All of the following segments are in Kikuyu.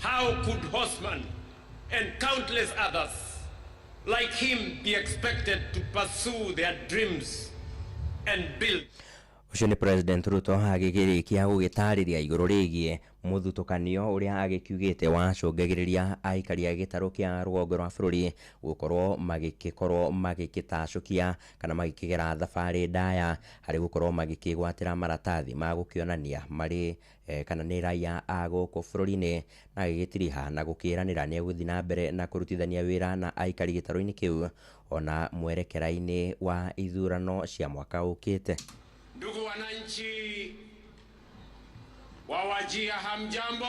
How could Horseman and countless others like him be expected to pursue their dreams and build Ũcio nĩ President Ruto agĩkĩrĩkia gũgĩtarĩria igũrũ rĩgiĩ mũthutũkanio ũrĩa agĩkiugĩte wacũngagĩrĩria aikari a gĩtarũ kĩa rũgongo rwa bũrũri gũkorwo magĩkĩkorwo magĩkĩtacũkia kana magĩkĩgera thabarĩ ndaya harĩ gũkorwo magĩkĩgwatĩra maratathi ma gũkĩonania marĩ kana nĩ raia a gũkũ bũrũri-inĩ, na agĩgĩtiriha na gũkĩranĩra nĩ egũthiĩ na mbere na kũrutithania wĩra na aikari gĩtarũ-inĩ kĩu ona mwerekera-inĩ wa ithurano cia mwaka ũkĩte. Ndugu wananchi wa Wajir, hamjambo?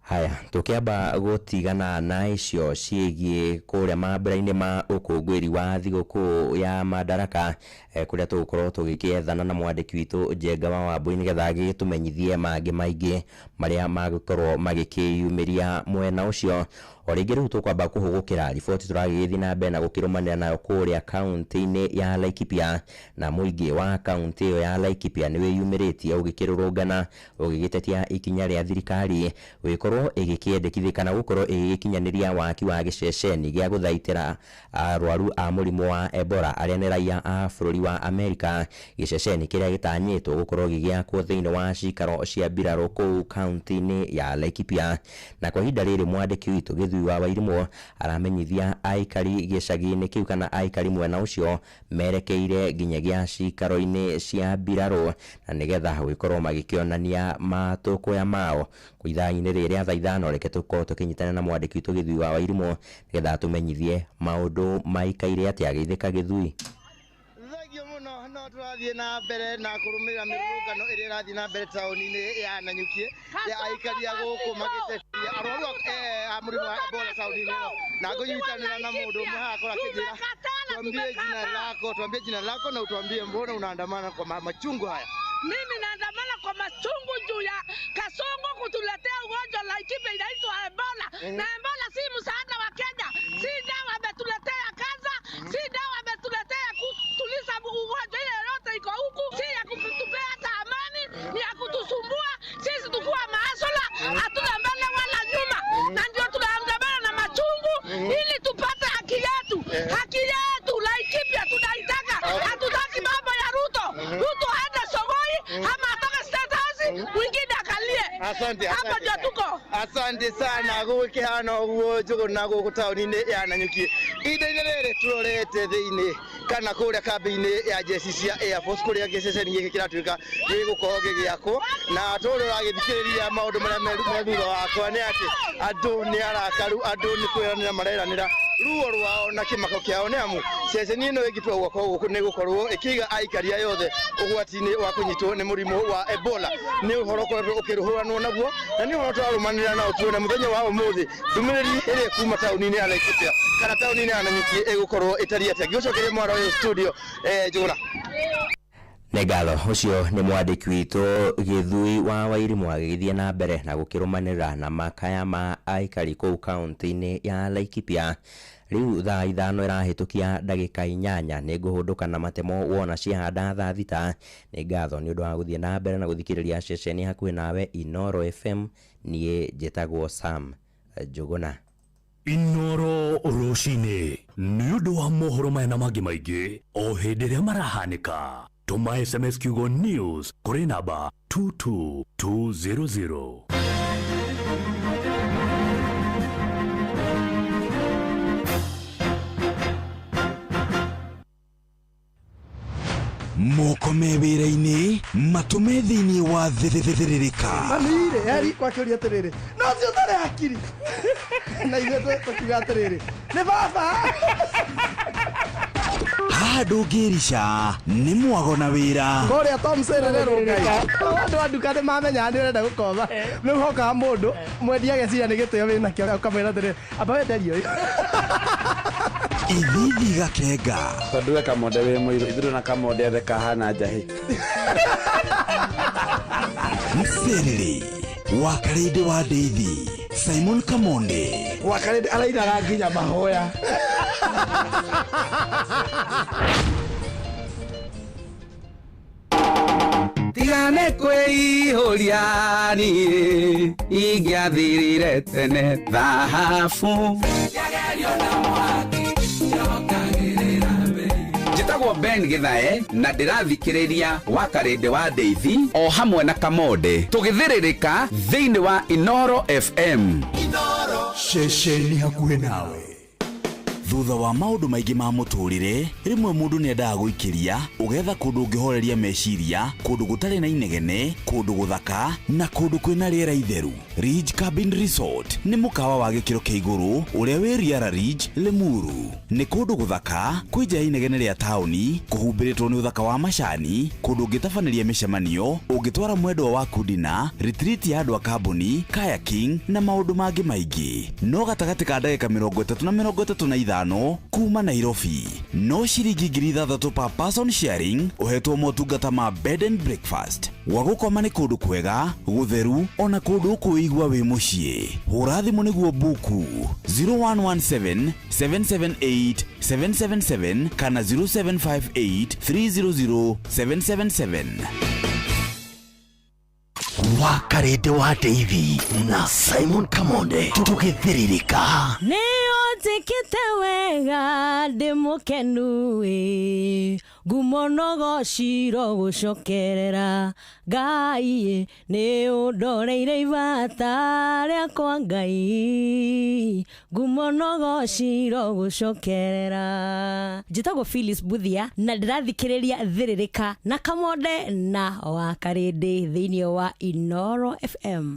Haya, tũkĩamba gũtigana na icio ciĩgiĩ kũrĩa mambĩra-inĩ ma ũkũngũĩri wa thigũkũ ya Madaraka, kũrĩa tũgũkorwo tũgĩkĩethana na mwandĩki witũ Njenga wa Wambui nĩgetha agĩtũmenyithie mangĩ maingĩ marĩa magũkorwo magĩkĩyumĩria mwena ũcio. O rĩngĩ rĩu tũkwamba kũhũgũkĩra riboti tũragĩgĩthiĩ na mbere na gũkĩrũmanĩra nayo kũrĩa kaunti-inĩ ya Laikipia, na mũingĩ wa kaunti ĩyo ya Laikipia nĩ wĩyumĩrĩtie ũgĩkĩrũrũngana ũgĩgĩtetia ikinya rĩa thirikari gũgĩkorwo ĩgĩkĩendekithia kana gũkorwo ĩgĩgĩkinyanĩria waki wa gĩceceni gĩa gũthaitĩra arwaru a mũrimũ wa Ebola arĩa nĩ raia a bũrũri wa Amerika, gĩceceni kĩrĩa gĩtanyĩtwo gũkorwo gĩgĩakwo thĩinĩ wa cikaro cia mbirarũ kũu kaunti-inĩ ya Laikipia. Na kwa ihinda rĩrĩ mwandĩki witũ Gĩthui wa Wairimũ aramenyithia aikari gĩcagi-inĩ kĩu kana aikari mwena ũcio merekeire nginyagia cikaro-inĩ cia mbirarũ na nĩgetha gũgĩkorwo magĩkĩonania matũkũya mao. Kwa ithaa-inĩ rĩrĩ rĩa thaa 5 reke tũkorwo tũkĩnyitana na mwandĩki witũ Gĩthui wa Wairimũ nĩgetha atũmenyithie maũndũ maikaire atĩa. Geithĩka Gĩthui. Thengio mũno, no tũrathiĩ na mbere na kũrũmĩrĩra mĩrũrũngano ĩrĩa ĩrathiĩ na mbere taũni-inĩ ya Nanyuki ya aikari a gũkũ magĩtetia arwaru a mũrimũ wa Ebola taũni-inĩ ĩno, na ngũnyitanĩra na mũndũ ũmwe haha akora akĩnjĩra, tuambie jina lako, tuambie jina lako na utuambie mbona unaandamana kwa machungu haya. Mimi naandamana kwa machungu juu ya Kasongo kutuletea ugonjwa Laikipia inaitwa Ebola. Na Ebola si msaada wa Kenya, si dawa ametuletea kansa, si dawa ametuletea kutuliza ugonjwa ile yote iko huku, si ya kutupea hata amani, ni ya kutusumbua sisi tukuwa maasola, hatuna mbele wala nyuma, na ndio tunaandamana na machungu ili tupate haki yetu. Haki yetu Laikipia tunaitaka, hatutaki mambo ya Ruto. Ruto aende Sogoi ama atoke State House, mwingine akalie. Asante, Hapa asante. ndio tuko. Asante sana. Gũgĩkĩhana ũguo Njũgũna gũkũ taũni-inĩ ya Nanyuki. Ihinda-inĩ rĩrĩ tũrorete thĩinĩ kana kũrĩa kambĩ-inĩ ya jeshi cia Air Force kũrĩa gĩceceni gĩkĩ kĩratuĩka gĩgũkorwo gĩgĩakwo, na tũrĩ ũragĩthikĩrĩria maũndũ marĩa me thutha wakwa nĩ atĩ andũ nĩ arakaru, andũ nĩ kwĩranĩra mareranĩra ruo rwao na kĩmako kĩao, nĩ amu ceceni ĩno ĩngĩtua gwakwo gũkũ nĩ gũkorwo ĩkĩiga aikari aya othe ũgwati-inĩ wa kũnyitwo nĩ mũrimũ wa Ebola. Nĩ ũhoro ũkoretwo ũkĩrũhũranwo naguo na nĩ ũhoro tũrarũmanĩrĩra nao tuone mũthenya wa ũmũthĩ ndũmĩrĩri ĩrĩa ĩkuma taũni-inĩ ya Laikipia kana taũni-inĩ ya Nanyuki ĩgũkorwo ĩtariĩ atĩa. Ngĩgũcokeria mwaro ũyũ studio, Njũgũna. Nĩ ngatho. Ũcio nĩ mwandĩki witũ Gĩthui wa Wairimũ agĩgĩthiĩ na mbere na gũkĩrũmanĩrĩra na makaya ma aikari kũu kaunti-inĩ ya Laikipia. Rĩu thaa 5 ĩrahĩtũkia ndagĩka 8 nĩ ngũhũndũka na matemo wona ciahanda thaa 6. Nĩ ngatho nĩ ũndũ wa gũthiĩ na mbere na gũthikĩrĩria ceceni hakuhĩ nawe Inoro FM. Niĩ njĩtagwo Sam Njũgũna. Inoro rũcinĩ nĩ ũndũ wa mohoro maya na mangĩ maingĩ o hĩndĩ ĩrĩa marahanĩka. Tũma SMS kiugo news kũrĩ namba 22200. Moko me wĩra-inĩ matũme thĩinĩ wa thĩrĩrĩka. Mami-rĩ, eri kwakĩũria atĩrĩrĩ, no ũcio ũtarĩ hakiri na ithuĩ tũkiuga atĩrĩrĩ nĩ baba. Haha ndũngĩrica nĩ mwago na wĩra. Kũrĩa Tom Serererwo Ngai, andũ a nduka nĩ mamenyaga nĩ ũrenda gũkomba, rĩu hokaga mũndũ mwendia ageciria nĩ gĩtĩo wĩnakĩo, ũkamwĩra atĩrĩrĩ, amba wenderie ũyũ. Ithithi gakenga. Tondũ we Kamonde wĩ mũirũ, ithuĩ na Kamonde othe kahana njahĩ. Mserere wa Karĩndĩ wa Ndeithi Simon Kamonde. Wa Karĩndĩ arainaga nginya mahoya. Tiga nĩ kwĩihũria niĩ ingĩathirire tene thahabu. Njĩtagwo Ben Githae na ndĩrathikĩrĩria wa Karĩndĩ wa Ndeithi o hamwe na Kamonde tũgĩthĩrĩrĩka thĩinĩ wa Inoro FM. Ceceni hakuhĩ nawe. Thutha wa maũndũ maingĩ ma mũtũrĩre, rĩmwe mũndũ nĩ endaga gũikĩria, ũgetha kũndũ ũngĩhoreria meciria, kũndũ gũtarĩ na inegene, kũndũ gũthaka na kũndũ kwĩna rĩera itheru. Ridge Cabin Resort nĩ mũkawa wa gĩkĩro kĩa igũrũ ũrĩa wĩ Riara Ridge, Limuru. Nĩ kũndũ gũthaka, kwĩ nja ya inegene rĩa taũni, kũhumbĩrĩtwo nĩ ũthaka wa macani, kũndũ ũngĩtabanĩria mĩcemanio, ũngĩtwara mwendwa waku dina, retreat ya andũ a kambuni, kayaking na maũndũ mangĩ maingĩ. No gatagatĩ ka ndagĩka 30 na 35 kuma Nairobi. No ciringi 6,000 per person sharing, ũhetwo motungata ma bed and breakfast. Gwa gũkoma nĩ kũndũ kwega, gũtheru, ona kũndũ ũkwĩigua wĩ mũciĩ. Hũra thimũ nĩguo buku 0117 778 777 kana 0758 300 777. Wa Karĩndĩ wa Ndeithi na Simon Kamonde, tũgĩthĩrĩrĩka. Nĩ ũnjĩkĩte wega, ndĩ mũkenu ĩ, ngumo nogociro gũcokerera Ngai, nĩ ũndoreire ibata rĩakwa Ngai, ngumo nogociro gũcokerera. Njĩtagwo Phyllis Buthia na ndĩrathikĩrĩria Thĩrĩrĩka na Kamonde na wa Karĩndĩ thĩinĩ wa Inoro FM.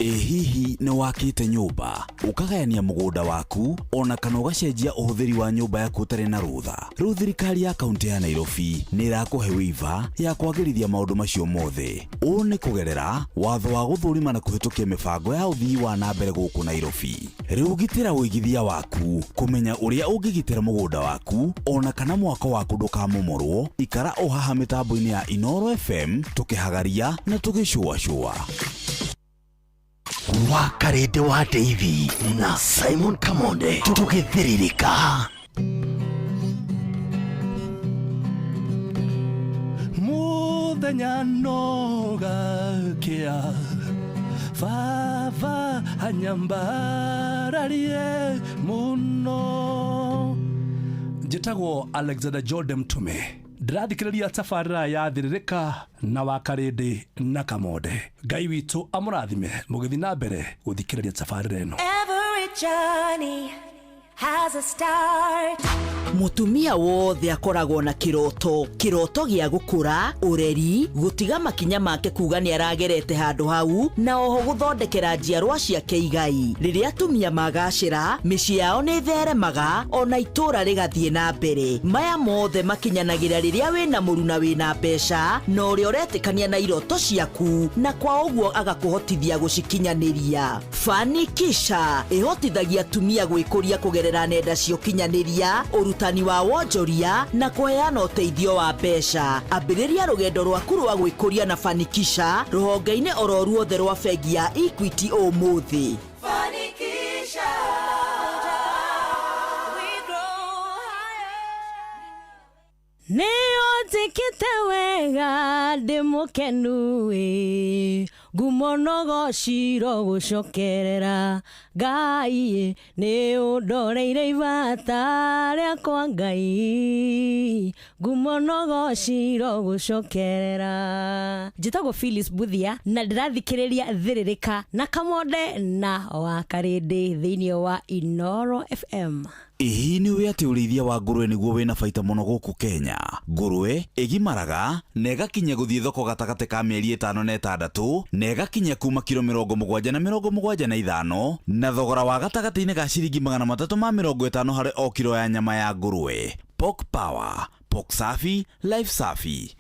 Ĩ hihi nĩ wakĩte nyũmba, ũkagayania mũgũnda waku, ona kana ũgacenjia ũhũthĩri wa nyũmba yaku ũtarĩ na rũtha? Rĩu thirikari ya kaunti ya Nairobi nĩ ĩrakũhe waiver ya kwagĩrithia maũndũ macio mothe. Ũũ nĩ kũgerera watho wa gũthũrima na kũhĩtũkia mĩbango ya ũthii wa na mbere gũkũ Nairobi. Rĩu gitĩra ũigithia waku, kũmenya ũrĩa ũngĩgitĩra mũgũnda waku ona kana mwako waku ndũkamomorwo. Ikara o haha mĩtambo-inĩ ya Inoro FM, tũkĩhagaria na tũgĩcũacũa. Wa Karĩndĩ wa Ndeithi na Simon Kamonde, tũgĩthĩrĩrĩka. Muthenya nogakia baba anyambararie muno. Njĩtagwo Alexander Jordan Mtume, ndĩrathikĩrĩria tabarĩra ya Thĩrĩrĩka na wa Karĩndĩ na Kamonde. Ngai witũ amũrathime mũgĩthiĩ na mbere gũthikĩrĩria tabarĩra ĩno. Every journey has a start. Mutumia wothe akoragwo na kiroto, kiroto gĩa gũkũra ũreri, gũtiga makinya make kuga nĩ aragerete handũ hau, na oho gũthondekera njiarwa ciake igai. Rĩrĩa atumia magacĩra, mĩciĩ yao nĩ ĩtheremaga, ona itũũra rĩgathiĩ na mbere. Maya mothe makinyanagĩra rĩrĩa wĩna mũruna, wĩna mbeca na ũrĩa ũretĩkania na iroto ciaku, na kwa ũguo agakũhotithia gũcikinyanĩria. Fanikisha ĩhotithagia atumia gwĩkũria kũgerera nenda cia ũkinyanĩria, ũrutani wa wonjoria na kũheana ũteithio wa mbeca. Ambĩrĩria rũgendo rwaku rwa gwĩkũria na Fanikisha rũhonge-inĩ oro ruothe rwa bengi ya Equity ũmũthĩ. Fanikisha. We grow higher. Nĩ ũnjĩkĩte wega, ndĩ mũkenu ĩ, ngumo nogociro gũcokerera Ngai, nĩ ũndoreire ibata rĩakwa Ngai, ngumo nogociro gũcokerera. Njĩtagwo Phyllis Buthia na ndĩrathikĩrĩria Thĩrĩrĩka na Kamonde na wa Karĩndĩ thĩinĩ wa Inoro FM. Ĩ nĩ ũĩ atĩ ũrĩithia wa ngũrwe nĩguo wĩna baita mũno gũkũ Kenya? Ngũrwe ĩgimaraga na ĩgakinya gũthiĩ thoko gatagatĩ ka mĩeri 5 na 6, na ĩgakinya kuma kiro 70 na 75, na thogora wa gatagatĩ-inĩ ga ciringi 350 harĩ o kiro ya nyama ya ngũrwe. Pork Power, Pork Safi, Life Safi.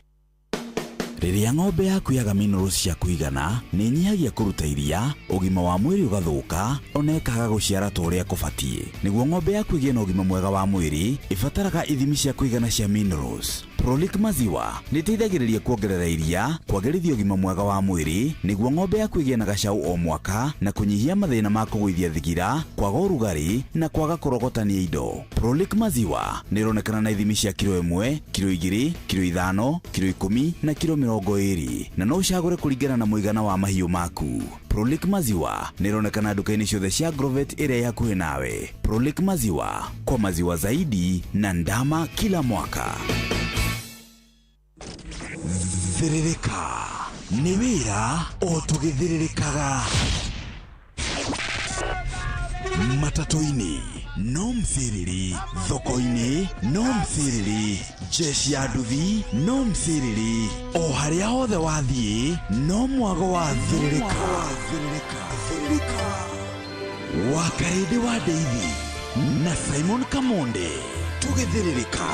Rĩrĩa ng'ombe yaku yaga minerals cia kũigana, nĩ ĩnyihagia kũruta iria, ũgima wa mwĩrĩ ũgathũka, ona ĩkaga gũciara ta ũrĩa kũbatiĩ. Nĩguo ng'ombe yaku ĩgĩe na ũgima mwega wa mwĩrĩ, ĩbataraga ithimi cia kũigana cia minerals. Prolic maziwa nĩ ĩteithagĩrĩria kuongerera iria, kwagĩrithia ũgima mwega wa mwĩrĩ nĩguo ng'ombe yaku ĩgĩe na gacaũ o mwaka na kũnyihia mathĩna ma kũgũithia thigira, kwaga ũrugarĩ na kwaga kũrogotania indo. Prolic maziwa nĩ ĩronekana na ithimi cia kiro 1, kiro 2, kiro 5, kiro 10 na kiro 20, na no ũcagũre kũringana na mũigana wa mahiũ maku. Prolic maziwa nĩ ĩronekana nduka-inĩ ciothe cia Agrovet ĩrĩa ĩ hakuhĩ nawe. Prolic maziwa, kwa maziwa zaidi na ndama kila mwaka. Thĩrĩrĩka nĩ wĩra o tũgĩthĩrĩrĩkaga. Matatũ-inĩ no mcĩrĩri, thoko-inĩ no mcĩrĩri, jeshi ya nduthi no mcĩrĩri, o harĩa hothe wathiĩ no mwago wa thĩrĩrĩka. Wakarĩndĩ wa Ndeithi na Simon Kamonde tũgĩthĩrĩrĩka.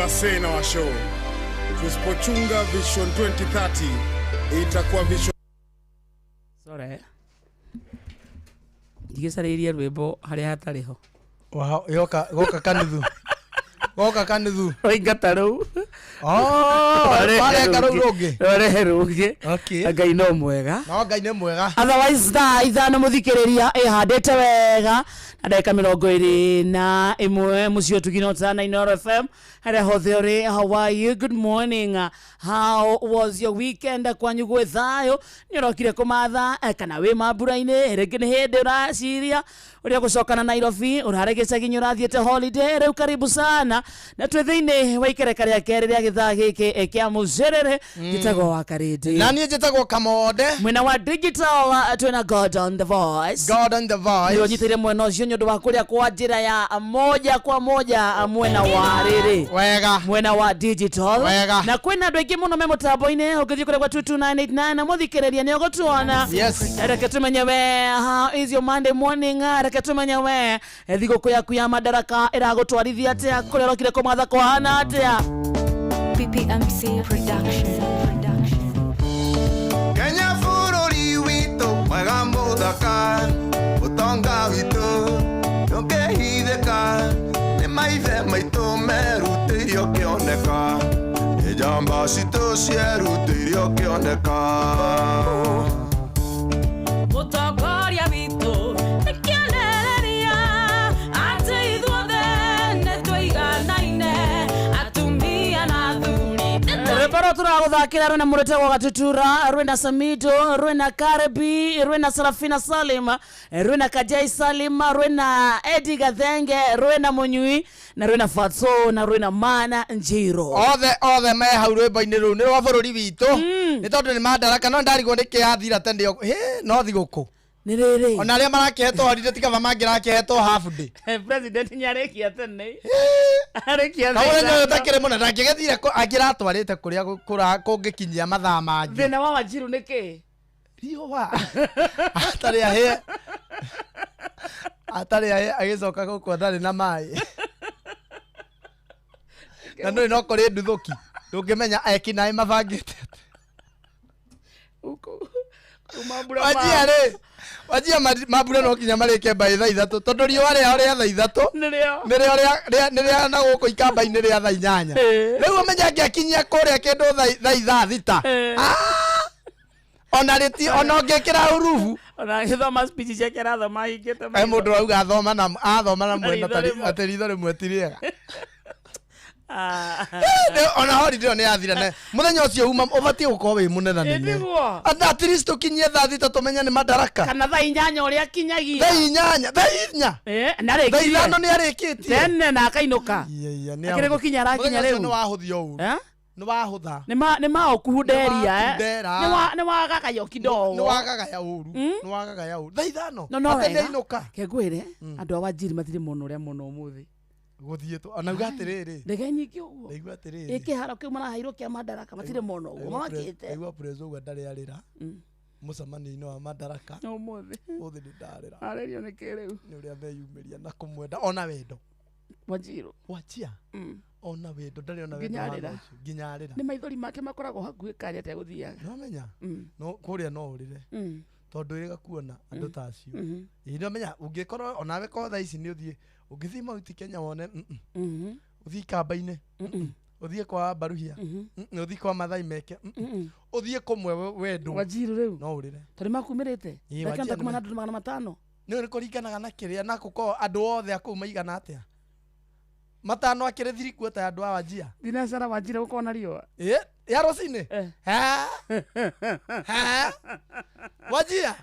Wasee na washo, tusipochunga Vision 2030 itakuwa vision. Sorry, ndigĩcarĩirie rwĩmbo harĩa hatarĩ ho. Yoka goka kanithu, goka kanithu roingata rũu. Wareka rũu rũngĩ, warehe rũngĩ. Ngai no mwega, no Ngai nĩ mwega. Otherwise thaa 5 mũthikĩrĩria ĩhandĩte wega na ndagĩka 21 mũciĩ ũtugino tana Inooro FM harĩa hothe ũrĩ. How are you? Good morning. How was your weekend? Kwanyu gwĩ thayũ? Nĩ ũrokire kũmatha kana wĩ mambura-inĩ? Rĩngĩ nĩ hĩndĩ ũraciria ũrĩa gũcoka na Nairobi, ũrarĩ gĩcagi-inĩ, ũrathiĩte holiday. Rĩu karibu sana na twĩ thĩinĩ wa ikereka rĩa kerĩ rĩa gĩthaa gĩkĩ kĩa mũcerere. Njĩtagwo wa Karĩndĩ. Na niĩ njĩtagwo Kamonde. Mwena wa digital twĩna Gordon the Voice. Gordon the Voice. Nĩwe ũnyitĩire mwena ũcio nĩ ũndũ wa kũrĩa kwa njĩra ya moja kwa moja mwena wa rĩrĩ wega mwena wa digital Wega. Na kwĩna andũ aingĩ mũno me mũtambo-inĩ. Ũngĩthiĩ kũrĩa gwa 22989 na mũthikĩrĩria nĩ ũgũtuona. Yes. Reke tumenye we, how is your Monday morning? Reke tumenye we, thigũkũ yaku ya Madaraka ĩragũtwarithia atĩa? Kũrĩa ũrokire kũmatha kũhana atĩa? PPMC Production. Kenya bũrũri witũ mwega mũthaka, ũtonga witũ ndũngĩhithĩka, nĩ maithe maitũ merutĩirio kĩoneka, nĩ njamba citũ cierutĩirio kĩoneka. Mũtongoria witũ nĩ kĩonereria atĩ ithuothe nĩ tũiganaine, atumia na athuri. Rwĩmbo rũrũ tũragũthakĩra rwĩna mũrĩtagwo Gatutura, rwĩna Samido, rwĩna Karebi, rwĩna Sarafina Salim, rwĩna Kajai Salim, rwĩna Edi Gathenge, rwĩna Mũnyui na rwĩna Fatso na rwĩna Mana Njiro. Othe othe me hau rwĩmbo-inĩ rũu nĩ rwa bũrũri witũ, nĩ tondũ nĩ Madaraka. No ndarigwo nĩ kĩ yathira tene no thigũkũ nĩ rĩrĩ. Ona arĩa marakĩhetwo holiday ti kaba mangĩrakĩhetwo half day. President nĩarĩkia tene, arĩkia. Na mũthenya ũyũ ũtakĩrĩ mũnene ndangĩgĩthire angĩratwarĩte kũrĩa kũngĩkinyia mathaa mangĩ. Thĩna wa Wanjiru nĩ kĩ? Riũa atarĩ ahĩe, atarĩ ahĩe, agĩcoka gũkũ ndarĩ na maĩ na ndũrĩ no kũrĩ nduthũki, ndũngĩmenya ekinaĩ mabangĩte. Wajia rĩ, wajia mambura no kinya marĩke mbaĩ thaa 3, tondũ riũa rĩao rĩa thaa 3 nĩrĩo nĩrĩo nĩ rĩa na gũkũ ikamba-inĩ rĩa thaa 8. Rĩu ũmenye angĩakinyia kũrĩa kĩndũ thaa 6:00, ona rĩti ona ũngĩkĩra urubu. Ona agĩthoma speech ciake arathoma ahingĩte He mũndũ auga athoma na athoma na mwena Ritho rĩmwe. atĩ ritho rĩmwe ti rĩega. Ona holiday ĩyo nĩ yathira ne mũthenya ũcio uma ũbatiĩ gũkorwo wĩ mũnenanene. Nĩguo. At least tũkinyie thaa 6 tũmenye nĩ Madaraka. Kana thaa 8 ũrĩa akinyagia. Thaa 8, thaa 4. Na Thaa arĩkirie. 5 nĩ arĩkĩtie. Tene na akainũka. Nĩ Akĩrĩ gũkinya arakinya Mũthenya ũcio rĩu. nĩ wahũthio ũru. Eh? Nĩ wahũtha. Nĩ ma ũkuhunderia. Nĩ wakundera. Nĩ wagagaya kidogo. Nĩ wagagaya ũru, nĩ wagagaya ũru thaa 5. No Atĩ wega. nĩainũka. Ke ngwĩre andũ a Wanjiri matirĩ mona ũrĩa mona ũmũthĩ. Gũthiĩ tu ona uga atĩrĩrĩ. Ndege nyingĩ ũguo. Ndaigua atĩrĩrĩ. Ĩ kĩharo kĩu maraheirwo kĩa Madaraka matirĩ mona ũguo mamakĩte. Ndaigua prezo uga ndarĩ arĩra mũcemanio-inĩ wa Madaraka ũmũthĩ. Ũmũthĩ nĩ ndarĩra. Arĩrio nĩ kĩ rĩu? Nĩ ũrĩa meyumĩria na kũmwenda ona wendo. Wanjiru. Wachia. Ona wendo ndarĩ ona wendo Nginya hana arĩra. ũcio. Nginya arĩra. Nĩ maithori make makoragwo hakuhĩ kanya atĩa gũthiaga. Nĩwamenya no kũrĩa no ũrĩre tondũ ĩrĩga kuona andũ ta acio. Ĩĩ nĩwamenya ũngĩkorwo onawe korwo thaa ici nĩ ũthiĩ ũngĩthiĩ Mount Kenya wone ũthiĩ ikamba-inĩ, ũthiĩ kwa Baruhia, ũthiĩ kwa Mathai Meke, ũthiĩ kũmwe wendwo. Wanjiru rĩu. No ũrĩre. Tondũ nĩmakumĩrĩte. Ĩĩ, Ndakĩhota Wanjia kuma nĩ na andũ 500. Nĩ kũringanaga na kĩrĩa na gũkorwo andũ othe a kũu maigana atĩa. Matano akĩrĩ thirikũ ta andũ a Wajia. Thinacara Wanjiru gũkorwo na riũa. Ĩ, ya rũcinĩ? Ha? Ha? Wajia?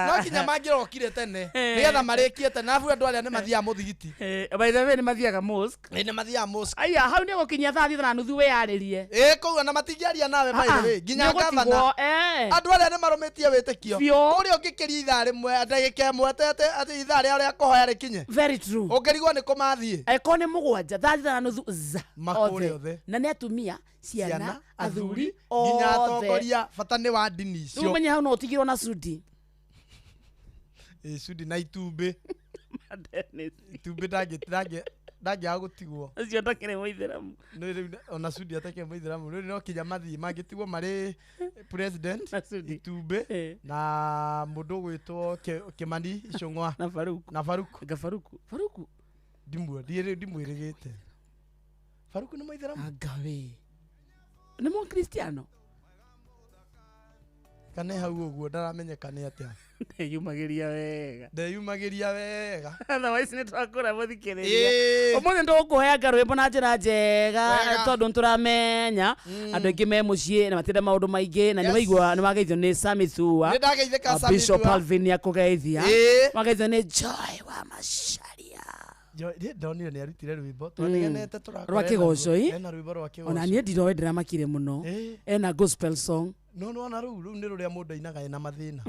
No kinya mangĩrokire tene nĩgetha marĩkie tene, arabu andũ arĩa nĩ mathiaga mũthigiti. By the way nĩ mathiaga mosque. Ĩ, nĩ mathiaga mosque. Aya hau nĩ gũkinyia thaa 6:30 wĩyarĩrie. Ĩ, kũu ona matingĩaria nawe by the way, nginya Nĩ ũgũtigwo, gavana. Andũ arĩa nĩ marũmĩtie wĩtĩkio. Biũ. Kũrĩa ũngĩkĩria ithaa rĩmwe ndagĩka ĩmwe atĩ ithaa rĩao rĩa kũhoya rĩkinye. Very true. Ũngĩrigwo nĩ kũ mathiĩ. Angĩkorwo nĩ 7 thaa 6:30 za Makũrĩa othe. Na nĩ atumia, ciana, athuri, nginya othe. atongoria, bata nĩ wa ndini Rĩu icio. ũmenye hau no ũtigirwo na cudi. Ĩ, cudi na itumbĩ. Itumbĩ ndangĩaga gũtigwo. Ũcio ndakĩrĩ mũithĩramu. Nĩ rĩu ona cudi atakĩrĩ mũithĩramu, rĩu no kinya mathiĩ mangĩtigwo marĩ president, itumbĩ na mũndũ ũgwĩtwo Kĩmani Ichung'wa na Faruku. Na Faruku. Nga Faruku. Faruku. Ndimwĩrĩgĩte. Faruku nĩ mũithĩramu? Anga we. Nĩ mũkristiano? Kana hau ũguo ndaramenyeka nĩ atĩa. Ndeyumagĩria wega. Ndeyumagĩria wega. Otherwise nĩ twakũra mũthikĩrĩria. Ĩĩ. Ũmũthĩ nĩtũgũkũheanga rwĩmbo na njĩra njega Wega. tondũ nĩtũramenya andũ aingĩ me mũciĩ na matirenda maũndũ maingĩ na Yes. nĩwaigua nĩwageithio nĩ Sami Thua. Nĩ ndageithĩka Sami Bishop Thua. Alvin nĩakũgeithia. Ĩĩ. Wageithio nĩ Joy wa Macharia. Joy ndonire nĩ arutire rwĩmbo twanegenete tũrakora Rwa kĩgoco, ĩ? ena rwĩmbo rwa kĩgoco Ona niĩ ndiroĩ, ndĩramakire mũno. Ĩ. Ena gospel song. No nĩwona rĩu nĩ rũrĩa mũndũ ainaga ena mathĩna.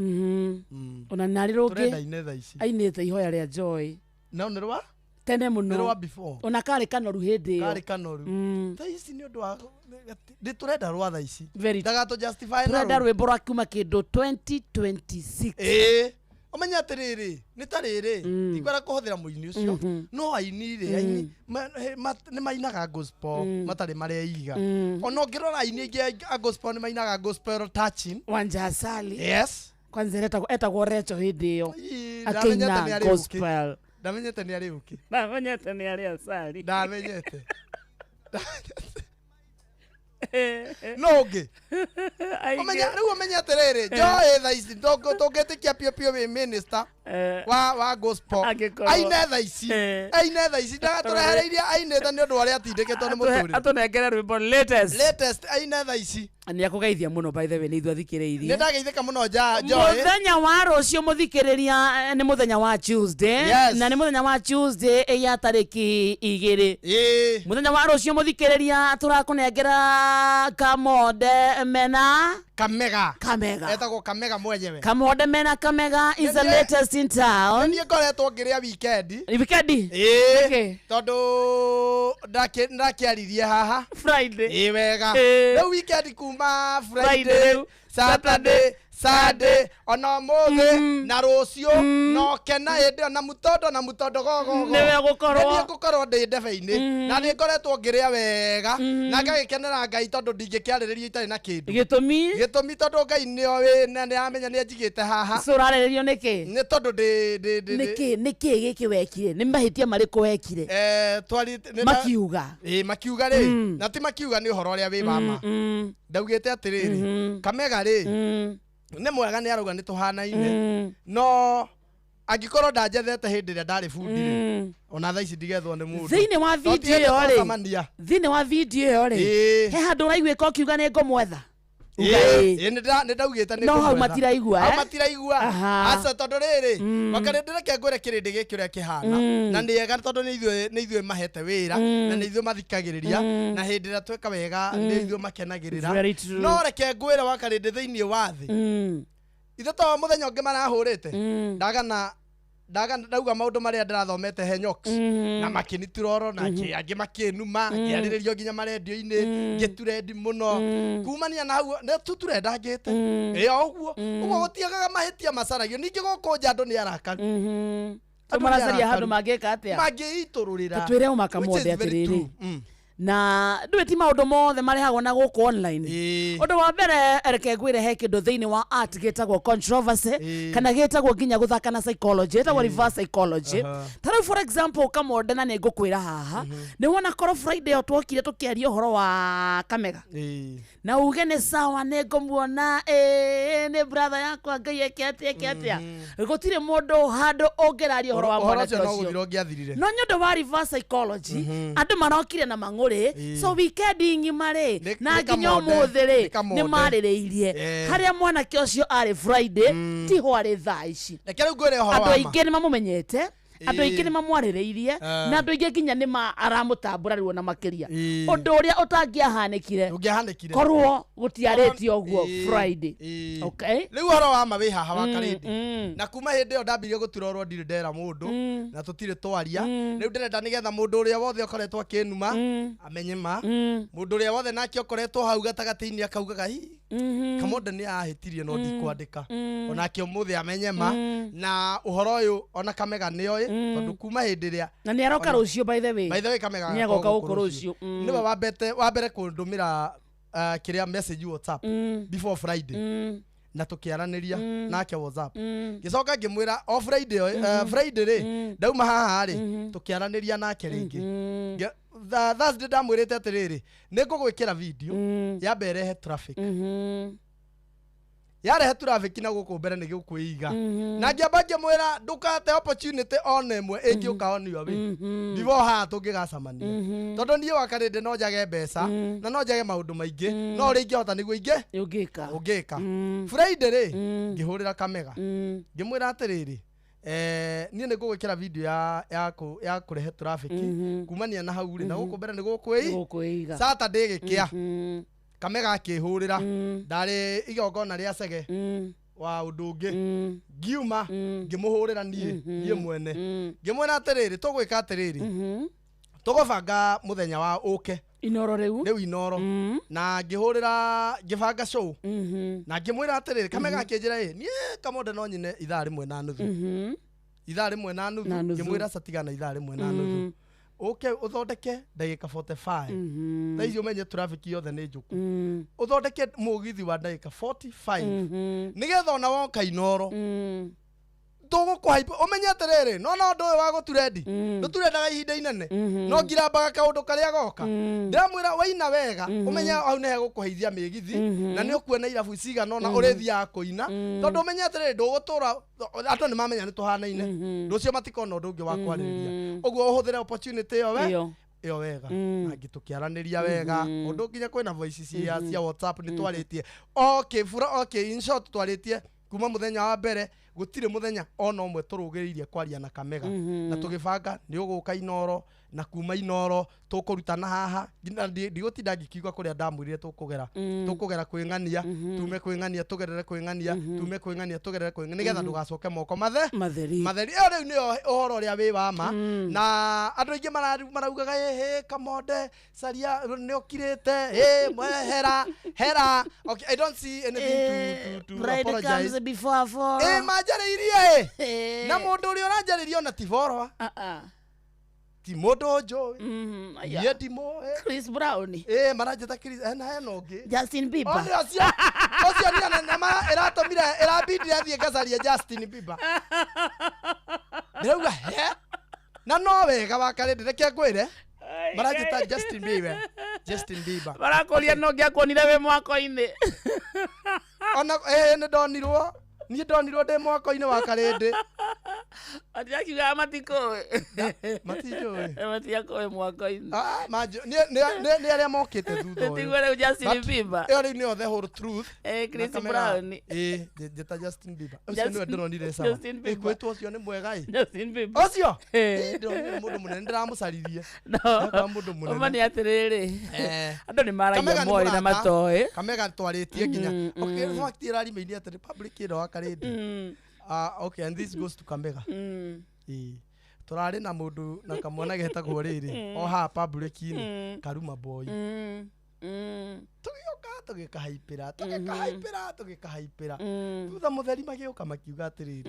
Ona narĩ rũngĩ Tũrenda ine thaa ici. Ainĩte ihoya rĩa Joy. No nĩ rwa tene mũno. Nĩ rwa before. Ona karĩ kanoru hĩndĩ ĩyo. Karĩ kanoru. Thaa ici nĩ ũndũ wa nĩ tũrenda rwa thaa ici. Very. Ndagatũ justify na Tũrenda rũu. rwĩmbo rwa kuma kĩndũ 2026. Ĩĩ, ũmenye atĩrĩrĩ, nĩ ta rĩrĩ, ndikwenda kũhũthĩra mũini ũcio, no aini rĩ, aini nĩ mainaga gospel matarĩ mareiga. Ona ũngĩrora aini aingĩ a gospel nĩ mainaga gospel touching. Wanja Asali. Yes. Kwanza etagwo Recho hĩndĩ ĩyo. Ndamenyete nĩ Akĩina arĩ ũkĩ. gospel. Ndamenyete nĩ arĩ ũkĩ. Ndamenyete nĩ arĩ Asali. Ndamenyete no ũngĩ. Ũmenye rĩu, ũmenye atĩrĩrĩ, Joy thaa ici tũngĩtĩkia piũ piũ wĩ minister wa gospel Angĩkorwo- aine thaa ici, aine thaa ici, ndagatũrehereirie ainĩte nĩ ũndũ wa ũrĩa atindĩkĩtwo nĩ mũtũrĩre. Atũnengere rwĩmbo latest. Latest aine thaa ici. Nĩ akũgeithia mũno, by the way, nĩ ithuĩ athikĩrĩirie. Nĩ ndageithĩka mũno, Joy. Mũthenya wa rũciũ, mũthikĩrĩria, nĩ mũthenya wa Tuesday. Yes. Na nĩ mũthenya wa Tuesday ya tarĩki 2. Mũthenya wa rũciũ, mũthikĩrĩria, tũrakũnengera Kamonde mena Kamega. Kamega. Etagwo Kamega mwenyewe. Kamonde mena Kamega is the latest in town. Niĩ ngoretwo ngĩrĩa weekend. Weekend. Ĩĩ. Nĩkĩ? Tondũ ndakĩaririe haha Friday. Ĩĩ wega. Ĩĩ. Rĩu weekend kuma Friday Friday, rĩu. Saturday, Sunday, ona ũmũthĩ na rũciũ na ũkena hĩndĩ ĩyo na mũtondo na mũtondo gogogo. Nĩwe ũgũkorwo. Nĩ niĩ ngũkorwo ndĩ ndebe-inĩ na nĩ ngoretwo ngĩrĩa wega na ngagĩkenera Ngai tondũ ndingĩkĩarĩrĩria itarĩ na kĩndũ. Gĩtũmi? Gĩtũmi tondũ Ngai nĩoĩ na nĩaramenya nĩ anjigĩte haha. So ũrarĩrĩrio nĩkĩ? Nĩ tondũ ndĩ ndĩ ndĩ Nĩkĩ nĩkĩ gĩkĩ wekire? Nĩ mahĩtia marĩkũ wekire? Makiuga. Ĩĩ, makiuga rĩ, na ti makiuga, nĩ ũhoro ũrĩa wĩ wama. Ndaugĩte atĩrĩrĩ, Kamega rĩ, nĩ mwega, nĩ arauga nĩ tũhanaine, no angĩkorwo ndanjethete hĩndĩ ĩrĩa ndarĩ bundi rĩ, ona thaa ici ndigethwo nĩ mũndũ. Thĩinĩ wa No video ti hĩndĩ ĩyo rĩ, twacemania. Thĩinĩ wa video ĩyo rĩ, Ĩĩ. he handũ ũraiguĩka ũkiuga nĩ ngũmwetha? Uga Ĩĩ, ĩĩ. ĩĩ, nĩ ndaugĩte nĩ No hau ngũmwetha. matiraigua, Hau eh? matiraigua. Aha. Aca, tondũ rĩrĩ, wakarĩndĩ, reke ngwĩre kĩrĩndĩ gĩkĩ ũrĩa kĩhana, na nĩ ega tondũ nĩ ithuĩ mahete wĩra na nĩ ithuĩ mathikagĩrĩria, na hĩndĩ ĩrĩa tweka wega nĩ ithuĩ makenagĩrĩra. Very true. No reke ngwĩre, wakarĩndĩ, thĩinĩ wa thĩ ithe to mũthenya ũngĩ marahũrĩte ndagana ndagana ndauga maũndũ marĩa ndĩrathomete he Nyox na makĩnituroro na angĩ makĩnuma, ngĩarĩrĩrio nginya marendio-inĩ, ngĩturendi mũno kumania na hau nĩ tuturendangĩte. Ĩ, o ũguo ũguo gũtiagaga mahĩtia macaragio. Ningĩ gũkũ nja andũ nĩ arakaru. So Andũ nĩ maracaria handũ arakaru. mangĩka atĩa? Mangĩitũrũrĩra. Twĩre ũma Which is Kamonde very atĩrĩrĩ, true. Na ndũĩ ti maũndũ mothe marehagwo na gũkũ online. Ũndũ wa mbere, reke ngwĩre, he kĩndũ thĩinĩ wa art gĩtagwo controversy, kana gĩtagwo nginya gũthaka na psychology, gĩtagwo reverse psychology. Ta rĩu, for example, Kamonde, na nĩ ngũkwĩra haha, nĩ wona korwo Friday ĩyo twokire tũkĩaria ũhoro wa Kamega na uge nĩ sawa, nĩ ngũmuona, ĩĩ, nĩ brother yakwa, Ngai eke atĩa, eke atĩa, gũtirĩ mũndũ handũ ũngĩraria ũhoro wa Ũhoro mwanake ũcio no ũcio. gũthira ũngĩathirire. No nĩ ũndũ wa reverse psychology, andũ marokire na mang'ũrĩ. So weekend ng'ima rĩ, na Nĩ nginya Kamonde, ũmũthĩ rĩ, nĩ Kamonde. nĩ marĩrĩirie harĩa mwanake ũcio arĩ Friday tiho arĩ thaa ici. Reke rĩu ngwĩre ũhoro Andũ wa ma. aingĩ nĩ mamũmenyete, andũ aingĩ nĩ mamwarĩrĩirie, na andũ aingĩ nginya nĩ aramũtambũra rĩu ona makĩria, ũndũ ũrĩa ũtangĩahanĩkire Ũngĩahanĩkire korwo gũtiarĩtie ũguo Friday. Okay. Rĩu ũhoro wa ma wĩ haha wa karĩndĩ, na kuma hĩndĩ ĩyo ndambirie gũturorwo ndirĩ ndera mũndũ na tũtirĩ twaria. Rĩu ndĩrenda nĩgetha mũndũ ũrĩa wothe ũkoretwo akĩnuma amenye ma, mũndũ ũrĩa wothe nake ũkoretwo hau gatagatĩ-inĩ akaugaga hi Kamonde nĩ ahĩtirie no ndikwandĩka, onake ũmũthĩ amenye ma na ũhoro ũyũ ona Kamega nĩoĩ, tondũ kuma hĩndĩ ĩrĩa Na nĩ aroka rũciũ, by the way. By the way, Kamega Nĩ agoka agakorwo gũkũ rũciũ. Nĩwe wambete wa mbere kũndũmĩra kĩrĩa message WhatsApp before Friday, na tũkĩaranĩria nake WhatsApp. Ngĩcoka ngĩmwĩra o Friday, Friday rĩ ndauma haha rĩ, tũkĩaranĩria nake rĩngĩ. Thursday ndamwĩrĩte atĩrĩrĩ, nĩ ngũgwĩkĩra video yambe ĩrehe traffic, yarehe traffic na gũkũ mbere nĩ gũkwĩiga, na ngĩamba ngĩmwĩra ndũkate opportunity ona ĩmwe ĩngĩũka on your way before haha tũngĩgacemania, tondũ niĩ wakarĩndĩ no njage mbeca na no njage maũndũ maingĩ, no ũrĩa ingĩhota nĩguo ingĩ ũngĩka ũngĩka. Friday rĩ, ngĩhũrĩra Kamega ngĩmwĩra atĩrĩrĩ, Niĩ nĩ ngũgwĩkĩra video ya kũrehe traffic kumania na hau rĩ, na gũkũ mbere nĩ gũkwĩi Gũkwĩiga. Saturday gĩkĩa Kamega akĩhũrĩra, ndarĩ igongona rĩa Cege wa ũndũ ũngĩ, ngiuma ngĩmũhũrĩra niĩ mwene, ngĩmwĩra atĩrĩrĩ, tũgwĩka atĩrĩrĩ, tũgũbanga mũthenya wa ũke Inoro rĩu rĩu Inoro, na ngĩhũrĩra, ngĩbanga show na ngĩmwĩra atĩrĩrĩ, Kamega akĩnjĩra, ĩ niĩ Kamonde no nyine ithaa rĩmwe na nuthu, ithaa rĩmwe na nuthu. Na nuthu. Ngĩmwĩra catigana ithaa rĩmwe na nuthu, ũke ũthondeke ndagĩka 45. Thaa icio ũmenye traffic yothe nĩ njũku, ũthondeke mũgithi wa ndagĩka 45 nĩgetha ona woka Inoro tũgũkũhaipa. Ũmenye atĩrĩrĩ, no na ũndũ ũyũ wa gũturendi ndũturendaga ihinda inene, no ngirambaga kaũndũ karĩa goka. Ndĩramwĩra waina wega, ũmenye hau nĩhe gũkũheithia mĩgithi na nĩ ũkuona irabu cigana ũna ũrĩthiaga kũina, tondũ ũmenye atĩrĩrĩ, ndũgũtũra andũ nĩ mamenya nĩ tũhanaine, rũciũ matikona ũndũ ũngĩ wa kwarĩrĩria. Ũguo ũhũthĩre opportunity ĩyo we Ĩyo. Ĩyo wega, na ngĩtũkĩaranĩria wega ũndũ nginya kwĩna voice cia WhatsApp nĩ twarĩtie. Okay, fura, okay, in short, twarĩtie kuma mũthenya wa mbere, gũtirĩ mũthenya ona ũmwe tũrũgĩrĩirie kwaria na Kamega, na tũgĩbanga nĩ ũgũka Inoro, na kuma Inoro tũkũrutana haha nginya ndigũtinda ngĩkiuga kũrĩa ndamwĩrire tũkũgera. Tũkũgera kwĩng'ania, tume kwĩng'ania, tũgerere kwĩng'ania, tume kwĩng'ania, tũgerere kwĩng'ania, nĩgetha ndũgacoke moko mathe matheri. Matheri. Ĩyo rĩu nĩyo ũhoro ũrĩa wĩ wa ma, na andũ aingĩ maraugaga, ĩhĩ Kamonde caria nĩ ũkirĩte, ĩ mwehera hera. Okay, I don't see anything to Pride apologize. comes before a fall. Ĩ manjarĩirie ĩ, na mũndũ ũrĩa ũranjarĩria ona ti borwa, ti mũndũ njũĩ, niĩ ndimũĩ. Chris Brown. Ĩ maranjĩta Chris, hena hena ũngĩ. Justin Bieber. O nĩ ũcio ũcio nĩ ona nama ĩratũmire ĩrambindire thiĩ ngacarie Justin Bieber. Ndĩrauga he na no wega wa karĩndĩ, reke ngwĩre maranjĩta Justin Bieber, Justin Bieber. Marakũria no ngĩakuonire wĩ mwako-inĩ. Ona nĩ ndonirwo, niĩ ndonirwo ndĩ mwako-inĩ wa karĩndĩ. Matirakiugaga matikũĩ. Matinjũĩ. Matiakũĩ mwako-inĩ. Ah, nĩ arĩa mokĩte thutha ũyũ. Tiguo rĩu Justin But Bieber. ĩyo rĩu nĩyo the whole truth. Chris Na kamera- Brown. Ĩ, njĩta Justin Bieber ũcio nĩwe ndĩronire sawa. Justin Ĩ, Bieber. kwĩtwo ũcio nĩ mwega ĩ. Justin Bieber. Ũcio. Ĩ, ndĩronire mũndũ mũnene, ndĩramũcaririe. No. Ndakora mũndũ mũnene. Ũma nĩ atĩrĩrĩ, andũ nĩ maragia Kamega nĩ moĩ na mũrata. matoĩ. Kamega twarĩtie nginya, okay, in fact ĩrarimĩirie atĩrĩ public ĩno wa karĩndĩ. Ah, okay, and this goes to Kamega. Ĩ, tũrarĩ na mũndũ na kamwana getagwo rĩrĩ o haha public-inĩ, Karuma Boy, tũgĩũka tũgĩkahaipĩra, tũgĩkahaipĩra, tũgĩkahaipĩra, thutha mũtheri magĩũka makiuga atĩrĩrĩ,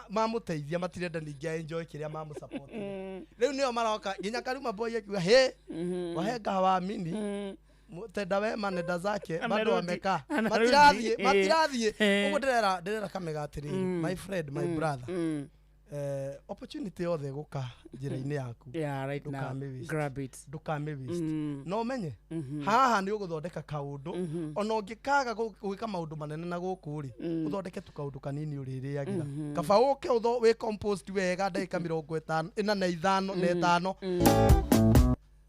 mamũteithia matirenda ningĩ enjoy kĩrĩa mamũsupport. Rĩu nĩo maroka nginya Karuma Boy akiuga he wahenga hawaamini tenda wema nenda zake bado Amerudi. wamekaa. Anarudi. Matirathiĩ, matirathiĩ. Ũguo ndĩrera Kamega atĩrĩrĩ, my friend, my brother, opportunity yothe ĩgũka njĩra-inĩ yaku, Yeah, right now. ndũkamĩ waste. Grab it. Ndũkamĩ waste. No ũmenye haha nĩ ũgũthondeka kaũndũ, ona ũngĩkaga gwĩka maũndũ manene na gũkũ rĩ, ũthondeke tu kaũndũ kanini ũrĩrĩagĩra. Kaba ũke wĩ composed wega ndagĩka mĩrongo ĩtano ĩna na ithano na ĩtano,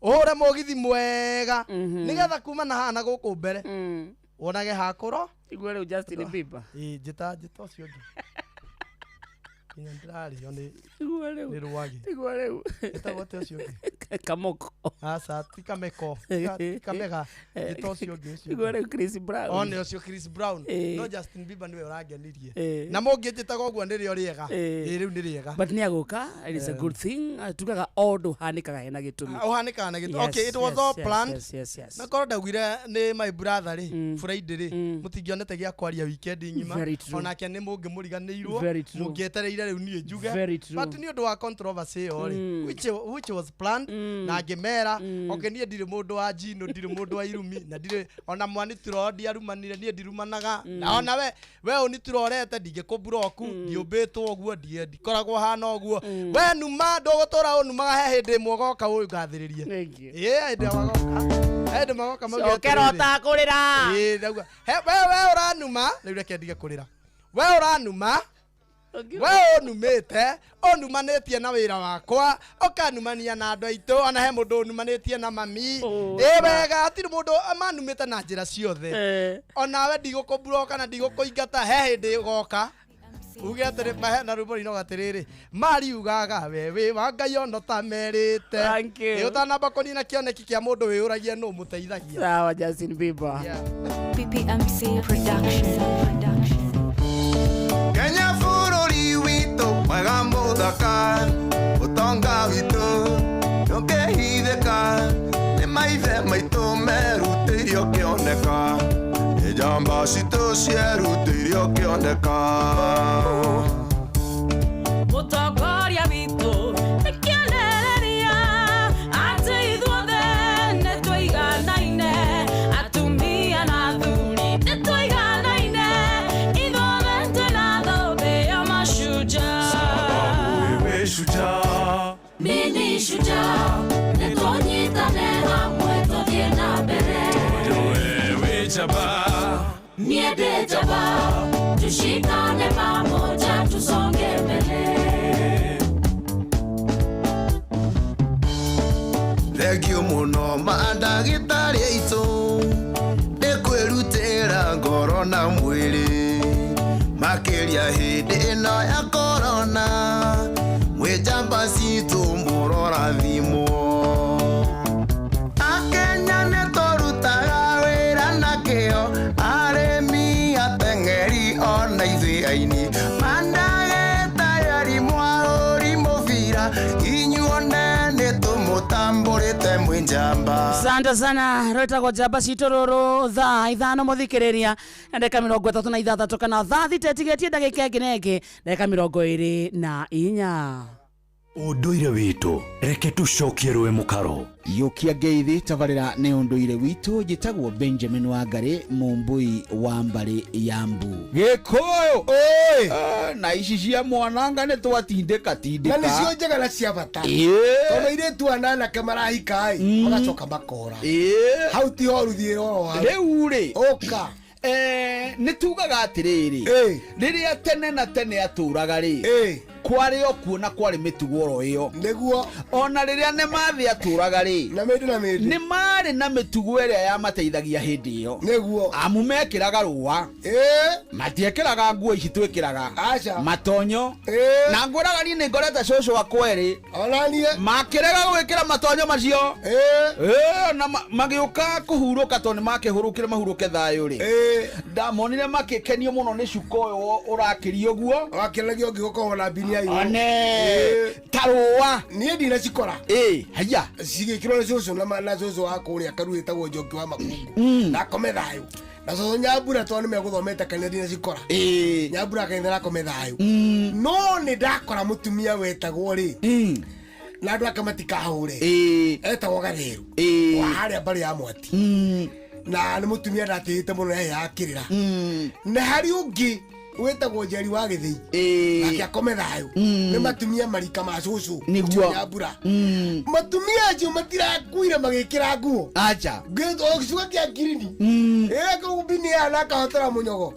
ũhũre mũgithi mwega, nĩgetha kuma na haha na gũkũ mbere wonage hakũro. Igua rĩu Justin Bieber. Ĩ, njĩta ũcio ũngĩ nginya ndĩrarĩo nĩ Igua rĩu. nĩ rwagĩ. Igua rĩu. Ĩtagwo atĩa ũcio ũngĩ? Kamoko. Aca, ti Kameko, ti Kamega, njĩta ũcio ũngĩ, ũcio Igua ũngĩ. rĩu Chris Brown. O nĩ ũcio Chris Brown. No Justin Bieber nĩwe ũrangenirie. Na mũngĩnjĩtaga ũguo nĩrĩo rĩega. Ĩ, rĩu nĩ rĩega. But nĩ agũka, it is a good thing. Tugaga o ũndũ ũhanĩkaga hena gĩtũmi. Ũhanĩkaga na gĩtũmi. Okay, it was all planned. Na korwo ndaugire nĩ my brother rĩ, Friday rĩ, mũtingĩonete gĩa kwaria weekend ng'ima. Very true. Onake nĩ mũngĩmũriganĩirwo. Very true. Mũngĩetereire rĩu niĩ njuge. Very true. But nĩ ũndũ wa controversy ĩyo rĩ, which was planned, na ngĩmera, okay, niĩ ndirĩ mũndũ wa njino, ndirĩ mũndũ wa irumi, na ndirĩ ona mwanituro ndiarumanire, niĩ ndirumanaga. Na ona we ũniturorete ndingĩkũburoku, ndiũmbĩtwo ũguo, ndikoragwo hana ũguo. We numa ndũgũtũra ũnumaga, he hĩndĩ ĩmwe ũgoka ũngathĩrĩrie. Thank you. Ĩ, hĩndĩ ĩrĩa magoka, hĩndĩ magoka mauge Cokera atĩrĩrĩ. ũtakũrĩra. Ĩ, ndauga, he, we ũranuma rĩu, reke ndige kũrĩra. We ũranuma, we ũnumĩte, ũnumanĩtie na wĩra wakwa, ũkanumania na andũ aitũ, ona he mũndũ ũnumanĩtie na mami. Ĩ wega, hatirĩ mũndũ manumĩte na njĩra ciothe. Onawe ndigũkũburoka na ndigũkũingata, he hĩndĩ ũgoka. Uge atĩrĩ mahe na rwĩmbo rũinaga atĩrĩrĩ mariugaga we wĩ wa Ngai ono ta merĩte. Thank you. Ĩ ũtanamba kũnina kĩoneki kĩa mũndũ wĩyũragie nũ mũteithagia. Sawa, Justin Bieber. PPMC Production. Kenya bũrũri witũ mwega mũthaka ũtonga witũ ndũngĩhithĩka nĩ maithe maitũ merutĩire ũkĩoneka nĩ njamba citũ cierutĩire ũkĩoneka. Mũtongoria witũ nĩ kĩonereria atĩ ithuothe nĩ tũiganaine, atumia na athuri nĩ tũiganaine, ithuothe twĩna thũmbĩ ya mashujaa. Wewe shujaa. Mimi ni shujaa, nĩ tũnyitane hamwe tũthiĩ na mbere. Wewe jabaa. Niĩ ndĩ njamba, tushikane pamoja tusonge mbele. Thengiũ mũno mandagĩtarĩ aitũ nĩ kwĩrutĩra ngoro na mwĩrĩ makĩria hĩndĩ ĩno ya korona mwĩ njamba citũ mũrorathimwo. Akenya nĩ tũrutaga wĩra na kĩo arĩmi ateng'eri ona ithuĩ aini mandagĩtarĩ arimũ ahũri mũbira inyuone nĩ tũmũtambũrĩte mwĩ njamba. Asante sana rwĩtagwo njamba citũ rũrũ thaa 5 mũthikĩrĩria na ndagĩka 36 kana thaa 6 ĩtigĩtie ndagĩka ĩngĩ na ĩngĩ ndagĩka 24. Ũndũire witũ reke tũcokie rũĩ mũkaro. Yũkia ngeithi tabarĩra nĩ ũndũire witũ njĩtagwo Benjamin Wangari mũmbui wa mbarĩ ya mbu. Gĩkũyũ oi na ici cia mwananga nĩ twatindĩka tindĩka na nĩcio njega na cia bata tondũ airĩtu ana anake marahika ĩ magacoka makora hau ti horu thiĩ oro hau rĩu rĩ ũka nĩ tugaga atĩrĩrĩ rĩrĩa tene na tene atũraga rĩ kwarĩ o kuo na kwarĩ mĩtugo oro ĩyo nĩguo ona rĩrĩa Nemathi atũraga rĩ na mĩndĩ na mĩndĩ nĩ marĩ na mĩtugo ĩrĩa yamateithagia hĩndĩ ĩyo nĩguo amu mekĩraga rũa matiekĩraga nguo ici twĩkĩraga matonyo na ngwĩraga niĩ nĩ ngorete cũcũ wakwa erĩ makĩrega gwĩkĩra matonyo macio na magĩũka kũhurũka tondũ nĩ makĩhurũkire mahurũke thayũ rĩ ndamonire makĩkenio mũno nĩ cuka ũyũ ũrakĩrio ũguo wakĩragio ũngĩgũkorwo na mbinia igũrũ one ta rũa niĩ ndinacikora haya cigĩkĩrwo nĩ cũcũ na cũcũ wa kũrĩa karu wĩtagwo Njoki wa Makungu nakome thayũ na cũcũ Nyambura tondũ nĩmegũthomete kanitha ndinacikora Nyambura kanitha nakome thayũ no nĩ ndakora mũtumia wetagwo rĩ na andũ ake matikahũre etagwo Gatheru wa harĩa mbarĩ ya Mwati na nĩ mũtumia ndatĩĩte mũno yakĩrĩra na harĩ ũngĩ wĩtagwo Njeri wa Gĩthĩi nake akome thayũ nĩ matumia marika ma cũcũ Nĩguo. Nyambura matumia acio matirakuire magĩkĩra nguo acha gĩcuka kĩa ngirini kũu mbinia na akahotera mũnyogo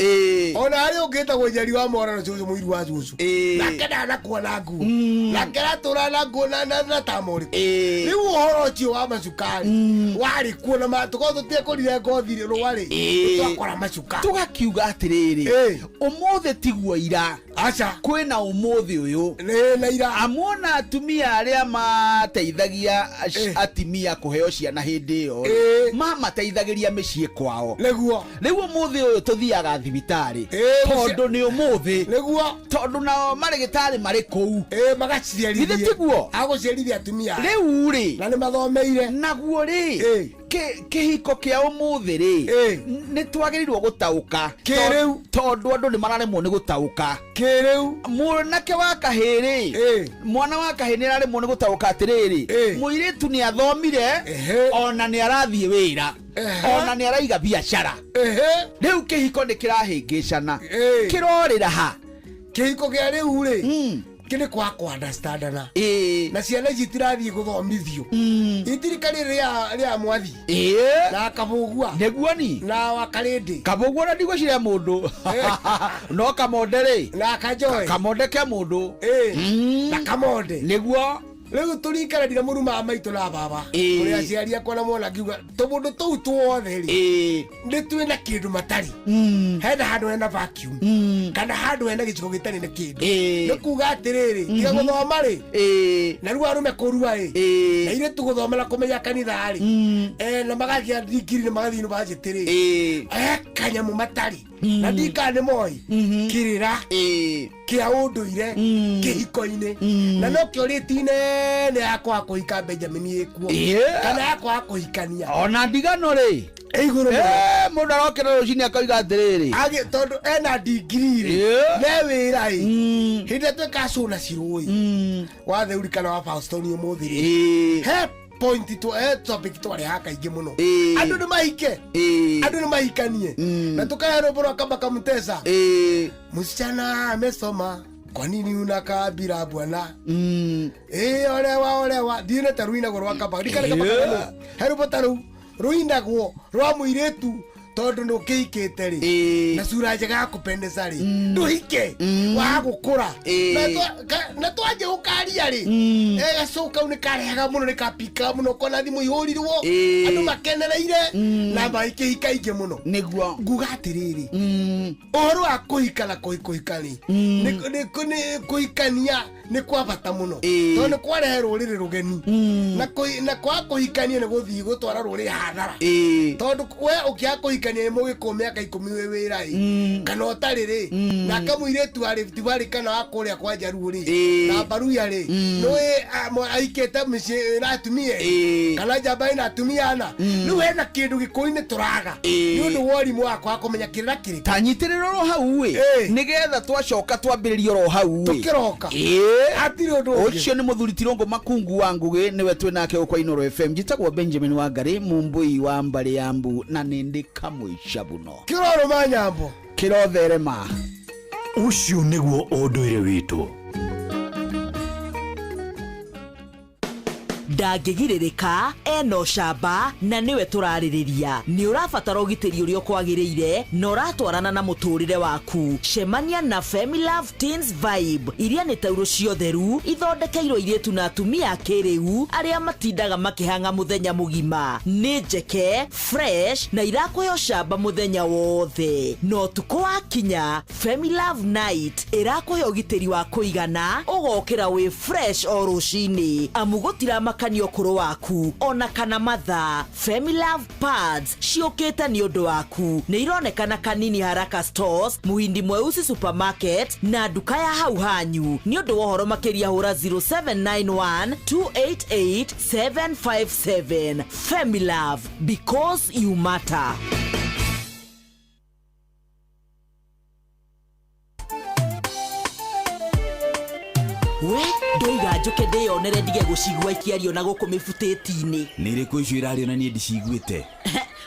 ona harĩ ũngĩ wĩtagwo Njeri wa Morano cũcũ mũiru wa cũcũ nake ndanakua na nguo nake aratũra na nguo na tama ũrĩkũ rĩu ũhoro ũcio wa macukari warĩ kuo na tũkorwo tũtiekũrire ngothi rũa rĩ twakora macuka tũgakiuga atĩrĩrĩ ũmũthĩ tiguo ira aca kwĩna ũmũthĩ ũyũ na ira amuona atumia arĩa mateithagia atimia kũheo ciana hĩndĩ ĩyo rĩ, mamateithagĩria mĩciĩ kwao nĩguo rĩu ũmũthĩ ũyũ tũthiaga thibitarĩ tondũ nĩ ũmũthĩ nĩguo tondũ nao marĩgĩtarĩ marĩ kũu magaciarithie githĩ tiguo agũciarithia atumia rĩu rĩ na nĩ mathomeire naguo rĩ kĩhiko kĩa ũmũthĩ rĩ nĩ twagĩrĩirwo gũtaũka Kĩrĩu. Tondũ andũ nĩ mararemwo nĩ gũtaũka kĩrĩu mwanake wa kahĩĩ rĩ mwana wa kahĩĩ nĩ araremwo nĩ gũtaũka atĩrĩrĩ mũirĩtu nĩ athomire ona nĩ arathiĩ wĩra ona nĩ araiga biacara rĩu kĩhiko nĩ kĩrahĩngĩcana kĩrorĩra ha kĩhiko kĩa rĩu rĩ kĩrĩ kwa kũ-understandana na ciana ici itirathiĩ gũthomithio itirika rĩa mwathi na kabũgua nĩguo ni na wakarĩndĩ kabũgua na ndigwĩciria mũndũ no kamonde rĩ na kajoe kamonde ke mũndũ na kamonde nĩguo Rĩu tũrikaranire mũruma maitũ na baba. Kũrĩ aciari akwa na mwana ngiuga tũmũndũ tũu tuothe rĩ nĩ twĩ na kĩndũ matarĩ. Hena handũ hena vacuum kana handũ hena gĩcigo gĩtarĩ na kĩndũ. Nĩ kuga atĩrĩrĩ tiga gũthoma rĩ na rĩu arũme kũrua ĩ na ithuĩ tũgũthoma na kũmenya kanitha rĩ na magathiĩ ndigiri na magathiĩ university rĩ kanyamũ matarĩ na ndikana nĩ moi kĩrĩra kĩa ũndũire kĩhiko-inĩ na nokĩo rĩti nene ya kwaga kũhika Benjamin ĩkuo kana ya kwaga kũhikania ona ndigano rĩ igũrũ mũndũ arokĩra rũcinĩ akoiga atĩrĩrĩ tondũ ena ndigiri rĩ me wĩra ĩ hĩndĩ ĩrĩa twĩkaga show na Cirũ ĩ wa Theuri kana wa Faustoni ũmũthĩ rĩ he point to topic twarehaga kaingĩ mũno andũ nĩ mahike andũ nĩ mahikanie na tũkahe rwĩmbo rwa Kamba Kamutesa msichana amesoma kwa nini unakaa bila bwana olewa olewa thiĩ ta ruinagwo rwa Kamba ndikane Kamba he rwĩmbo ta rũu ruinagwo rwa mũirĩtu tondũ nũkĩhikĩte rĩ na cura njega ya kũpendeza rĩ ndũhike waga gũkũra na twanjia gũkaria rĩ gacũũ kau nĩ karehaga mũno nĩ kapikaga mũno kona thimũ ihũrirwo andũ makenereire na maikĩhika aingĩ mũno nĩguo nguga atĩrĩrĩ ũhoro wa kũhika na kũhika rĩ nĩ kũhikania nĩ kwa bata mũno tondũ nĩ kwarehe rũrĩrĩ rũgeni na kwaga kũhikania nĩ gũthiĩ gũtwara rũrĩrĩ hathara tondũ we ũkĩaga kũhikania nĩ mũgĩkũyũ mĩaka 10 wĩ wĩra ĩ kana ũtarĩ rĩ na kamũirĩtu wa Rift Valley kana wa kũrĩa kwa Njaruo rĩ na Mbaruya rĩ nĩũĩ aikĩte mĩciĩ ĩna atumia kana njamba ĩna atumia ana rĩu hena kĩndũ gĩkũyũ-inĩ tũraga nĩ ũndũ wa ũrimũ wa kwaga kũmenya kĩrĩra kĩrĩkũ ta nyitĩrĩra oro hau ĩ nĩgetha twacoka twambĩrĩrie oro hau ĩ tũkĩroka hatirĩ ũndũ ũngĩ ũcio nĩ mũthuri Tirũngũ Makungu wa Ngũgĩ nĩwe twĩ nake gũkũ Inooro FM njĩtagwo Benjamin Wangari Mumbui wa mbarĩ ya Mbu na nĩ ndĩ kamũica buno kĩrorũma nyambo kĩrotherema ũcio nĩguo ũndũire witũ. Ndangĩgirĩrĩka ena ũcamba na nĩwe tũrarĩrĩria nĩ ũrabatara ũgitĩri ũrĩa ũkwagĩrĩire na ũratwarana na mũtũrĩre waku. Cemania na Femilove Teens Vibe iria nĩ taurũ ciotheru ithondekeirwo airĩtu na atumia a kĩrĩu arĩa matindaga makĩhang'a mũthenya mũgima. Nĩ njeke fresh na irakũhe ũcamba mũthenya wothe na ũtukũ wakinya Femilove Night ĩrakũhe ũgitĩri wa kũigana ũgokĩra wĩ fresh o rũcinĩ amu gũtiramakania ũkũrũ waku ona kana mathaa. Femilove Pads ciũkĩte nĩ ũndũ waku nĩ ironekana Kanini Haraka Stores, Muhindi Mweusi Supermarket na nduka ya hau hanyu. Nĩ ũndũ wa ũhoro makĩria hũra 0791 288 757. Femilove, because you matter. We ndoiga njuke ndĩyonere ndige gũcigua ikĩario na gũkũ mĩbutĩti-inĩ. Nĩ irĩkũ icio irario na niĩ ndiciguĩte?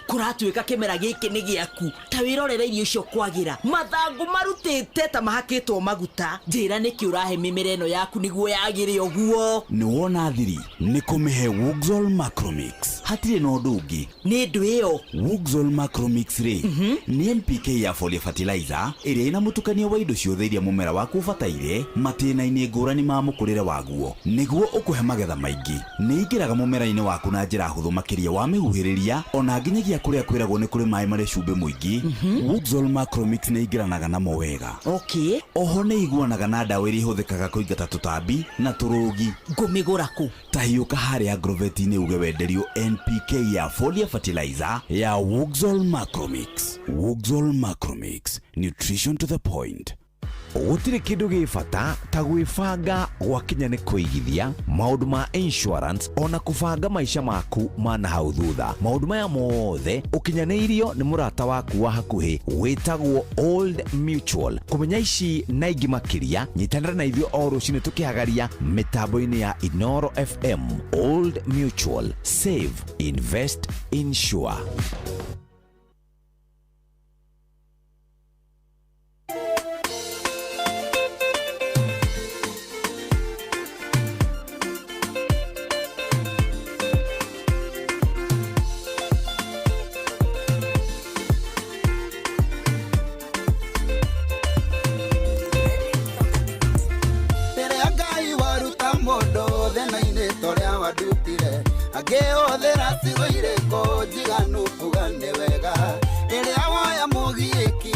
Kũratuĩka kĩmera gĩkĩ nĩ gĩaku ta wĩrorere irio icio kwagĩra mathangũ marutĩte ta mahakĩtwo maguta. Njĩra nĩkĩ ũrahe mĩmera ĩno yaku nĩguo yagĩre ũguo? Nĩ wona thiri nĩ kũmĩhe Wuxol Macromix hatirĩ na ũndũ ũngĩ. Nĩ ndũ ĩyo Wuxol Macromix rĩ nĩ NPK ya foliar fertilizer ĩrĩa ĩna mũtukanio wa indo ciothe iria mũmera waku ũbataire matĩna-inĩ ngũrani ma mũkũrĩre waguo nĩguo ũkũhe magetha maingĩ. Nĩ ingĩraga mũmera-inĩ waku na njĩra hũthũ makĩria wa mĩhuhĩrĩria ona nginyagia kũrĩa kwĩragwo nĩ kũrĩ maĩ marĩ cumbĩ mũingĩ. Wuxol Macromix nĩ ingĩranaga namo wega. Okay. Oho nĩ iguanaga na ndawa iria ihũthĩkaga kũingata tũtambi na tũrũgi. Ngũmĩgũra kũ? Ta hiũka harĩa Agrovet-inĩ uge wenderio NPK ya foliar fertilizer ya Wuxol Macromix. Wuxol Macromix, nutrition to the point. Gũtirĩ kĩndũ gĩ bata ta gwĩbanga gwakinya nĩ kũigithia maũndũ ma insurance ona kũbanga maica maku ma na hau thutha. Maũndũ maya mothe ũkinyanĩirio nĩ mũrata waku wa hakuhĩ wĩtagwo Old Mutual. Kũmenya ici na ingĩ makĩria nyitanĩra na ithuĩ o rũcinĩ tũkĩhagaria mĩtambo-inĩ ya Inooro FM. Old Mutual, save, invest, insure. Thena-inĩ cigo irĩkũ njiganu kuga nĩ wega rĩrĩa woya mũgiĩki.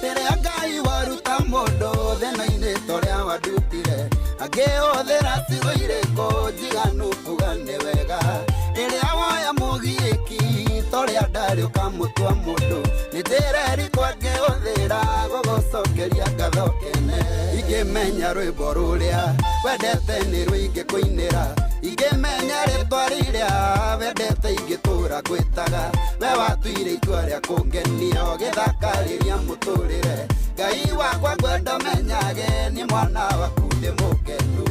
Rĩrĩa Ngai waruta mũndũ thĩna-inĩ torĩa wandutire, angĩhũthĩra cigo irĩkũ njiganu kuga nĩ wega rĩrĩa woya mũgiĩki torĩa ndarĩ ũkamũtua mũndũ nĩ njĩra ĩrĩkũ angĩhũthĩra gũgũcokeria ngatho kene. Ingĩmenya rwĩmbo rũrĩa wendete nĩ rũingĩkũinĩra, ingĩmenya rĩtwa rĩrĩa wendete ingĩtũra ngwĩtaga, we watuire itua rĩa kũngenia ũgĩthakarĩria mũtũrĩre. Ngai wakwa ngwenda menyage nĩ mwana waku ndĩ mũkenu.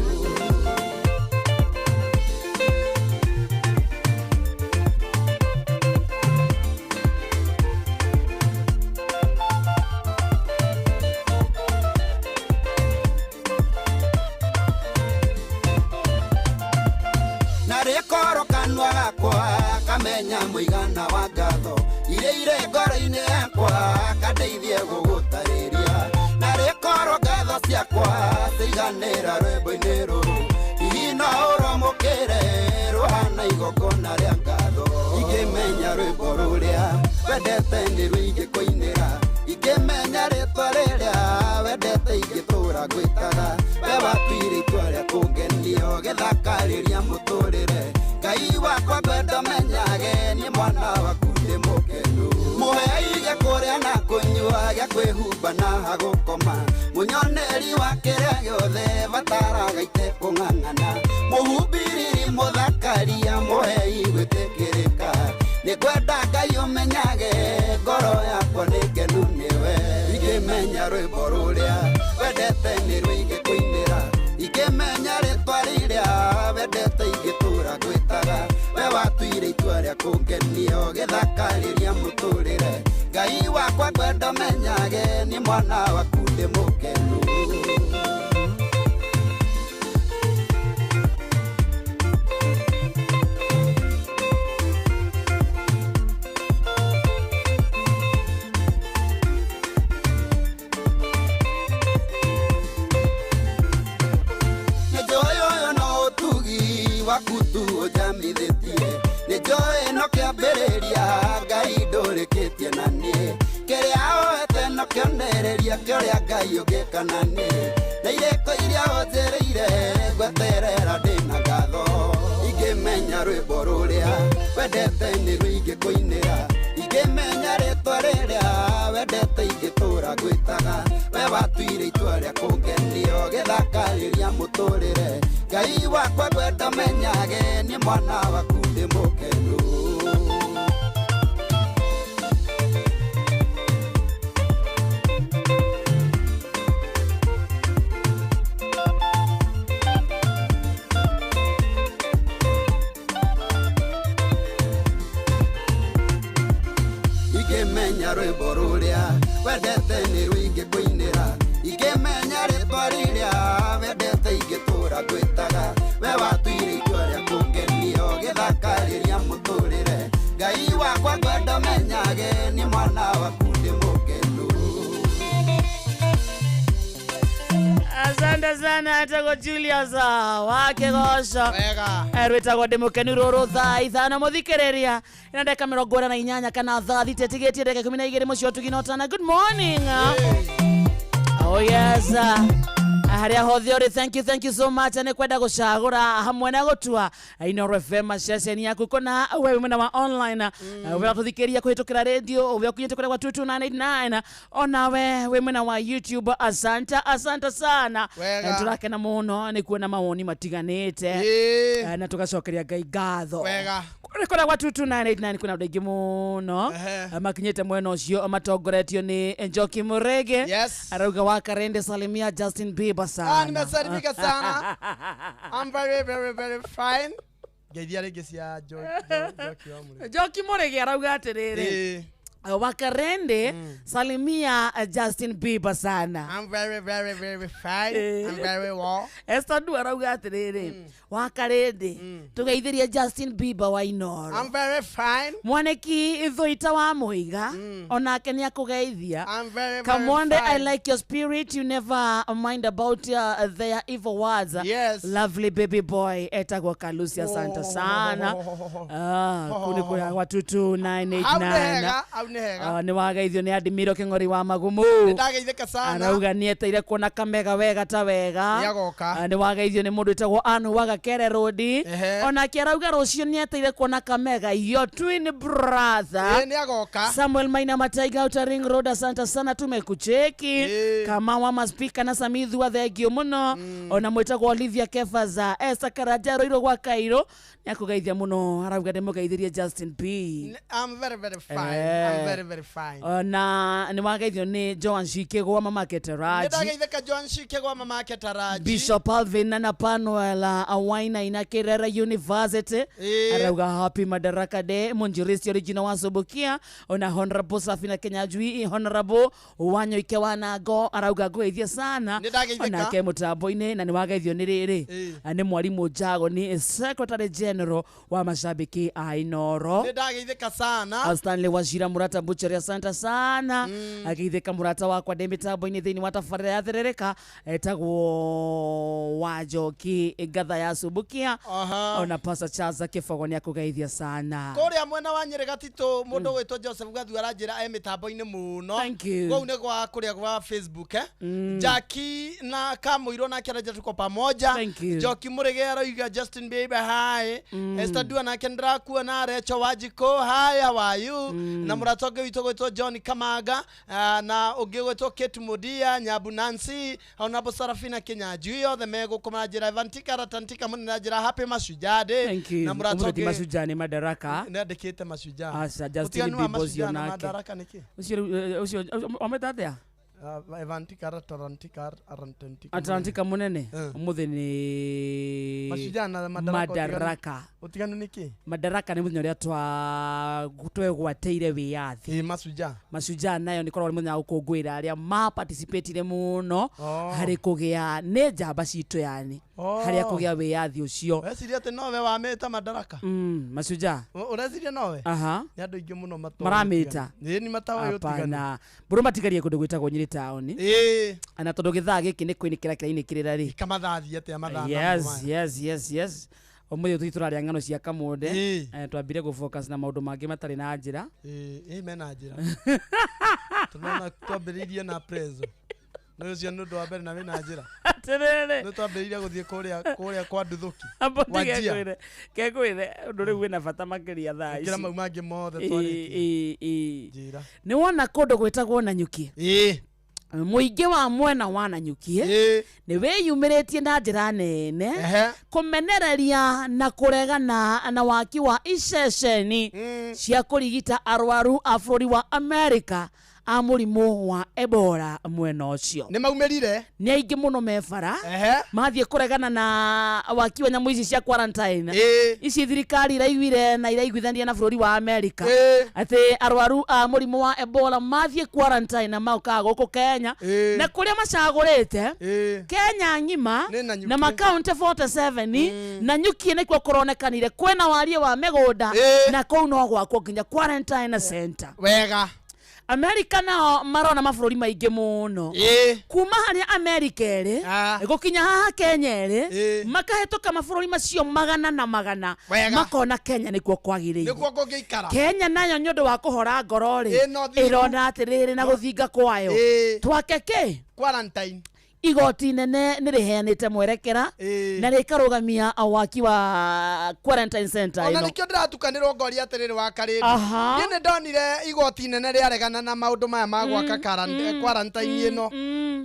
Narĩkorwo kanua gakwa kamenya mũigana wa ngatho iria irĩ ngoro-inĩ yakwa kandeithie gũgũtarĩria. Narĩkorwo ngatho ciakwa ciiganĩra rwĩmbo-inĩ rũrũ, hihi no ũrwamũkĩre rũhana igongona rĩa ngatho. Ingĩmenya rwĩmbo rũrĩa wendete nĩ rũingĩkũinĩra, ingĩmenya rĩtwa rĩrĩa wendete ingĩtũra ngwĩtaga, we watuire itua rĩa kũngenia ũgĩthakarĩria mũtũrĩre. Ngai wakwa ngwenda menyage nĩ mwana waku ndĩ mũkenu. Mũhe gĩa kũrĩa na kũnyua, gĩa kwĩhumba na hagũkoma, mũnyoneri wa kĩrĩa gĩothe bataraga itekũng'ang'ana, mũhumbĩrĩri mũthakaria mũhei gwĩtĩkĩrĩka, nĩ ngwenda Ngai ũmenyage ngoro yakwa nĩ ngenu nĩwe. Ingĩmenya rwĩmbo rũrĩa wendete nĩ rũingĩkũinĩra, ingĩmenya rĩtwa rĩrĩa wendete ingĩtũra ngwĩtaga, we watuire itua rĩa kũngenia ũgĩthakarĩria mũtũrĩre. Ngai wakwa ngwenda menyage nĩ mwana waku ndĩ mũkenu. Nĩnjũĩ ũyũ no ũtugi waku tu ũnjamithĩtie, nĩnjũĩ no kĩambĩrĩria Ngai ndũrĩkĩtie na niĩ, kĩrĩa oete no kĩonereria kĩũrĩa Ngai ũngĩka na niĩ, na irĩko iria ũnjĩrĩire ngweterera ndĩna ngatho. Ingĩmenya rwĩmbo rũrĩa wendete nĩ rũingĩkũinĩra, ingĩmenya rĩtwa rĩrĩa wendete ingĩtũra ngwĩtaga, we watuire itua rĩa kũngenia ũgĩthakarĩria mũtũrĩre. Ngai wakwa ngwenda menyage nĩ mwana waku ndĩ mũkenu. Ingĩmenya rwĩmbo rũrĩa wendete nĩ rũingĩkũinĩra, ingĩmenya rĩtwa rĩrĩa wendete ingĩtũra ngwĩtaga, we watuire itua rĩa kũngenia ũgĩthakarĩria mũtũrĩre. Ngai wakwa ngwenda menyage nĩ mwana waku ndĩ mũkenu. Asante sana etagwo Julius wa Kĩgoco rwĩtagwo ndĩ mũkenu rũrũ thaa 5 mũthikĩrĩria ĩna ndagĩka 48 kana thaa 6 ĩtigĩtie ndagĩka 12 mũciĩ ũtugi na ũtana. Good morning. Oh yes. Harĩa hothe ũrĩ, thank you so much nĩ kwenda gũcagũra hamwe na gũtua Inooro FM ceceni yaku kona we mwena wa online we watũthikĩria kũhĩtũkĩra radio we ũkinyĩte kũrĩa gwa 22989 onawe wĩ mwena wa YouTube. Asante asante sana. Wega. Tũrakena mũno nĩ kuona mawoni matiganĩte na tũgacokeria Ngai ngatho. Wega. Kũrĩa kũrĩa gwa 22989 kwĩna andũ aingĩ mũno makinyĩte mwena ũcio matongoretio nĩ Njoki Murege. Yes. Arauga wa Karende salimia Justin Bieber sana. Ah, nimesalimika sana. I'm very very very fine. Ngeithia rĩngĩ cia Njoki wa Mũrĩmi. Njoki Mũrĩgi arauga atĩrĩrĩ. Wakarende salimia Justin Bieber sana. I'm very very very fine. I'm very well. Esther Ndu arauga atiriri Wakarende tugeithirie Justin Bieber wa Inoro. I'm very fine. Mwaneki Ithuita wa Muiga onake ni akugeithia. I'm very very Kamonde, fine. I like your spirit. You never mind about their evil words. Yes. Lovely baby boy etagwo Kalusi, asante sana. Kuni kwa watu 2989. Hau nĩ hega, hau nĩ hega. Nĩ wageithio nĩ Adimiro Kĩng'ori wa Magumu. Nĩndageithĩka sana. Arauga nĩeteire kuona kamega wega ta wega. Nĩagoka. Nĩ wageithio nĩ mũndũ wĩtagwo Anu wa Gakere Road. Onake arauga rũciũ nĩeteire kuona kamega your twin brother. Ĩĩ, nĩagoka. Samuel Maina Mataiga uta Ring Road, asante sana tumekucheki. Kama wa maspika na Samithu wa thengio muno. Ona mwĩtagwo Olivia Kefaza Esther Karanja Roiro gwa Kairo nĩakũgeithia mũno, arauga ndĩmũgeithirie Justin B. I'm very very fine. I'm very very fine. Ona nĩ wageithio nĩ Joan Shikegwa mama Keteraji. Nĩndageithĩka Joan Shikegwa mama Keteraji. Bishop Alvin na Panuela Awaina ina Kerera University. Arauga happy Madaraka Day Munjirisi original wa Subukia. Ona Honorable Safina Kenyajui Honorable Wanyoike wa Nago arauga ngũgeithia sana. Nĩndageithĩka. Onake mũtambo-inĩ na nĩ wageithio nĩ rĩrĩ nĩ mwarimũ Jago nĩ Secretary General wa mashabiki a Inoro. Nĩndageithĩka sana. Stanley Wachira murata Butchery, asante sana. Ageithĩka murata wakwa ndĩ mĩtambo-inĩ thĩinĩ wa tabarĩra ya Therereka etagwo Wanjoki Ngatha ya Subukia. Ona Pastor Charles Kĩbogo nĩ akũgeithia sana. Kũrĩa mwena wa Nyĩrĩ Gatitũ mũndũ gwĩtwo Joseph Gathu aranjĩra e mĩtambo-inĩ mũno. Thank you. Kũu nĩ gwa kũrĩa gwa Facebook Jackie na Kamũirũ nake aranjĩra tuko pamoja. Thank you. Njoki Mũrĩge aroiga Justin Bieber hi. Esther Dua nake ndĩrakuona. Recho Wanjikũ hi, how are you? Na mũrata ũngĩ witũ gwĩtwo John Kamaga na ũngĩ gwĩtwo Kate Mudia Nyabu Nancy onabo Sarafina Kinyanjui othe megũkũ maranjĩra Evantika Ratantika mũnene aranjĩra happy Mashujaa Day. Thank you. Na mũrata Ũmũthĩ ti ũngĩ Mashujaa nĩ Madaraka. Nĩandĩkĩte Mashujaa. Aca Justin Ũtiganu wa Bieber ũcio Mashujaa na nake. Madaraka nĩkĩ? Ũcio wamwĩta atĩa? Evantika Ratantika Arantantika Atlantika mũnene ũmũthĩ nĩ Mashujaa na Madaraka. Madaraka. Ũtiganu nĩkĩ? Madaraka nĩ mũthenya ũrĩa twegwatĩire wĩyathi. Mashujaa. Mashujaa nayo nĩ koragwo nĩ mũthenya wa gũkũngũĩra arĩa ma participatire mũno harĩ kũgĩa nĩ njamba citũ yani harĩa kũgĩa wĩyathi ũcio. Ũreciria atĩ nowe wamĩta Madaraka? Mashujaa. Ũreciria nowe? Aha. Nĩ andũ aingĩ mũno matoĩ. Maramĩta. Ĩĩ nĩ matoĩ ũtiganu. Hapana. Mbũrũ matigarie kũndũ gwĩtagwo Nyĩrĩ taũni. Na tondũ gĩthaa gĩkĩ nĩ kwĩnĩkĩra kĩrainĩkĩrĩra rĩ. Kamathathi atĩa mathaa. Yes, yes, yes, yes. Ũmũthĩ tũthiĩ tũraria ng'ano cia Kamonde. Twambire gũ focus na maũndũ mangĩ matarĩ na njĩra. Ĩĩ mena njĩra. Tũrona twambĩrĩirie na prezo. Nĩ ũcio nĩ ũndũ wa mbere na wĩna njĩra. Atĩrĩrĩ. Nĩ twambĩrĩirie gũthiĩ kũrĩa kwa Nduthũki. Wanjia. Kekwĩre ũndũ rĩu wĩna bata makĩria thaa ici. Gũkĩra mau mangĩ mothe twarĩtie. Njĩra. Nĩ wona kũndũ gwĩtagwo Nanyuki. Mũingĩ wa mwena wa Nanyuki nĩ wĩyumĩrĩtie na njĩra nene kũmenereria na kũregana na waki wa iceceni cia kũrigita arwaru a bũrũri wa Amerika a mũrimũ wa Ebola mwena ũcio. Nĩ maumĩrire. Nĩ aingĩ mũno me bara mathiĩ kũregana na waki wa nyamũ ici cia quarantine. Ici thirikari iraiguire na iraiguithania na bũrũri wa Amerika atĩ arwaru a mũrimũ wa Ebola mathiĩ quarantine na maũkaga gũkũ Kenya na kũrĩa macagũrĩte Kenya ng'ima na makaunti 47 na Nyuki nĩkuo kũronekanire kwĩna warie wa mĩgũnda na kũu no gwakwo nginya quarantine center. Wega. Amerika nao marona mabũrũri maingĩ mũno kuma harĩa Amerika ĩrĩ gũkinya haha Kenya ĩrĩ makahĩtũka mabũrũri macio magana na magana makona Kenya nĩkuo kwagĩrĩire. Nĩkuo kũngĩikara. Kenya nayo nĩ ũndũ wa kũhora ngoro rĩ ĩrona atĩrĩrĩ na gũthinga kwayo twake kĩ quarantine. Igoti nene nĩ rĩheanĩte mwerekera na rĩkarũgamia waki wa quarantine center Ona ĩno. nĩkĩo ndĩratukanĩrwo ngoria atĩrĩrĩ wa Karĩndĩ. Niĩ nĩ ndonire igoti inene rĩaregana na maũndũ maya ma gwaka quarantine ĩno.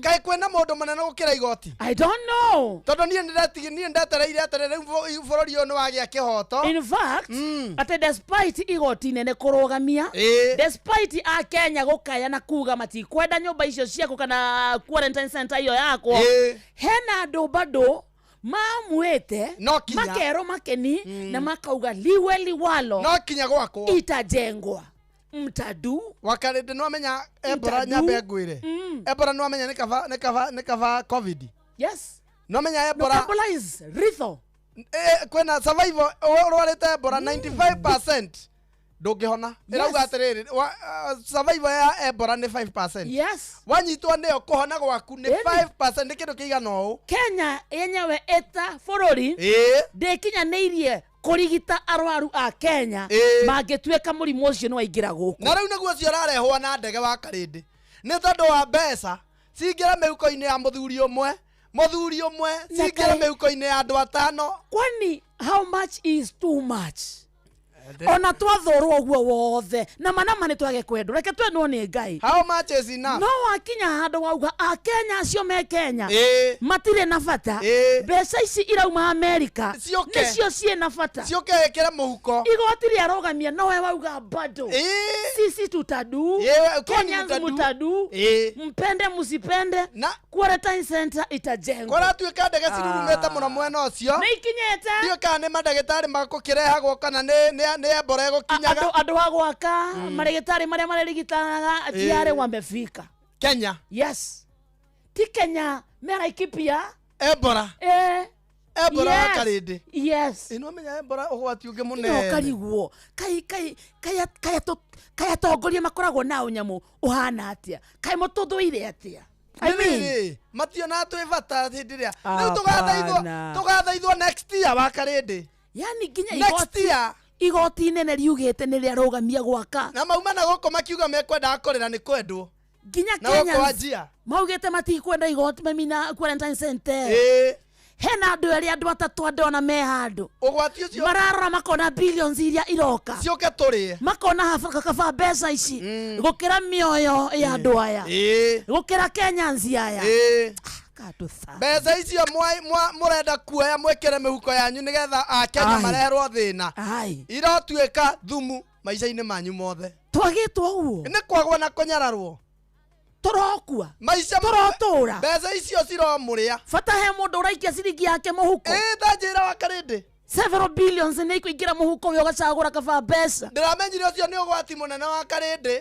Kaĩ kwĩna mũndũ mũnene gũkĩra igoti? I don't know. Tondũ niĩ nĩ ndetereire atĩrĩrĩ rĩu bũrũri ũyũ nĩ wagĩa kĩhoto. In fact, atĩ despite igoti inene kũrũgamia, despite a Kenya gũkaya na kuga matikwenda nyũmba icio ciaku kana quarantine center iyo yakwo, hena andũ bado mamuĩte makerwo makeni na makauga liwe liwalo no kinya gwakwo itajengwa. Mtadu. Wakarĩndĩ nĩwamenya Ebola nyambe ngwĩre. Ebola nĩwamenya nĩ kaba COVID. Yes. Nĩwamenya Ebola. No, Ebola is lethal. Kwĩna survival ũrwarĩte Ebola 95% ndũngĩhona. Ĩrauga atĩrĩrĩ, survival ya Ebola nĩ 5%. Yes. Wanyitwo nĩyo kũhona gwaku nĩ 5%, nĩ kĩndũ kĩigana ũũ. Kenya yenyewe ĩta bũrũri ndĩkinyanĩirie kũrigita arwaru a Kenya mangĩtuĩka mũrimũ ũcio nĩwaingĩra gũkũ. Na rĩu nĩguo ũcio ũrarehwo na ndege wa Karĩndĩ nĩ tondũ wa mbeca cingĩra mĩhuko-inĩ ya mũthuri ũmwe cingĩra mĩhuko-inĩ ya andũ atano. Kwani how much is too much? Ona twathorwo ũguo wothe na manama nĩ twage kwendwo, reke twendwo nĩ Ngai. How much is enough? No wakinya handũ wauga a Kenya acio me Kenya matirĩ na bata, mbeca ici irauma America nĩcio ciĩ na bata, ciũke wĩkĩre mũhuko. Igoti rĩarũgamia nowe wauga bado sisi tutadu, Kenyans mutadu, mpende musipende, quarantine center itajengwa. Kũratuĩka ndege cirurumĩte mũno mwena ũcio nĩ ikinyĩte, ndiũĩ kana nĩ mandagĩtarĩ makũkĩrehagwo kana nĩ Ebola ĩgũkinyaga. Andũ a gwaka marĩgĩtarĩ marĩa marĩrigitanaga tiarĩ wamefika Kenya. Yes, ti Kenya meraikipia Ebola. Ebola wa Karĩndĩ. Yes. Ĩno menya Ebola ũgwati ũngĩ mũnene. Ũkarigwo kai kai kai kai atongoria makoragwo na ũnyamũ ũhana atĩa, kai mũtũthũire atĩa? I mean, mationa twĩ bata hĩndĩ ĩrĩa rĩu tũgathaithwo next year wa Karĩndĩ. Yani nginya igoti inene riugĩte nĩ rĩarũgamia gwaka na mauma na gũkũ makiuga mekwendaga kũrĩra nĩ kwendwo nginya Kenya maugĩte matikwenda igoti mamina quarantine center. Hena andũ erĩ andũ atatũ andona me handũ ũgwati ũcio mararora makona billions iria iroka ciũke tũrĩe, makona kaba mbeca ici gũkĩra mĩoyo ya andũ aya, gũkĩra Kenyans aya. Mbeca icio mũrenda kuoya mwĩkĩre mĩhuko yanyu nĩgetha Akenya mareherwo thĩna irotuĩka thumu maica-inĩ manyu mothe. Twagĩtwo ũguo nĩ kwagwo na kũnyararwo, tũrokua maica tũrotũra, mbeca icio ciromũrĩa. Bata he mũndũ ũraikia ciringi yake mũhuko. Ta njĩra wa Karĩndĩ, several billions nĩ ikũingĩra mũhuko we ũgacagũra kaba mbeca. Ndĩramenyire ũcio nĩ ũgwati mũnene wa Karĩndĩ.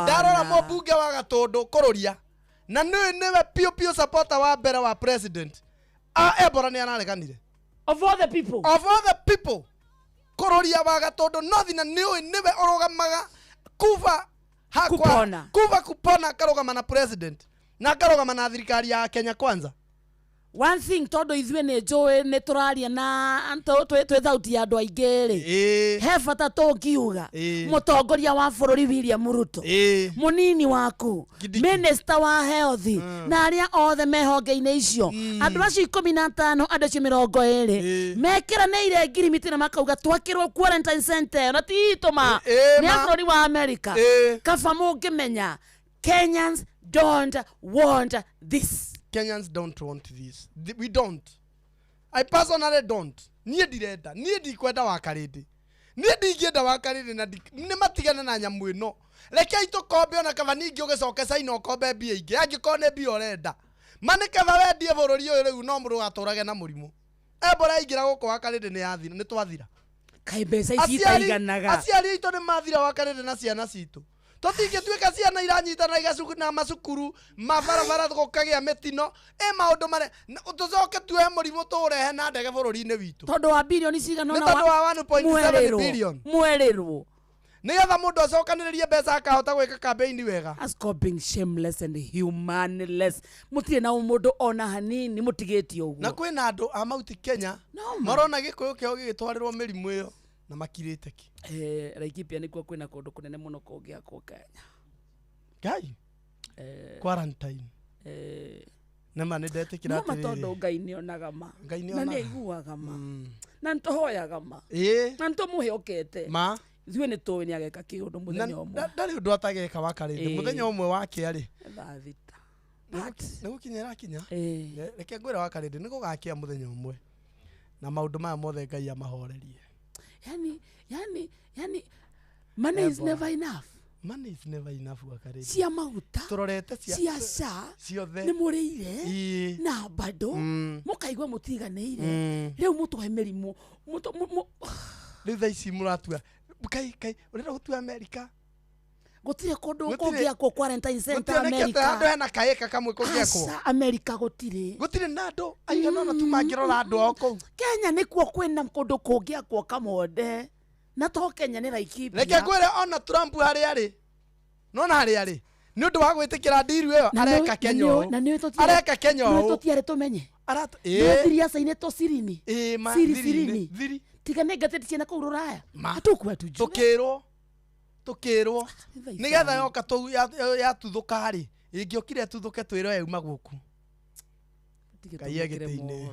Ndarora mũmbunge wa Gatũndũ kũrũria na nĩ nĩwe piũ supporter wa mbere wa president a Ebola nĩ arareganire. Of all the people, of all the people kũrũria wa Gatũndũ North, na nĩũĩ nĩwe ũrũgamaga kuva hakwa kuva kupona, akarũgama na president na akarũgama na thirikari ya Kenya Kwanza. One thing tondũ ithuĩ nĩ njũĩ nĩ tũraria na twĩ thauti ya andũ aingĩ rĩ, he bata tũngiuga mũtongoria wa bũrũri William Ruto, mũnini waku minister wa health na arĩa othe me honge-inĩ icio, andũ acio 15 andũ acio 20 mekĩranĩire ngirimiti na makauga twakĩrwo quarantine center na ti itũ ma nĩ a bũrũri wa America. Kaba mũngĩmenya Kenyans don't want this. Kenyans don't want this. We don't. I personally don't. Niĩ ndirenda, niĩ ndikwenda wa Karĩndĩ. Niĩ ndingĩenda wa Karĩndĩ na nĩ matigane na nyamũ ĩno. Rekei tũkombe ona kaba ningĩ ũgĩcoke China ũkombe mbia ingĩ angĩkorwo nĩ mbia ũrenda. Ma nĩ kaba wendie bũrũri ũyũ rĩu no mũrũgatũrage na mũrimũ. Ebola yaingĩra gũkũ wa Karĩndĩ nĩ yathira, nĩ twathira. Kaĩ mbeca ici itaiganaga. Aciari aitũ nĩ mathira wa Karĩndĩ na ciana citũ. Tũtingĩtuĩka ciana iranyitana igacukuru macukuru mabarabara gũkagĩa mĩtino ĩ maũndũ marĩa tũcoke tuoe mũrimũ tũũrehe na ndege bũrũri-inĩ witũ tondũ wa bilioni cigana nĩ tondũ wa 1.7 billion mwerĩrwo nĩgetha mũndũ acokanĩrĩrie mbeca akahota gwĩka campaign wega. That's called being shameless and humanless. Mũtirĩ na mũndũ ona hanini mũtigĩtie ũguo. Na kwĩna andũ a Mount Kenya marona gĩkũyũ kĩao gĩgĩtwarĩrwo mĩrimũ ĩyo na makirĩte ki. Laikipia nĩkuo kwĩna kũndũ kũnene mũno kũngĩakwo Kenya. Ngai quarantine nĩma nĩ ndetĩkĩra atĩrĩrĩ, no tondũ Ngai nĩonaga ma na nĩaiguaga ma na nĩtũhoyaga ma na nĩtũmũhĩokete ma ithuĩ nĩ tũĩ nĩageka kĩũndũ mũthenya ũmwe. Ndarĩ ũndũ atageka wa Karĩndĩ mũthenya ũmwe wakĩa rĩ thaa thita nĩ gũkinya ĩrakinya. Reke ngwĩre wa Karĩndĩ nĩ gũgakĩa mũthenya ũmwe na maũndũ maya mothe Ngai amahorerie. Yani money is never enough. Money is never enough wa Karĩndĩ. Cia maguta tũrorete cia SHA ciothe nĩ mũrĩire na bado mũkaigua mũtiganĩire rĩu mũtũhe mĩrimũ rĩu thaa ici mũratua kai kai ũrenda gũtua America Gũtirĩ kũndũ Gũtirĩ. kũngĩakwo quarantine center Gũtionekete America. handũ hena kaĩka kamwe kũngĩakwo. Aca, America gũtirĩ. Gũtirĩ na andũ aigana ũna tu mangĩrora andũ ao kũu. Kenya nĩkuo kwĩna kũndũ kũngĩakwo Kamonde. Na to Kenya nĩ Laikipia. Reke ngwĩre ona Trump harĩa arĩ. Nona harĩa arĩ. Nĩ ũndũ wa gwĩtĩkĩra ndiru ĩyo Na nĩ- areka Kenya na nĩ- ũũ. na nĩ tũtiarĩ- Areka Kenya nĩ ũũ. tũtiarĩ tũmenye. Ĩĩ. Nĩ thiri acainĩtwo cirini. Ĩĩ, ma, Siri thiri-inĩ, cirini. thiri. Tiga nĩ ngathĩti ciana kũu rũraya. Hatukua tujue. Tũkĩrwo. Tũkĩrwo. Thaa Nĩgetha yoka yatuthũka rĩ, ĩngĩokire ĩtuthũke twĩrwo yauma gũkũ. Ngai e gĩtĩ-inĩ.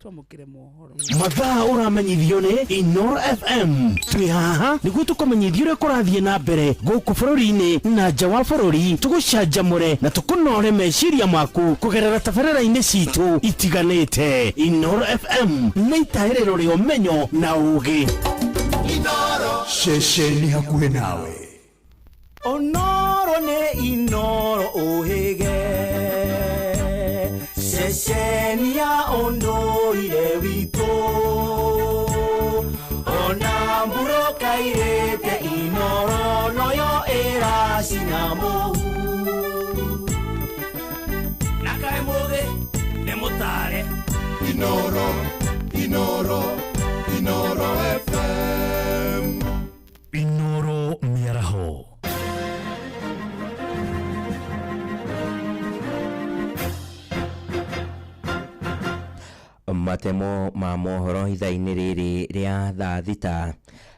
Twamũkĩre mohoro. Mathaa ũramenyithio nĩ Inoro FM. Twĩ haha nĩguo tũkũmenyithia ũrĩa kũrathiĩ na mbere gũkũ bũrũri-inĩ na nja wa bũrũri, tũgũcanjamũre na tũkũnore meciria maku kũgerera tabarĩra-inĩ citũ itiganĩte. Inoro FM nĩ itaĩrĩro rĩa ũmenyo na ũũgĩ. Ceceni hakuhĩ nawe. Onoro nĩ Inoro ũhĩge, ceceni ya ũndũire witũ, ona mburoka irĩte Inoro noyo ĩracina mũhu. Na kaĩ mũthĩ nĩ mũtare. Inoro, Inoro, Inoro FM. Inoro mĩaraho. Matemo ma mohoro ithaa-inĩ rĩrĩ rĩa thaa thita.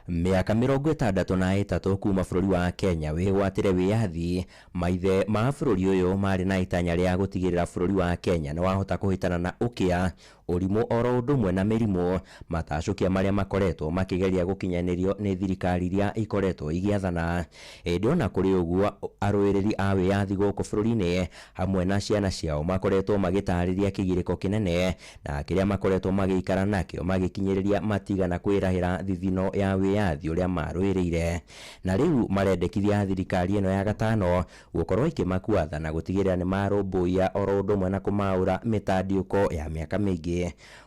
Mĩaka 63 kuma bũrũri wa Kenya wĩgwatĩre wĩyathi, maithe ma bũrũri ũyũ marĩ na itanya rĩa gũtigĩrĩra bũrũri wa Kenya nĩ wahota kũhĩtana na ũkĩa, ũrimũ oro ũndũ ũmwe na mĩrimũ, matacũkia marĩa makoretwo makĩgeria gũkinyanĩrio nĩ thirikari iria ikoretwo igĩathana. Ĩndĩ ona kũrĩ ũguo, arũĩrĩri a wĩyathi gũkũ bũrũri-inĩ hamwe na ciana ciao makoretwo magĩtarĩria kĩgirĩko kĩnene na kĩrĩa makoretwo magĩikara nakĩo magĩkinyĩrĩria matigana kwĩrahĩra thithino ya wĩyathi ũrĩa marũĩrĩire. Na rĩu marendekithia thirikari ĩno ya gatano gũkorwo ĩkĩmakuatha na gũtigĩrĩra nĩ marũmbũiya oro ũndũ ũmwe na kũmaũra mĩtandiũko ya mĩaka mĩingĩ.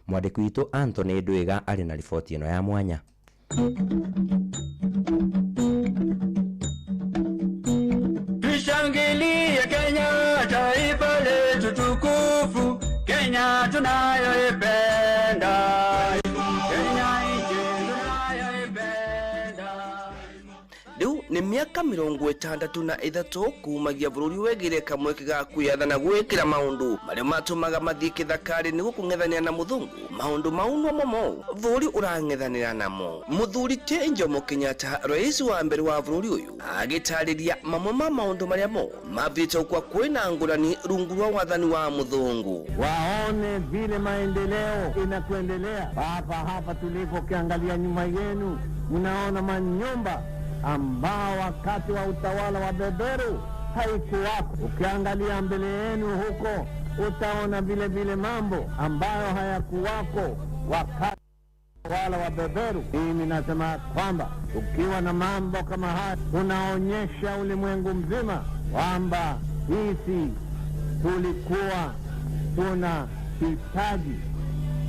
Mwandĩki witũ Anthony Ndwiga arĩ na riboti ĩno ya mwanya. Tushangilie Kenya, taifa letu tukufu, Kenya tunayoipenda. Kenya nchi tunayoipenda. Rĩu nĩ mĩaka 63 kumagia bũrũri wegire kamweke ga kwĩyathana gwĩkĩra maũndũ marĩa matũmaga mathiĩ kĩthakarĩ nĩguo kũng'ethanĩra na mũthũngũ. Maũndũ mau no momo bũrũri ũrang'ethanĩra namo. Mũthuri ti Jomo Kenyatta, rais wa mbere wa bũrũri ũyũ, agĩtarĩria mamwe ma maũndũ marĩa mo mambĩte gũkua kwĩna ngũrani rungu rwa wathani wa mũthũngũ. Waone vile maendeleo inakuendelea hapa hapa tulipo. Ukiangalia nyuma yenu mnaona manyumba ambao wakati wa utawala wa beberu haikuwako. Ukiangalia mbele yenu huko utaona vile vile mambo ambayo hayakuwako wakati utawala wa beberu. Mimi nasema kwamba ukiwa na mambo kama haya unaonyesha ulimwengu mzima kwamba sisi tulikuwa tuna hitaji,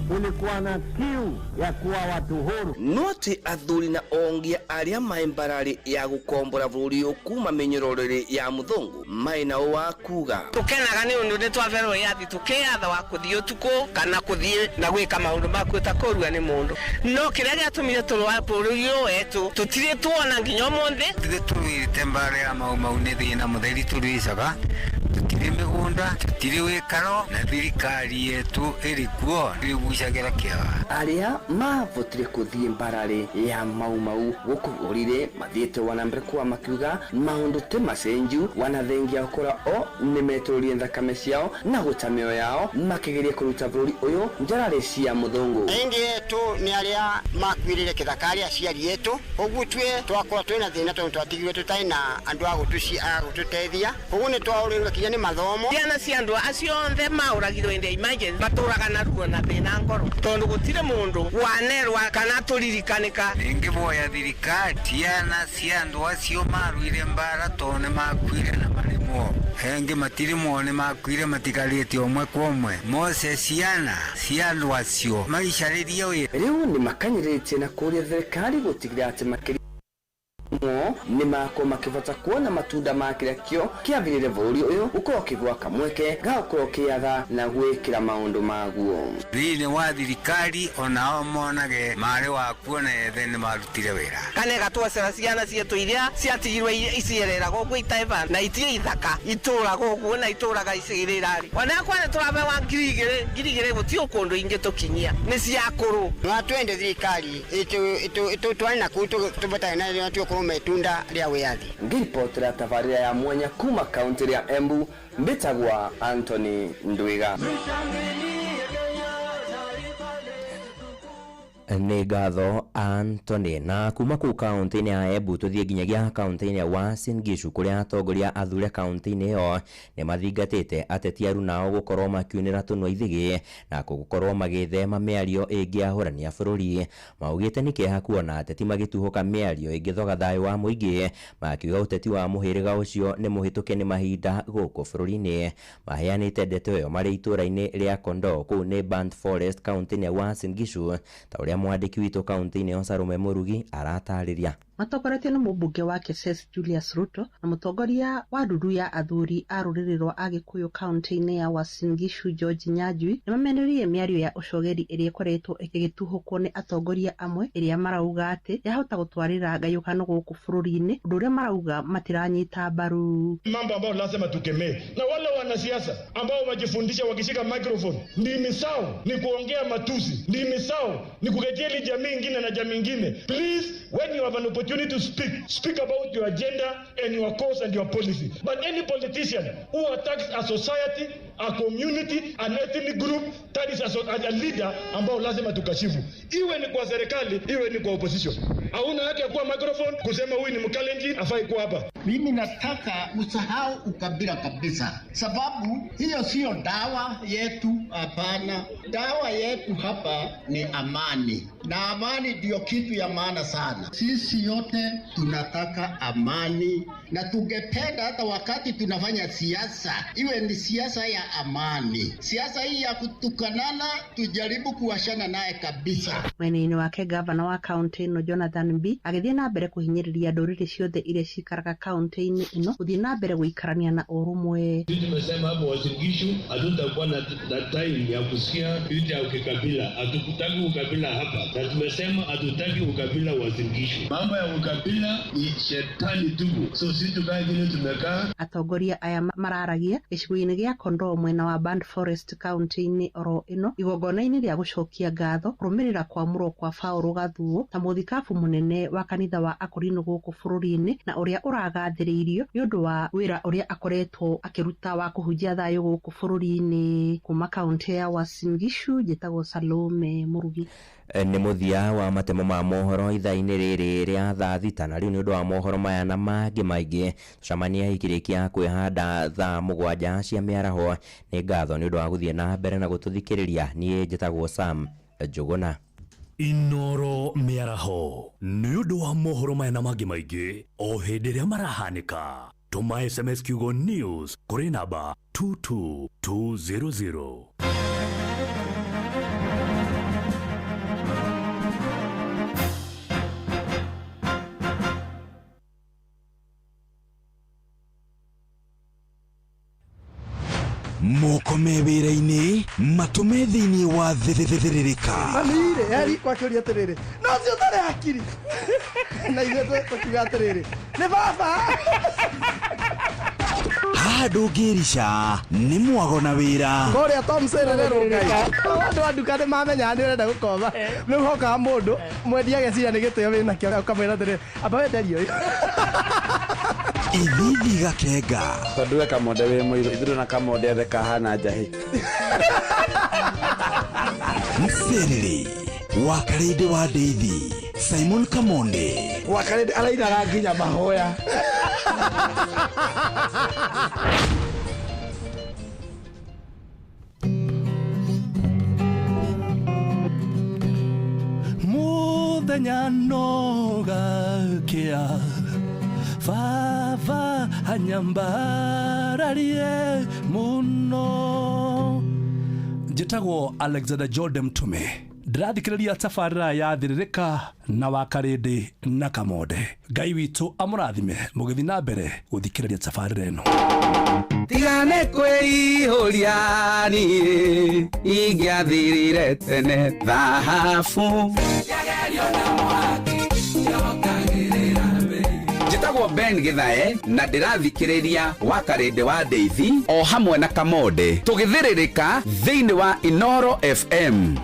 tulikuwa na kiu ya kuwa watu huru. No ti athuri na ongia arĩa maĩ mbararĩ ya gũkombora bũrũri ũyũ kuma mĩnyororo-inĩ ya mũthũngũ maĩ nao wa kuga. Tukenaga nĩ ũndũ nĩ twaberwo wĩyathi, tũkĩyatha wa kũthiĩ ũtukũ kana kũthiĩ na gwĩka maũndũ ma kwĩta kũrua nĩ mũndũ. No kĩrĩa gĩatũmire tũrũa bũrũri ũyũ wetu tũtirĩ tuona nginya ũmũthĩ. Ithuĩ tũrũĩte mbara ya Mau Mau nĩ thĩna mũtheri tũrũicaga, tũtirĩ mĩgũnda, tũtirĩ wĩkaro, na thirikari yetu ĩrĩ kuo ĩrĩgucagĩra kĩaga. Arĩa mavotire kũthiĩ mbararĩ ya Mau Mau gũkũ bũrũri-inĩ mathiĩte wana mbere kwa makiuga maũndũ ti macenju, wanathengia gũkora o nĩmetũrũrie thakame ciao na gũta mĩoyo yao makĩgeria kũruta bũrũri ũyũ njararĩ cia mũthũngũ. Aingĩ etu nĩ arĩa makuĩrĩire kĩthaka, arĩa aciari etu, ũguo ithuĩ twakorwo twĩna thĩna tondũ twatigirwe tũtarĩ na andũ a gũtũteithia, ũguo nĩ twaũrĩirwo kinya nĩ mathomo. Ciana cia andũ acio othe maũragirwo in the emergency matũraga na ruo na thĩna ngoro tondũ gũtirĩ mũndũ wanerwa kana tũririkanĩka. Ningĩboya thirikari ciana cia andũ acio maruire mbara tondũ nĩ makuire na marĩ muoyo, engĩ matirĩ muoyo nĩ makuire matigarĩte ũmwe kwa ũmwe. Mose ciana cia andũ acio maicarĩrie wĩra. Rĩu nĩ makanyĩrĩtie na kũria thirikari gũtigĩrĩra atĩ makĩria Mo nĩ makorwo makĩbota kuona matunda ma kĩrĩa kĩo kĩambĩrĩire bũrũri ũyũ gũkorwo ũkĩgwa kamweke ga gũkorwo ũkĩatha na gwĩkĩra maũndũ maguo. Thĩinĩ wa thirikari onao monage marĩ wa kuona ethe nĩ marutire wĩra. Kana gatwacera ciana cietu iria ciatigirwe icierera gũkũ itaiba na itirĩ ithaka itũraga ũguo na itũraga icigĩrĩra-rĩ, ona kwa nĩ tũrabewa 2000 2000 gũtirĩ kũndũ ingĩ tũkinyia nĩ cia akũrũ. No twende thirikari itutware na kuu tũbatane na tuokorwo metunda rĩa wĩyathi. Ngĩribotera tabarĩra ya mwanya kuma kaunti ya Embu, mbĩtagwa Anthony Ndwiga. Nĩ ngatho Anthony. Na kuma kũu kaunti-inĩ ya Embu tũthiĩ nginyagia kaunti-inĩ ya Uasin Gishu kũrĩa atongoria athure kaunti-inĩ ĩyo nĩ mathingatĩte ateti arunao gũkorwo makiunĩra tũnua ithĩgĩ na gũkorwo magĩthema mĩario ĩngĩahũrania bũrũri. Maugĩte nĩ kĩeha kuona ateti magĩtuhũka mĩario ĩngĩthoga thayũ wa mũingĩ, makiuga ũteti wa mũhĩrĩga ũcio nĩ mũhĩtũke nĩ mahinda gũkũ bũrũri-inĩ. Maheanĩte ndeto ĩyo marĩ itũũra-inĩ rĩa Kondoo kũu nĩ Burnt Forest kaunti-inĩ ya Uasin Gishu, ta ũrĩa mwandĩki witũ kaunti-inĩ ĩyo Salome Mũrugi aratarĩria. Matongoretio nĩ mũmbunge wa Keses Julius Ruto na mũtongoria wa ndundu ya athuri a rũrĩrĩ rwa Agĩkũyũ kaunti-inĩ ya Uasin Gishu George Nyanjui nĩ mamenereirie mĩario ya ũcogeri ĩrĩa ĩkoretwo ĩgĩtuhũkwo nĩ atongoria amwe ĩrĩa marauga atĩ yahota gũtwarĩra ngayũkano gũkũ bũrũri-inĩ, ũndũ ũrĩa marauga matiranyita mbaru. Mambo ambayo lazima tukemee, na wale wanasiasa ambao wajifundisha wakishika microphone ndimi sawa ni kuongea matusi, ndimi sawa ni kukejeli jamii ingine na jamii ingine. Please, when you have an opportunity to speak, speak about your agenda and your cause and your policy. But any politician who attacks a society, a community, an ethnic group, that is a leader ambao lazima tukashifu. Iwe ni kwa serikali, iwe ni kwa opposition. Hauna haki ya kuwa microphone kusema huyu ni Mkalenjin, afai kuwa hapa. Mimi nataka usahau ukabila kabisa, sababu hiyo sio dawa yetu. Hapana, dawa yetu hapa ni amani, na amani ndio kitu ya maana sana. Sisi yote tunataka amani, na tungependa hata wakati tunafanya siasa iwe ni siasa ya amani. Siasa hii ya kutukanana tujaribu kuwashana naye kabisa. Mwena-inĩ wake gavana wa kaunti ĩno Jonathan B agĩthiĩ na mbere kũhinyĩrĩria ndũrĩrĩ ciothe iria cikaraga kaunti-inĩ ĩno gũthiĩ na mbere gũikarania na ũrũmwe. Sisi tumesema hapo Uasin Gishu hatutakuwa na time ya kusikia vita ya ukikabila. Hatukutaki ukabila hapa, na tumesema hatutaki ukabila Uasin Gishu. Mambo ya ukabila ni shetani tupu. So sisi tukae vile tumekaa. Atongoria aya mararagia gĩcigo-inĩ gĩa Kondoo mwena wa Burnt Forest kaunti-inĩ oro ĩno igongona-inĩ rĩa gũcokia ngatho kũrũmĩrĩra kwamũrwo kwa Paul Gathuo ta mũthikabu mũnene wa kanitha wa Akorino gũkũ bũrũri-inĩ, na ũrĩa ũragathĩrĩirio nĩ ũndũ wa wĩra ũrĩa akoretwo akĩruta wa kũhunjia thayũ gũkũ bũrũri-inĩ. Kuma kaunti ya Uasin Gishu njĩtagwo Salome Mũrugi. Nĩ mũthia wa matemo ma mohoro ithaa-inĩ rĩrĩ rĩa thaa 6, na rĩu nĩ ũndũ wa mohoro maya na mangĩ maingĩ tũcemanie ikĩrĩkia kwĩhanda thaa 7 cia mĩaraho. Nĩ ngatho nĩ ũndũ wa gũthiĩ na mbere na gũtũthikĩrĩria. Niĩ njĩtagwo Sam Njũgũna. Inoro mĩaraho nĩ ũndũ wa mohoro maya na mangĩ maingĩ o hĩndĩ ĩrĩa marahanĩka. Tũma SMS kiugo news kũrĩ namba 22200. Moko me wĩra-inĩ matũme thĩinĩ wa thĩthĩrĩrĩka. Mami-rĩ, eri kwakĩũria atĩrĩrĩ, no ũcio ũtarĩ hakiri. Na ithuĩ tũkiuga atĩrĩrĩ, nĩ baba. Haha ndũngĩrica nĩ mwago na wĩra. Kũrĩa Tom Serere Ngai. Andũ a nduka nĩ mamenyaga nĩ ũrenda gũkoma. Rĩu hokaga mũndũ mwendia ageciria nĩ gĩtĩo wĩnakĩo ũkamwĩra atĩrĩrĩ, amba wenderie ũyũ. Ithithi gakenga. Tondũ we kamonde wĩ mũirũ, ithuĩ na kamonde othe kahana njahĩ. Mserere wa Karĩndĩ wa Ndeithi, Simon Kamonde. Wa Karĩndĩ arainaga nginya mahoya. Mũthenya no gakĩa baba anyambararie mũno. Njĩtagwo Alexander Jordan Mtume Ndĩrathikĩrĩria tabarĩra ya Thĩrĩrĩka na Wakarĩndĩ na Kamonde. Ngai witũ amũrathime mũgĩthiĩ na mbere gũthikĩrĩria tabarĩra ĩno. Tigane kwĩihũria niĩ ingĩathirire tene thahabu. Njĩtagwo Ben Githae na ndĩrathikĩrĩria Wakarĩndĩ wa Ndeithi o hamwe na Kamonde tũgĩthĩrĩrĩka thĩinĩ wa Inoro FM.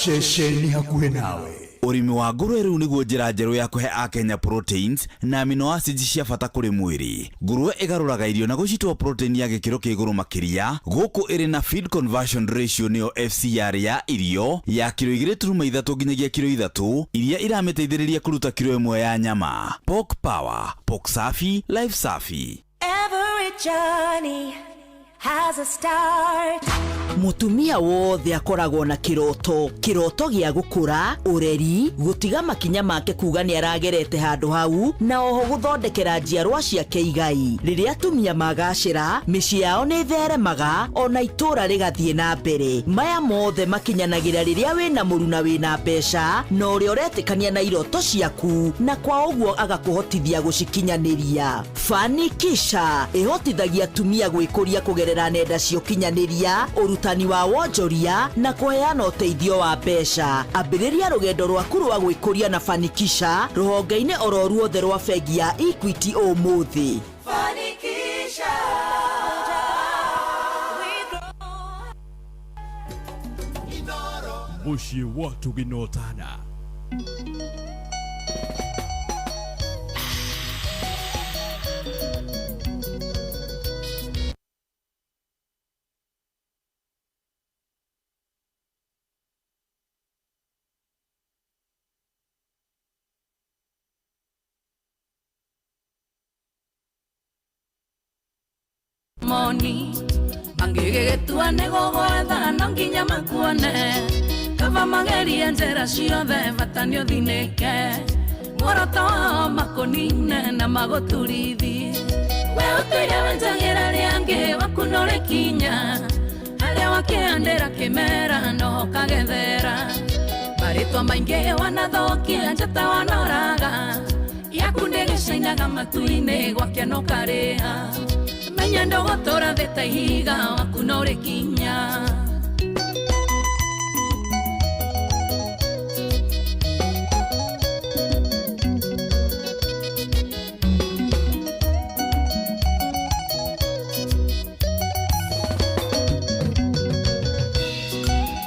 Ceceni hakuhĩ nawe. Ũrĩmi wa ngũrwe rĩu nĩguo njĩra njerũ ya kũhe akenya proteins na amino acids cia bata kũrĩ mwĩrĩ. Ngũrwe ĩgarũraga irio na gũcitua protein ya gĩkĩro kĩa igũrũ makĩria gũkũ ĩrĩ na feed conversion ratio nĩyo FCR ya irio ya kiro 2.3 nginyagia kiro 3 iria iramĩteithĩrĩria kũruta kiro 1 ya nyama. Pork Power, Pork Safi, Life Safi. Every journey has a start. Mutumia wothe akoragwo na kiroto, kiroto gĩa gũkũra, ũreri, gũtiga makinya make kuga nĩ aragerete handũ hau, na oho gũthondekera njiarwa ciake igai. Rĩrĩa atumia magacĩra, mĩciĩ yao nĩ ĩtheremaga, ona itũũra rĩgathiĩ na mbere. Maya mothe makinyanagĩra rĩrĩa wĩna mũruna wĩna mbeca, na ũrĩa ũretĩkania na iroto ciaku, na kwa ũguo agakũhotithia gũcikinyanĩria. Fanikisha ĩhotithagia atumia gwĩkũria kũgerera nenda cia ũkinyanĩria, ũrutani wa wonjoria na kũheana ũteithio wa mbeca. Ambĩrĩria rũgendo rwaku rwa gwĩkũria na Fanikisha rũhonge-inĩ oro ruothe rwa bengi ya Equity ũmũthĩ. Fanikisha. Mũciĩ wa tũgĩnotana. Moni mangĩgĩgĩtua nĩ gũgwetha no nginya makuone kaba magerie njĩra ciothe bata nĩ ũthinĩke muoroto wao makũnine na magũturithie we ũtũire wenjagĩra rĩangĩ waku no rĩkinya harĩa wakĩhandĩra kĩmera noho kagethera marĩtwa maingĩ wanathũkia njata wanoraga yaku ndĩgĩcainaga matu-inĩ gwakĩa no karĩha menya ndũgũtũra thĩ ta ihiga waku no rĩkinya.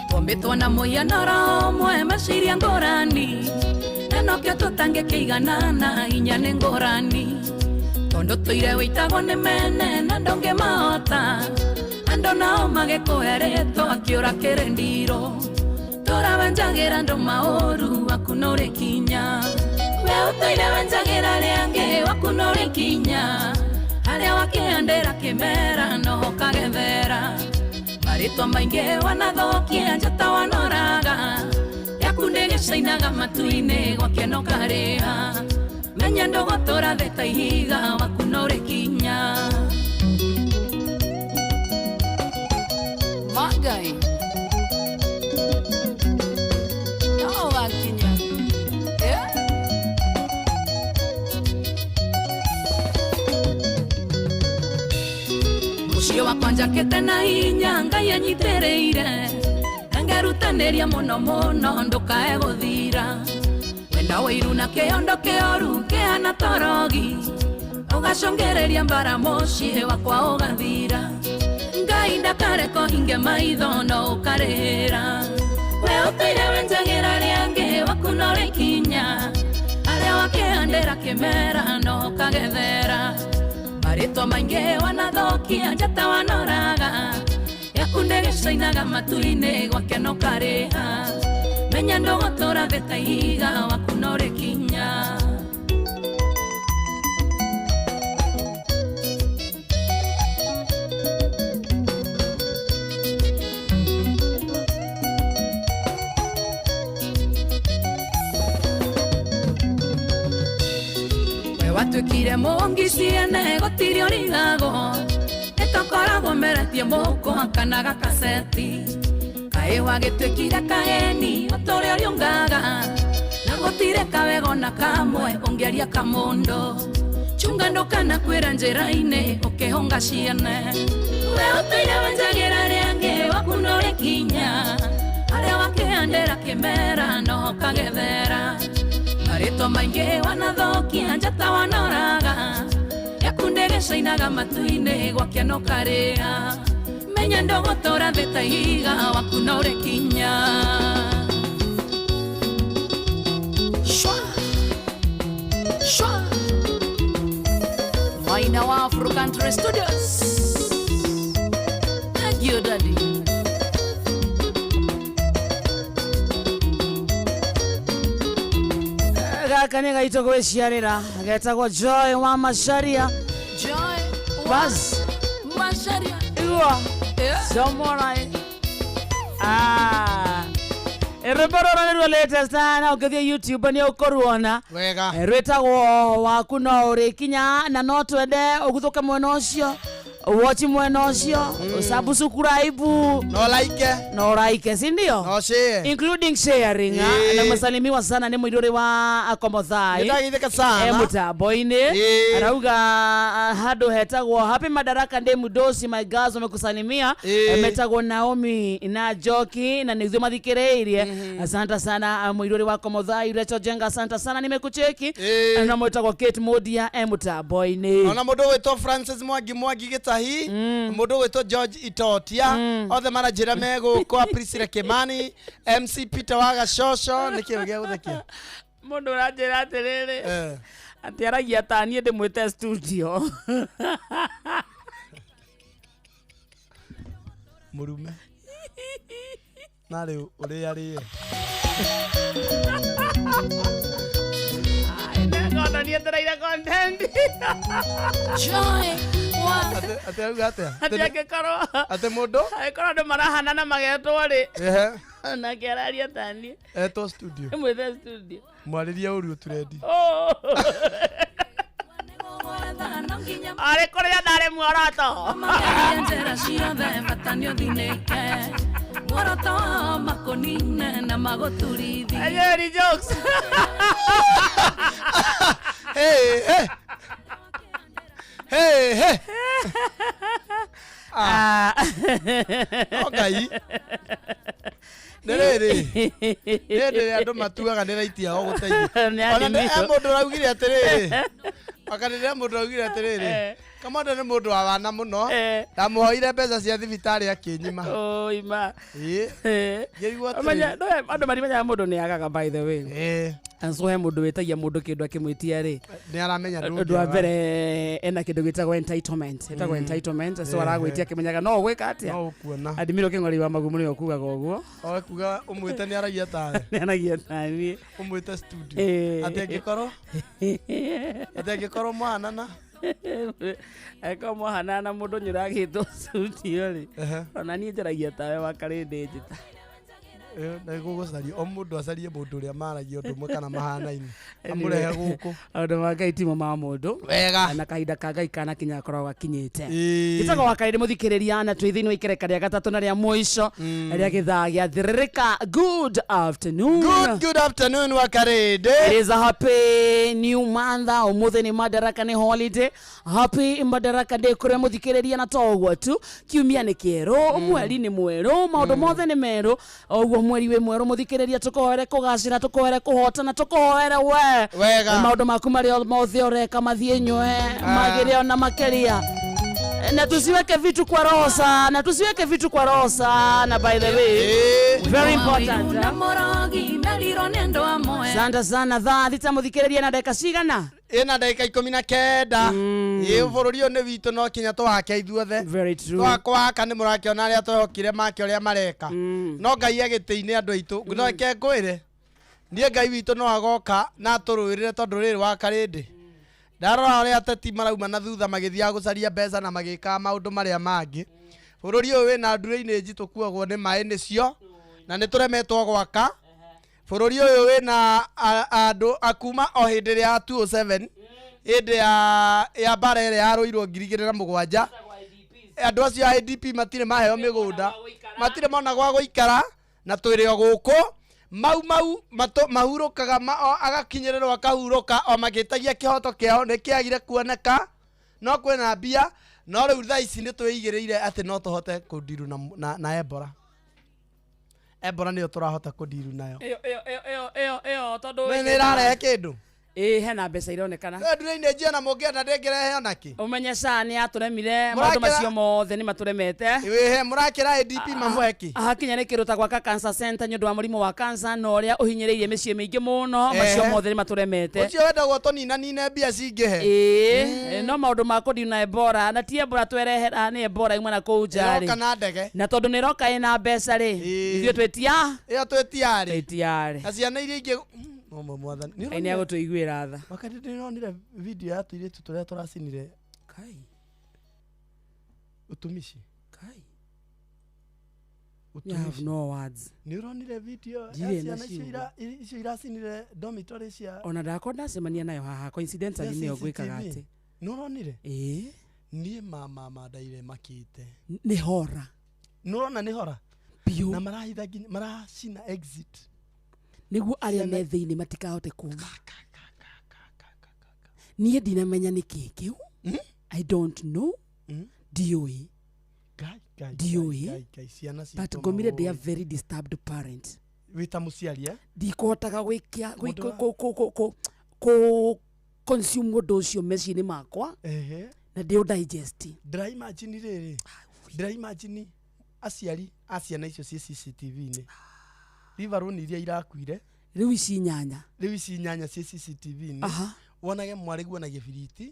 Twombĩtwo na mũhianĩro ũmwe meciria ngũrani na nokĩo tũtangĩkĩiganana hinya nĩ ngũrani tondu tũire wĩitagwo nĩ mene na ndũngĩmahota andũ nao magĩkũhe rĩtwa akĩũra kĩrĩndiro tũra wenjagĩra andũ maũru waku no rĩkinya we ũtũire wenjagĩra rĩangĩ waku no rĩkinya harĩa wakĩhandĩra kĩmera noho kagethera marĩtwa maingĩ wanathũkia njata wanoraga yaku ndĩgĩcainaga matu-inĩ gwakĩa no karĩha menya ndũgũtũra thĩ ta ihiga waku no rĩkinya. Magai no wakinya mũciĩ wakwa njakĩte na hinya Ngai anyitĩrĩire na ngerutanĩria mũno mũno ndũkae gũthira wenda wĩiru na kĩondo kĩoru kĩhana torogi ũgacũngĩrĩria mbara mũciĩ wakwa ũgathira Ngai ndakareka ũhinge maitho no ũkarĩhĩra we ũtũire wenjagĩra rĩangĩ waku no rĩkinya harĩa wakĩhandĩra kĩmera no ũkagethera marĩtwa maingĩ wanathũkia njata wanoraga yaku ndĩgĩcainaga matu-inĩ gwakĩa no karĩha menya ndũgũtũra thĩ ta ihiga waku no rĩkinya. We watuĩkire mũngi ciene gũtirĩ ũrigagwo nĩtũkoragwo meretie mũkwa kana gakaceti Kaĩ wagĩtuĩkire kaeni ũtũrĩa ũriũngaga na gũtirĩ kawego na kamwe ũngĩaria kamũndũ chunga ndũkana kwĩra njĩra-inĩ ũkĩhonga ciene we ũtũire wenjagĩra rĩangĩ waku ndũrĩ kinya harĩa wakĩhandĩra kĩmera noho kagethera marĩtwa maingĩ wanathũkia njata wanoraga yaku ndĩgĩcainaga matu-inĩ gwakĩa no karĩa menya ndũgũtũra thĩ ta ihiga waku no ũrĩ kinya. Shwa. Shwa. Maina wa Afro Country Studios. Thank you, Daddy. Gaka nĩ gaitũ gwĩciarĩra getagwo Joy wa Macharia. Joy Bas. Macharia. Igua. Somorai. Ah. Rwĩmbo rũrũ nĩruo latest na ũngĩthiĩ YouTube nĩ ũkũruona. Wega. Rwĩtagwo waku no ũrĩkinya na no twende ũguthũke mwena ũcio watch mwena ũcio usubscribe no like no like, si ndio? No share, including sharing. Na msalimiwa sana nĩ mũirũrĩ wa Akomothai. Nĩndagithĩka sana. Mũtambo-inĩ arauga handũ hetagwo Happy Madaraka Day Mudosi, my girls wamekusalimia. Metagwo Naomi na Joki na nĩguo mathikĩrĩirie. Asante sana mũirũrĩ wa Akomothai Rachel Jenga, asante sana nimekucheki. Na mwetagwo Kate Modia mũtambo-inĩ. Ona mũndũ wĩtwo Francis Mwangi Mwangi Gĩtahi, mũndũ wĩtwo George Itotia, othe maranjĩra me gũkũ, Priscilla Kimani, MC Peter wa Gacoco. Nĩ kĩo gĩa gũthekia? Mũndũ ũranjĩra atĩrĩrĩ atĩ aragia ta niĩ ndĩmwĩte studio. Mũrume na rĩu ũrĩarĩe. Ngona nietereire content. Joy wa Atĩ auga atĩa? Atĩ angĩkorwo atĩ mũndũ angĩkorwo andũ marahanana magetwo rĩ, ehe onake araria ta niĩ etwo studio. Ndĩmwĩte studio. Mwarĩrie ũru ũturendi. Oh. Arĩ kũrĩa ndarĩ muoroto. Magerie njĩra ciothe bata nĩ ũthinĩke muoroto wao makũnine na magũturithie. Enyewe ni jokes. Hey, hey. Hey, hey. Ah. No Ngai. Nĩ rĩrĩ hĩndĩ ĩrĩa andũ matuaga nĩ raiti yao gũteithia. Nĩ Ona nĩ admit. mũndũ ũraugire atĩrĩrĩ, wakanĩrĩra mũndũ ũraugire atĩrĩrĩ, Kamondo nĩ mũndũ wa wana mũno, ndamũhoire mbeca cia thibitarĩ akĩnyima. Oima. Ĩĩ. Ngĩigua Ũmenye, atĩrĩrĩ. no, andũ marimenyaga mũndũ nĩ agaga, by the way. And so he mũndũ wĩtagia mũndũ kĩndũ akĩmwĩtia rĩ, nĩ aramenya ũndũ wa mbere ena kĩndũ gĩtagwo entitlement, ĩtagwo entitlement. So aragwĩtia akĩmenyaga no ũgwĩka atĩa. No ũkuona. Adimiro Kĩng'ori wa Magumu nĩwe ũkugaga ũguo. O kuga ũmwĩte nĩ aragia tawe. Nĩ aragia tani. Ũmwĩte studio. Atĩ angĩkorwo mwahanana. Angĩkorwo mwahanana na mũndũ nĩ ũragĩtwo studio rĩ, ona niĩ njaragia tawe wa Karĩndĩ njĩta. Na gũgũcaria o mũndũ acarie mũndũ ũrĩa maragia ũndũ ũmwe kana mahanaine amũrehe gũkũ. Maũndũ ma Ngai timo ma mũndũ. Wega. Na kahinda ka Ngai kana kinya akoragwo akinyĩte. Gĩtagwo wa Karĩndĩ mũthikĩrĩria na twĩ thĩinĩ wa ikereka rĩa gatatũ na rĩa mũico rĩa gĩthaa gĩa thĩrĩrĩka. Good afternoon. Good, good afternoon wa Karĩndĩ. It is a happy new month. Ũmũthĩ nĩ Madaraka, nĩ holiday. Happy Madaraka Day kũrĩa mũthikĩrĩria. Na to ũguo tu, kiumia nĩ kĩerũ, mweri nĩ mwerũ, maũndũ mothe nĩ merũ. Ũguo mweri wĩ mwerũ mũthikĩrĩria, tũkũhoere kũgacĩra, tũkũhoere kũhotana, tũkũhoere we Wega. Maũndũ maku marĩa mothe ũreka mathiĩ nywe magĩre ona makĩria, na tusiweke vitu kwa roho sana, tusiweke vitu kwa roho sana. By the way, very important, Na eh? mũrogi merirwo nĩ andũ amwe. Asante sana. Thaa 6 mũthikĩrĩria na ndagĩka cigana? Ĩna ndagĩka 19. Ĩ bũrũri ũyũ nĩ witũ, no kinya tũwake ithuothe. Very true. Twakwaka nĩ mũrakĩona arĩa twehokire make ũrĩa mareka, no Ngai agĩtĩ-inĩ andũ aitũ. No reke ngwĩre niĩ, Ngai witũ no agoka na atũrũĩrĩre, tondũ rĩrĩ wa Karĩndĩ ndarora ũrĩa ateti marauma na thutha magĩthiaga gũcaria mbeca na magĩkaga maũndũ marĩa mangĩ. Bũrũri ũyũ wĩna ndurĩ-inĩ tũkuagwo nĩ maĩ nĩcio na nĩ tũremetwo gwaka. Bũrũri ũyũ wĩna andũ akuma o hĩndĩ ĩrĩa ya 207, hĩndĩ ya mbara ĩrĩa yarũirwo 2007, andũ acio a IDP matirĩ maheo mĩgũnda, matirĩ mona gwa gũikara. Na twĩrĩ o gũkũ mau mau mahurũkaga agakinyĩrĩrwo akahurũka o magĩtagia kĩhoto kĩao nĩ kĩagire kuoneka no kwĩna mbia no rĩu thaa ici nĩ twĩigĩrĩire atĩ no tũhote kũndiru na Ebola. Ebola nĩyo tũrahota kũndiru nayo. Ĩyo tondũ nĩ ĩrarehe kĩndũ. Ĩĩ hena mbeca ironekana. Ndũrĩ njia na mũngĩenda ndĩngĩrehe ona kĩ. Ũmenye SHA nĩ yatũremire maũndũ macio mothe nĩ matũremete. Ĩĩ mũrakĩra ADP mamũhe kĩ. Hakinya nĩ kĩndũ ta gwaka cancer center nĩ ũndũ wa mũrimũ wa cancer na ũrĩa ũhinyĩrĩirie mĩciĩ mĩingĩ mũno macio mothe nĩ matũremete. Ũcio wendagwo tũninanine mbia cingĩhe. Ĩĩ no maũndũ ma kũndiu na Ebola na ti Ebola twerehera nĩ Ebola imwe na kũu nja rĩ. Ĩroka na ndege. Na tondũ nĩ ĩroka ĩna mbeca rĩ ithuĩ twĩtia. Ĩyo twĩtiarĩ. Twĩtiarĩ. Na ciana iria ingĩ no mwathani nĩ agũtũiguĩra tha. Wakati ndĩronire video ya tũirĩtu tũrĩa tũracinire kai utumishi kai utumishi. I have no words. Nĩ ũronire video ya ciana icio iracinire dormitory cia ona ndakwa ndacemania nayo haha coincidentally nĩyo gwĩkaga atĩ nĩ ũronire. Ĩĩ niĩ mama ndaire makĩte nĩ hora. Nĩ ũrona nĩ hora biũ na marahitha nginya maracina exit niguo aria me thiini matikahote kuma. Niĩ ndinamenya nĩ kĩ kĩu. I don't know. Ndiũĩ. Ndiũĩ. But ngomire they are very disturbed parents. Wĩta mũciari ndikũhotaga gwĩkia kũ consume ũndũ ũcio meciria-inĩ makwa na ndĩũ digest. Ndĩra imagine rĩrĩ. Ndĩra imagine aciari a ciana icio ciĩ CCTV-inĩ. Liverpool iria irakuire rĩu ici inyanya rĩu ici inyanya ciĩ CCTV-inĩ wonage mwarĩguo na gĩbiriti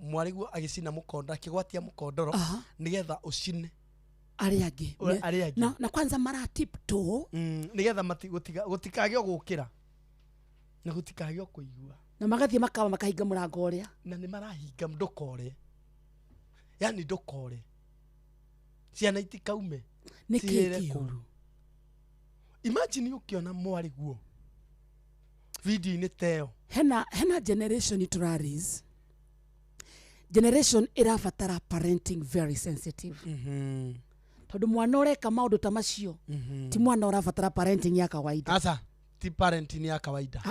mwarĩguo agĩcina mũkondo akĩgwatia mũkondoro nĩgetha ũcine arĩa angĩ na kwanza mara tiptoe nĩgetha gũtikagĩo gũkĩra na gũtikagĩo kũigua na magathiĩ makawa makahinga mũrango ũrĩa na nĩ marahinga ndũkore yani ndũkore ciana itikaume nĩ kĩĩ kĩũru. Imagine ukiona mwarĩguo video-inĩ teo. Hena generation tũraris generation ĩrabatara parenting very sensitive. Tondũ mwana ũreka maũndũ ta macio ti mwana ũrabatara parenting ya kawaida. Asa ti parenting ya kawaida.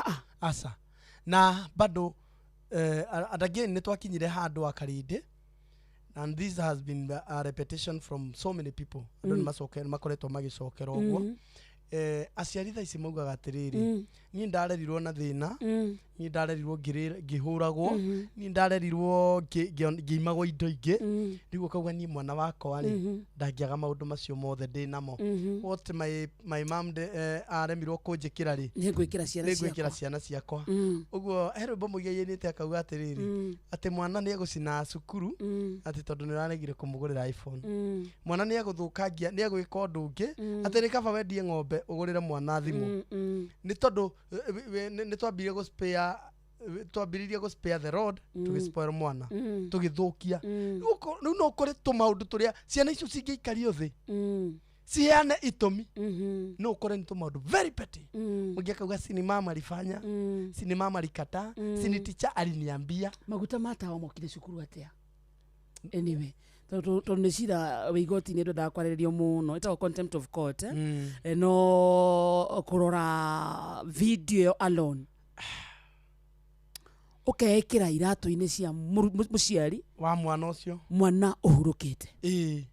Asa na bado and again nĩ twakinyire handũ akarinde and this has been a repetition from so many people. Andũ nĩ makoretwo magĩcokera ũguo. Aciari thaa ici maugaga atĩrĩrĩ niĩ ndarerirwo na thĩna niĩ ndarerirwo ngĩhũragwo niĩ ndarerirwo ngĩimagwo indo ingĩ rĩu ũkauga niĩ mwana wakwa rĩ ndangĩaga maũndũ macio mothe ndĩ namo. What my mom aremirwo kũnjĩkĩra rĩ nĩngwĩkĩra ciana ciakwa. Ũguo he rwĩmbo mũigainĩte akauga atĩrĩrĩ atĩ mwana nĩ egũcina cukuru atĩ tondũ nĩ ũraregire kũmũgũrĩra iPhone. Mwana nĩ egũthũkangia nĩ egwĩka ũndũ ũngĩ atĩ nĩ kaba wendie ng'ombe ũgũrĩre mwana thimũ nĩ tondũ nĩ twambirie gũ spare twambiririe gũ spare the road tũgĩ spoil mwana tũgĩthũkia. Rĩu no ũkore tũmaũndũ tũrĩa ciana icio cingĩikario thĩ ciheane itũmi no ũkore nĩ tũmaũndũ very petty. Mũngĩ akauga si mama alifanya si mama alikataa si teacher aliniambia. Maguta ma tawa mokire cukuru atĩa? Anyway tondũ nĩ cira wĩ igoti-inĩ ndwendaga kwarĩrĩrio mũno ĩtagwo contempt of court no kũrora video alone ũkeĩkĩra iratũ-inĩ cia mũciari wa mwana ũcio mwana ũhurũkĩte. Ĩĩ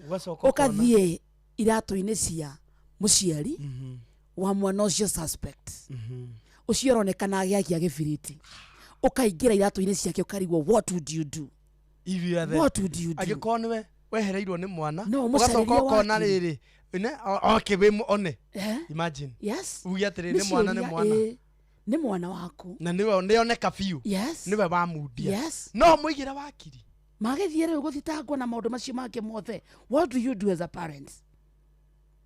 ũgacoka ũkathiĩ iratũ-inĩ cia mũciari wa mwana ũcio suspect ũcio ũronekana agĩakia gĩbiriti ũkaingĩra iratũ-inĩ ciake ũkarigwo what would you do? If you are there. What would you do? Angĩkorwo nĩwe wehereirwo nĩ mwana ũgacoka ũkona rĩrĩ okay wĩ one imagine. Yes. Uge atĩrĩ nĩ mwana nĩ mwana nĩ mwana waku na nĩwe nĩoneka biũ. Yes. Nĩwe wamundia. Yes. No mũigĩre wakiri magĩthiĩ rĩu gũthitangwo na maũndũ macio make mothe. What do you do as a parent?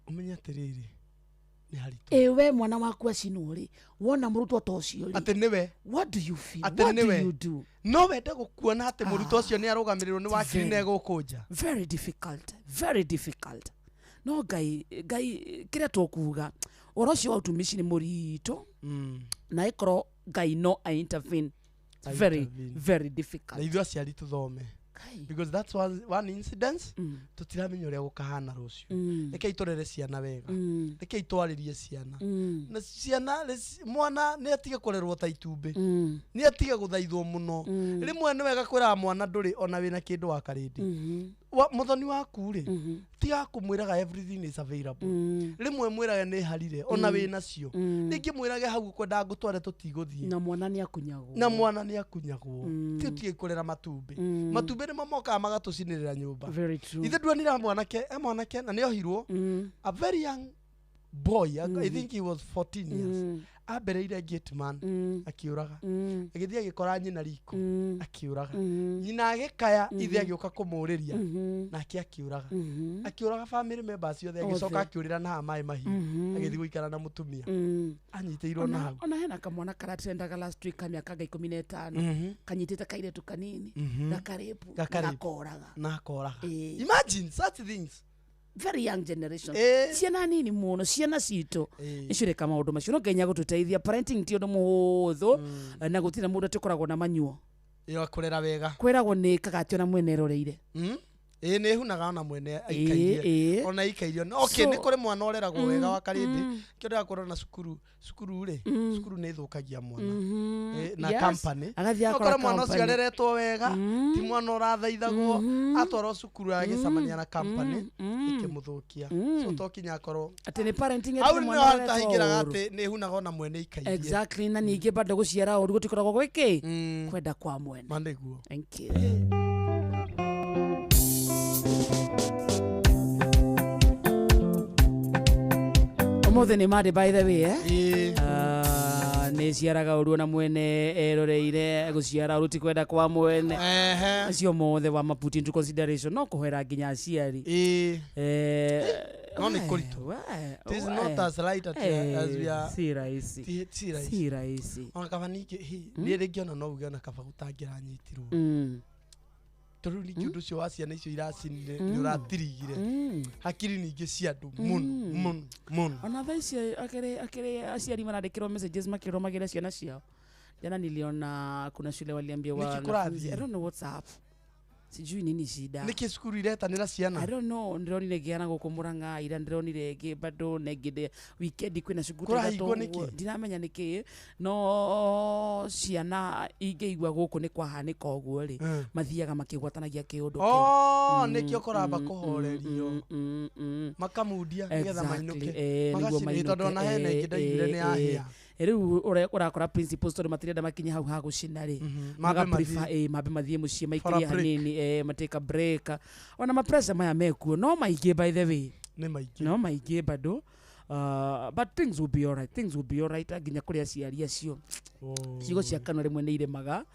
Ũmenye atĩrĩrĩ nĩ haritũ. Ĩ we mwana waku acinwo rĩ wona mũrutwo ta ũcio rĩ atĩ nĩwe what do you feel? What do you do? No wende gũkuona atĩ mũrutwo ũcio nĩ arũgamĩrĩrwo nĩ wakiri na egũkũnja. Very difficult, very difficult. No Ngai kĩrĩa tũkuga ũhoro ũcio wa utumishi nĩ mũritũ na ĩkorwo Ngai no a intervene. Very very difficult. Na ithuĩ aciari tũthome. Because that's one incident tutiramenya uria gukahana rucio. Reke iturere ciana wega. Reke itwaririe ciana. Na ciana mwana ni atige kurerwo ta itumbi. Ni atige guthaithwo muno. Rimwe ni wega kwira mwana nduri ona wina kindu wa karindi. Muthoni waku ri tiga kumwiraga everything is available. Rimwe mwiraga ni harire ona wina cio. Ringi mwirage hau kwenda ngutware tutiguthie. Na mwana ni akunyagwo. Na mwana ni akunyagwo. Ti tutige kurera matumbi. Matumbi ni mamokaga magatucinirira nyumba. Very true. Ithe ndwonire mwanake, mwanake na ni ohirwo. A very young boy, I think he was 14 years. Ambereire gate man akiuraga. Agithie agikora nyina riko akiuraga. Nyina agikaya ithe agioka kumuriria nake akiuraga. Akiuraga family members yothe agicoka akiurira na maĩ mahiũ. Agithie guikara na mutumia. Anyitĩirwo na hau. Ona hena kamwana karatrendaga last week ka miaka 15 kanyitĩte kairetu kanini gakarepu gakoraga. Na koraga. Imagine such things. Very young generation. Ciana nini muno ciana citũ nicireka maũndũ macio no Ngai agũtũteithia parenting ti ũndũ mũhũthũ na gũtirĩ mũndũ atĩkoragwo na manyuo ya kũrera wega kwĩragwo nĩ ĩkaga atĩ ona mwene eroreire. Ĩĩ nĩ ĩhunaga ona mwene aikairie ona aikairio. Okay, nĩ kũrĩ mwana ũreragwo wega wa karĩndĩ kĩo ndĩrakorwo na cukuru cukuru rĩ cukuru nĩ ĩthũkagia mwana na company. Agathiĩ No akora kũrĩ mwana ũcio company. areretwo wega ti mwana ũrathaithagwo atwarwo cukuru agĩcemania na company ĩkĩmũthũkia. So to kinya akorwo atĩ nĩ parenting hau atĩ nĩ mwana ũreretwo hatahingĩraga ũru. atĩ nĩ ĩhunaga ona mwene aikairie. Exactly, na ningĩ bado gũciara ũru gũtikoragwo gwĩkĩ kwenda kwa mwene. Ma nĩguo. Thank you. Ũmũthĩ nĩ Monday by the way nĩ ciaraga ũru ona mwene eroreire gũciara ũru ti kwenda kwa mwene acio mothe wa ma put into consideration no kũhera nginya aciari. No nĩ kũritũ. It is not as light as we are. Si rahisi. Si rahisi. Si rahisi. Ona kaba ningĩ niĩ rĩngĩ ona no uge ona kaba gũtangĩranyitirwo. Tondũ ningĩ ũndũ ũcio wa ciana icio iracinire nĩ ũratirigire hakiri ningĩ cia andũ mũno mũno mũno. Ona thaa ici akĩrĩ aciari marandĩkĩrwo messages makĩrwo magĩre ciana ciao. Jana niliona kuna shule waliambia wanafunzi, I don't know what's up. Sijui nini shida. Nĩkĩ cukuru iretanĩra ciana? I don't know, ndĩronire ngĩana gũkũ Murang'a ira ndĩronire ĩngĩ bado na ĩngĩ weekend kwĩna cukuru Kũrahingwo nĩkĩ? Ndiramenya nĩkĩ no ciana ingĩigua gũkũ nĩ kwahanĩka ũguo rĩ mathiaga makĩgwatanagia kĩũndũ kĩu. Oh, nĩkĩo kũramba kũhorerio. Makamundia nĩgetha mainũke. Magacinĩrwo tondũ ona hena ĩngĩ ndaiguire nĩ yahĩa. Rĩu ũrakora principals tondũ matirenda makinye hau ha gũcina rĩ Mambe magaprefer mambe mathiĩ mũciĩ maikarie hanini matake a break. Ona ma pressure maya mekuo no maingĩ by the way. Nĩ maingĩ. No maingĩ bado. But things will be alright. Things will be alright nginya kũrĩ aciari acio. Ciugo cia kanua rĩmwe nĩ iremaga.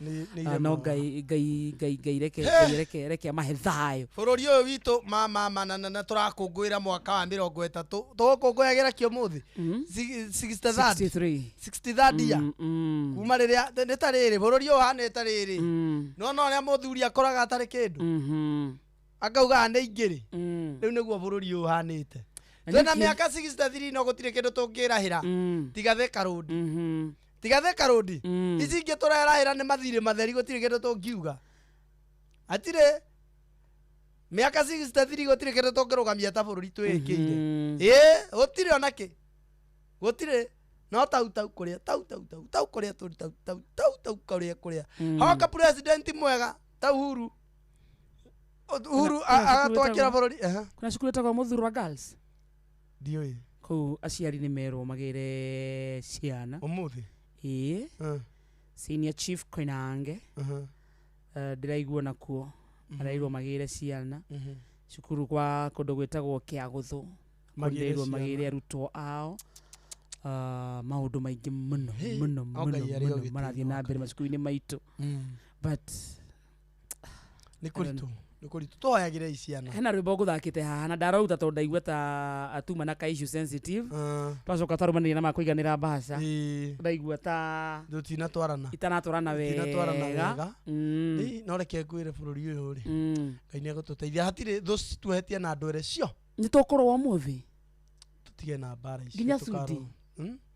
No Ngai Ngai Ngai Ngai reke reke reke amahe thayũ. Bũrũri ũyũ witũ mama na tũrakũngũĩra mwaka wa 30 tũgũkũngũyagĩra kĩ ũmũthĩ? 63 63rd year. Kuma rĩrĩa nĩ ta rĩrĩ bũrũri ũyũ ũhanĩte rĩrĩ. No no ũrĩa mũthuri akoraga atarĩ kĩndũ. Akauga nĩ ingĩrĩ. Rĩu nĩguo bũrũri ũyũ ũhanĩte. Twĩna mĩaka 63 no gũtirĩ kĩndũ tũngĩrahĩra. Tiga Thika Road. Tiga Thika Road. Ici ingĩ tũrerahĩra nĩ mathirĩ matheri gũtirĩ kĩndũ tũngiuga. Hatirĩ mĩaka 63 gũtirĩ kĩndũ tũngĩrũgamia ta bũrũri twĩkĩire. Ĩĩ gũtirĩ ona kĩ. Gũtirĩ no tau tau kũrĩa tau tau tau tau kũrĩa tũrĩ tau tau tau tau kũrĩa kũrĩa. Hoka president mwega ta Uhuru. Uhuru agatwakĩra bũrũri. Kuna cukuru ĩtagwo Muthurwa Girls. Ndiũĩ. Kũu aciari nĩ merwo magĩre ciana. Ũmũthĩ? Ĩĩ. Senior Chief Koinange. Ndĩraigua nakuo. Marairwo magĩre ciana. Cukuru kwa kũndũ gwĩtagwo Kĩagũthũ. Magĩrwo magĩre arutwo ao. Maũndũ maingĩ mũno mũno mũno marathiĩ na mbere macukuru-inĩ maitũ. But nĩ kũritũ. Nĩ tũhoyagĩre ciana. Hena rwĩmbo ngũthakĩte haha na ndarauta tondũ ndaigua ta atuma na ka issue sensitive. Twacoka twarũmanĩria na makũiganĩra mbaca. Ndaigua ta tũtinatwarana. Itanatwarana wega. Itinatwarana wega. No reke ngwĩre bũrũri ũyũ rĩ. Ngai nĩ egũtũteithia. Hatirĩ thũ cituohetie na ndwere cio. Nĩ tũkũrũa ũmũthĩ. Tũtige na mbara icio. Nginya Sudi.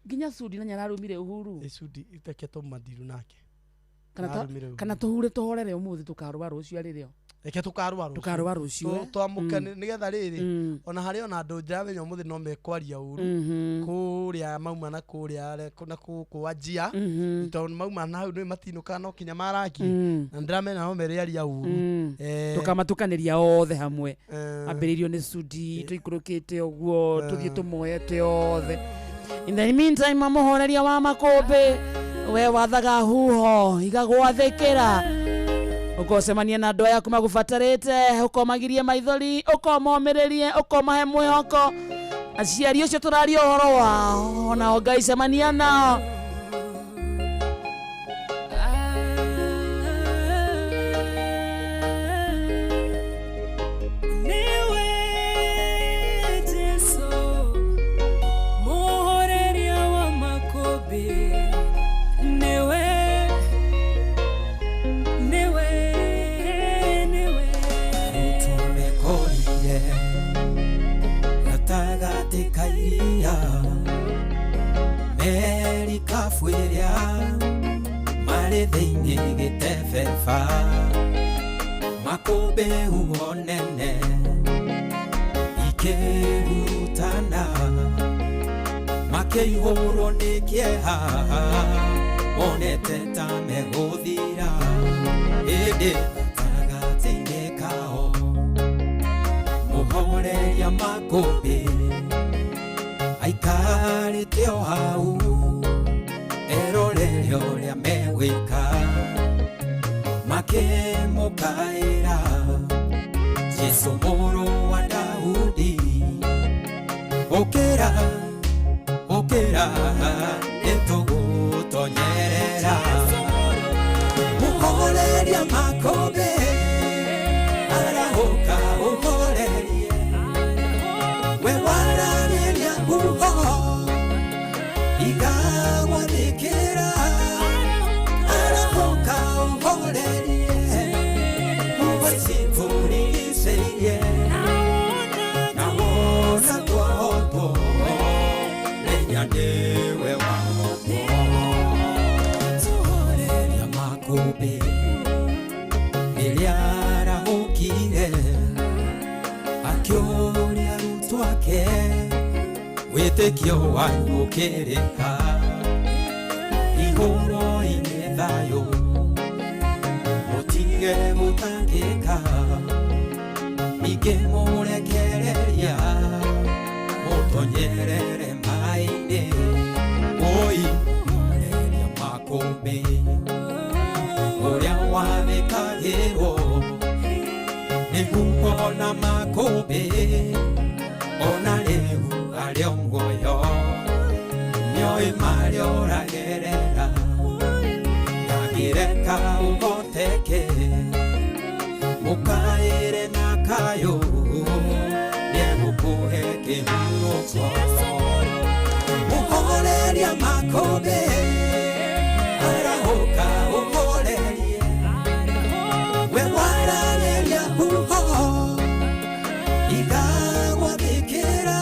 Nginya Sudi na nyararumire Uhuru. Sudi reke tũmandiru nake. Kana tũhure tũhorere ũmũthĩ tũkarũa rũciũ arĩrĩo. Reke tũkarũa rũciũ. Tũkarũa rũciũ, eh? Twamũkane nĩgetha rĩrĩ, ona harĩ ona andũ ndĩramenya ũmũthĩ no mekwaria ũru kũrĩa mauma na kũrĩa na kũkũ Wajir, tondũ mauma na hau nĩ matinũkaga no kinya marangi, na ndĩramenya no merĩaria ũru. Tũkamatukanĩria othe hamwe, ambĩrĩirio nĩ Sudi, tũikũrũkĩte ũguo, tũthiĩ tũmoete othe. In the meantime, mũhoreria wa makũmbĩ, we wathaga huho igagwathĩkĩra, ũkocemania na andũ aya magũbatarĩte, ũkomagirie maithori, ũkomomĩrĩrie, ũkomahe mwĩhoko. Aciari ũcio tũraria ũhoro wao, onao Ngai cemania nao. Niwe Jesu muhoreria wa makũmbĩ, niwe, niwe, niwe. Tũmekorire gatagatĩ ka iria, merikabu ĩrĩa marĩ thĩinĩ gĩtebeba, makũmbĩ huho nene ikĩhurutana, makĩihũrwo nĩ kĩeha, monete ta megũthira, ĩndĩ gatagatĩ-inĩ kao mũhoreria makũmbĩ aikarĩte o hau erorere ũrĩa megwĩka, makĩmũkaĩra, Jesũ mũrũ wa Daudi, ũkĩra, ũkĩra, nĩtũgũtonyerera. Mũhoreria makũmbĩ arahũka ũhorerie, we waragĩria huho igagwathĩkĩra, arahũka ũhorerie, huho ici tũrigicĩirie, na wona twahotwo, menya nĩwe wahotwo. Mũhoreria makũmbĩ rĩrĩa arahũkire, akĩũria arutwo ake, wĩtĩkio wanyu ũkĩrĩ ha? Igũrũ-inĩ thayũ, mũtige gũtangĩka, ningĩ mũrekereria mũtonyerere maĩ-inĩ. Oi, mũhoreria makũmbĩ ũrĩa wathĩkagĩrwo nĩ huho na makũmbĩ, ona rĩu arĩ o muoyo, nĩoĩ marĩa ũragerera, ndangĩreka ũhoteke, mũkaĩre na kayũ, nĩegũkũhe kĩhurũko. Mũhoreria makũmbĩ arahũka ũhorerie, we waragĩria huho igagwathĩkĩra,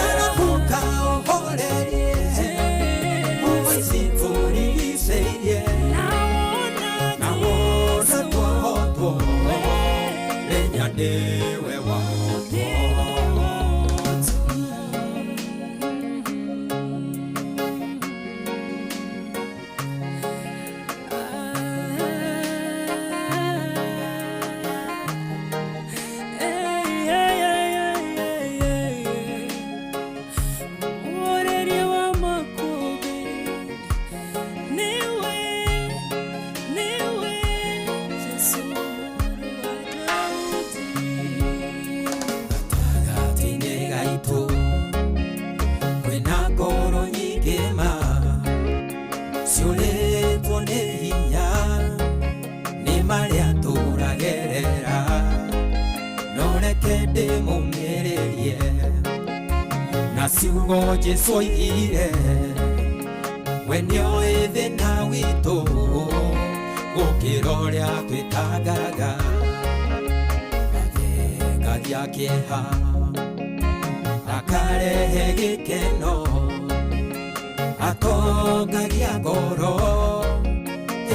arahũka ũhorerie, huho ici tũrigicĩirie, na wona twahotwo, menya nĩwe wahotwo. Muhoreria wa makũmbĩ, niwe, niwe Jesu mũrũ wa Daudi. Gatagatĩ-inĩ gaitũ kwĩna ngoro nyingĩ ma ciũrĩtwo nĩ hinya nĩ marĩa tũragerera, no reke ndĩmũmĩrĩrie na ciugo Jesũ oigire, we nĩoĩ thĩna witũ gũkĩra ũrĩa twĩtangaga, athengagia kĩeha akarehe gĩkeno, atongagia ngoro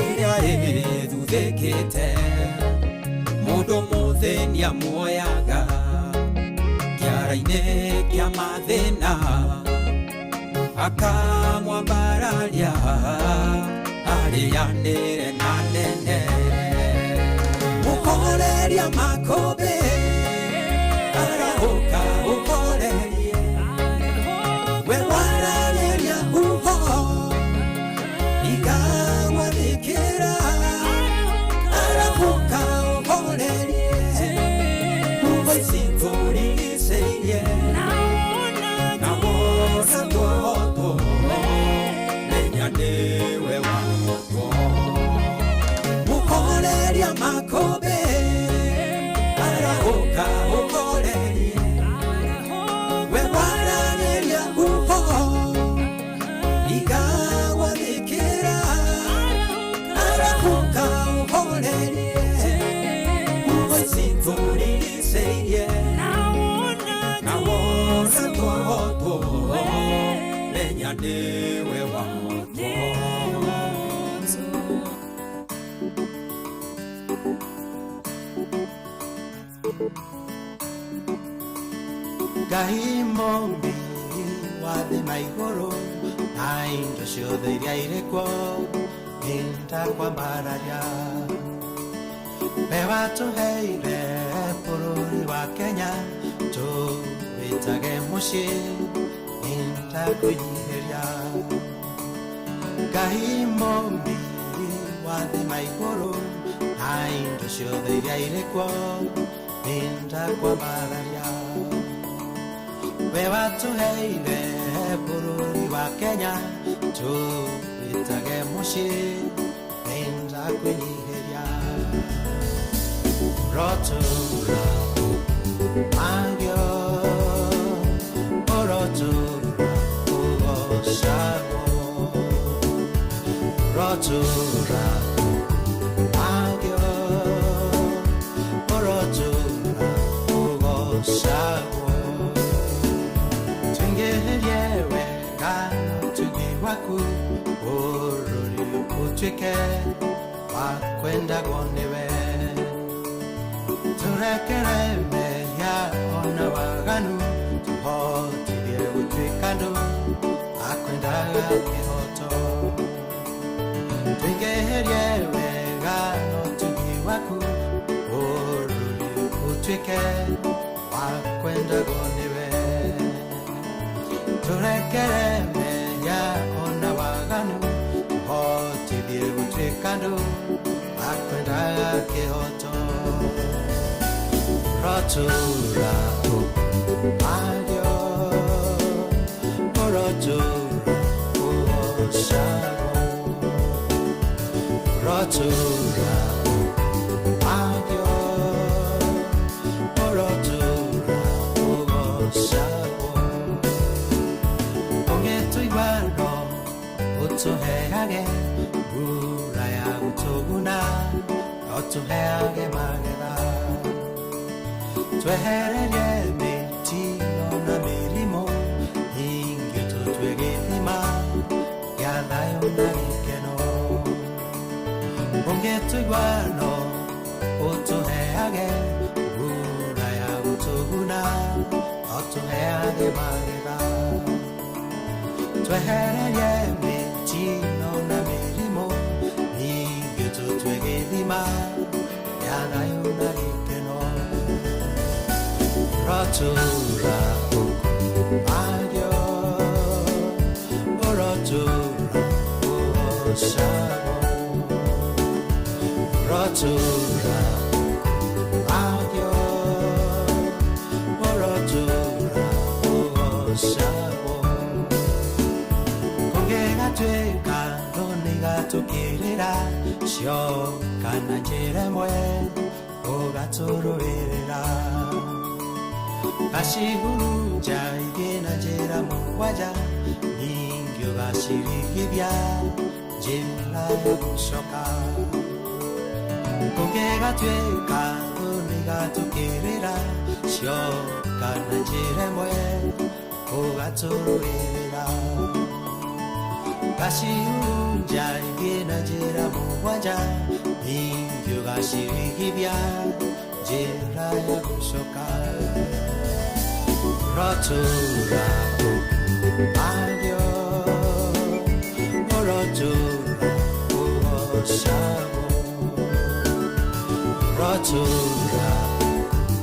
ĩrĩa ĩthuthĩkĩte. Mũthĩni amuoyaga kĩara-inĩ kĩa mathĩna akamwambararia arĩanĩre na nene mũhoreria makũmbĩ arahũka ũhorerie we waragĩria huho ikamwathĩkĩra arahũka ũhorerie huho ici tũrigicĩirie na wona tuohotwo menya nĩwe wahotwo mũhoreria makũmbĩ arahũka ũhorerie we waragĩria huho igagwathĩkĩra arahũka ũhorerie huho ici tũrigicĩirie na wona tuohotwo menya nĩwe wahotwo. Ngai mũmbi wa thĩ na igũrũ na indo ciothe iria irĩ kuo nĩndakwambararia we watũheire bũrũri wa Kenya tũwĩtage mũciĩ nĩndakwĩnyihĩria Ngai mũmbi wa thĩ na igũrũ na indo ciothe iria irĩ kuo nĩndakwambararia we watũheire bũrũri wa Kenya tũwĩtage mũciĩ nĩndakwĩnyihĩria rotũra agio ũrotũra ũgocagwo rotũra agio ũrotũra ũgocagwo twingĩhĩrie wega ũtugi waku bũrũri ũtuĩke wa kwendagwo nĩwe tũrekere mehia ona waganu tũhotithie gũtuĩka andũ a kwendaga kĩhoto twingĩhĩrie wega ũtugi waku bũrũri ũtuĩke wa kwendagwo nĩwe tũrekere mehia ona waganu tũhotithie gũtuĩka andũ a kwendaga kĩhoto rotũra agio ũrotũra ũgocagwo rotũra agio ũrotũra ũgocagwo ũngĩtũigua no ũtũheage mbura ya gũtũguna no tũheage magetha twehererie mĩtino na mĩrimũ ingĩ tũtue gĩthima gĩa thayũ na gĩkeno ũngĩtũigua no ũtũheage mbura ya gũtũguna no tũheage magetha twehererie mĩtino na mĩrimũ ingĩ tũtue gĩthima gĩa thayũ na gĩkeno rotũra agio ũrotũra ũgocagwo rotũra agio ũrotũra ũgocagwo kũngĩgatuĩka thũ nĩigatũkĩrĩra cioka na njĩra ĩmwe ũgatũrũĩrĩra gacihurunja ingĩ na njĩra mũgwanja ningĩ ũgacirigithia njĩra ya gũcoka kũngĩgatuĩka thũ nĩigatũkĩrĩra cioka na njĩra ĩmwe ũgatũrũĩrĩra gacihurunja ingĩ na njĩra mũgwanja ningĩ ũgacirigithia Njĩra ya gũcoka Rotũra ũkumagio Ũrotũra ũgocagwo Rotũra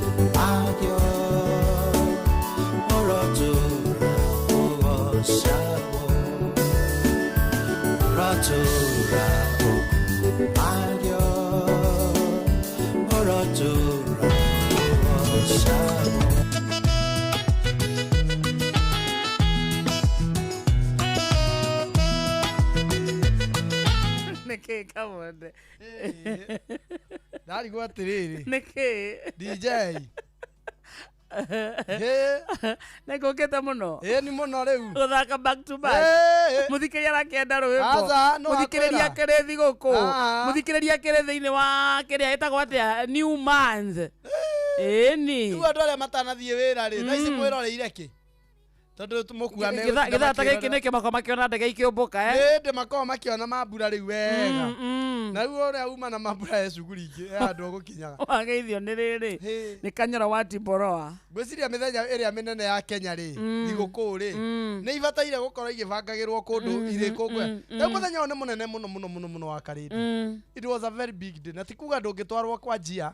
ũkumagio Ũrotũra ũgocagwo Rotũra ũkumagio Ũrotũra ũgocagwo. Nĩkĩ Kamonde? Ndarigwo atĩrĩrĩ. Nĩkĩ? DJ. Nĩngũkĩte mũno. Ĩĩ ni mũno rĩu. Gũthaka back to back. Mũthikĩrĩria arakĩenda rwĩmbo. Aca, no Mũthikĩrĩria akwĩra. akĩrĩ thigũkũ. Ah. Mũthikĩrĩria akĩrĩ thĩinĩ wa kĩrĩa ĩtagwo atĩa new month. Ĩni. Rĩu andũ arĩa matanathiĩ wĩra rĩ, thaa ici mwĩroreire kĩ? Tondũ mũkuga Gĩthaa ta gĩkĩ nĩkĩo makoragwo makĩona ndege ikĩũmbũka eh? Ĩndĩ makoragwo makĩona mambura rĩu wega. Na rĩu ũrĩa uma na mambura e cuguri ingĩ ya andũ ũgũkinyaga. Wageithio nĩ rĩrĩ. Nĩ Kanyoro wa Timboroa. Ngwĩciria mĩthenya ĩrĩa mĩnene ya Kenya rĩ, thigũkũ rĩ, nĩ ibataire gũkorwo igĩbangagĩrwo kũndũ irĩ kũngwe. Rĩu mũthenya ũyũ nĩ mũnene mũno mũno mũno mũno wa Karĩndĩ. It was a very big day. Na ti kuga ndũngĩtwarwo kwa njia,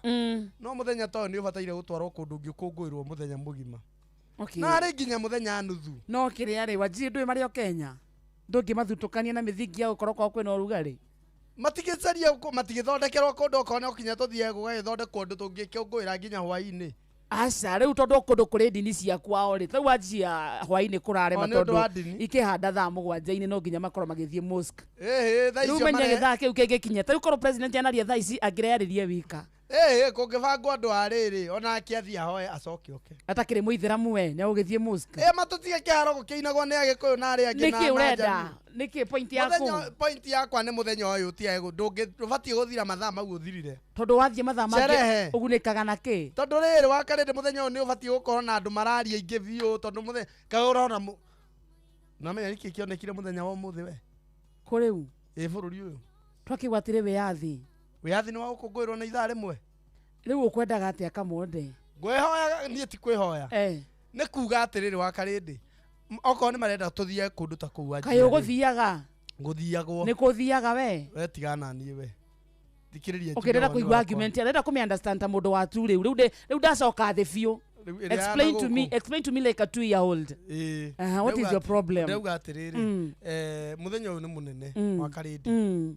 no mũthenya ta ũyũ nĩ ũbataire gũtwarwo kũndũ ũngĩkũngũĩrwo mũthenya mũgima. Okay. Na arĩ nginya mũthenya nuthu. No kĩrĩa rĩ, Wajir ndũĩ marĩ o Kenya. Ndũngĩmathutũkania na mĩthingi ya gũkorwo kwao kwĩna ũrugarĩ. Matigĩcaria matigĩthondekerwo kũndũ okorwo no kinya tũthiĩ gũgagĩthondekwo ũndũ tũngĩkũngũĩra nginya hwaĩ-inĩ. Aca rĩu tondũ kũndũ kũrĩ ndini cia kwao rĩ, rĩu wanjia hwaĩ-inĩ kũrarema O, nĩ ũndũ tondũ wa ndini. ikĩhanda thaa mũgwanja-inĩ no nginya makorwo magĩthiĩ mosque. Ĩhĩ, thaa Rĩu icio menye mare- gĩthaa kĩu kĩngĩkinya. Ta rĩu korwo president anaria thaa ici angĩreyarĩrie wika. Ĩhĩ, kũngĩbangwo andũ a rĩrĩ, ona ake athiĩ ahoe acoke oke. Atakĩrĩ mũithĩramu we, nĩ agũgĩthiĩ mosque. Ĩ matũtige kĩharo gũkĩinagwo nĩ Agĩkũyũ na arĩa angĩ na Nĩkĩ na ũrenda? Njaruo. Nĩkĩ point yaku? Point yakwa nĩ mũthenya ũyũ ũtigae ndũbatiĩ gũthira mathaa mau ũthirire. Tondũ wathiĩ mathaa mangĩ Sherehe. ũgunĩkaga na kĩ? Tondũ rĩrĩ wa Karĩndĩ mũthenya ũyũ nĩ ũbatiĩ gũkorwo na andũ mararia aingĩ biũ tondũ mũthenya kaĩ ũrona Nĩwamenya nĩkĩ kĩonekire mũthenya wa ũmũthĩ we? Kũ rĩu? Ĩ bũrũri ũyũ. Twakĩgwatire wĩyathi. Wĩyathi nĩ wa gũkũngũĩrwo na ithaa rĩmwe. Rĩu ũkwendaga atĩa Kamonde? Ngwĩhoya niĩ ti kwĩhoya. Nĩ kuga atĩrĩrĩ wa Karĩndĩ. Okorwo nĩ marenda tũthiĩ kũndũ ta kũu Kaĩ ũgũthiaga? Gũthiagwo. Nĩ kũthiaga we? We tigana niĩ we. Thikĩrĩria Okay, ndĩrenda kũigua argument, ndĩrenda kũmĩ understand ta mũndũ wa tu rĩu. Rĩu ndacoka thĩ biũ. Rĩu ĩrĩa Explain to me, gũkũ. explain to me like a 2-year-old. Ĩĩ. What is your problem? Ndauga atĩrĩrĩ, mũthenya ũyũ nĩ mũnene wa Karĩndĩ.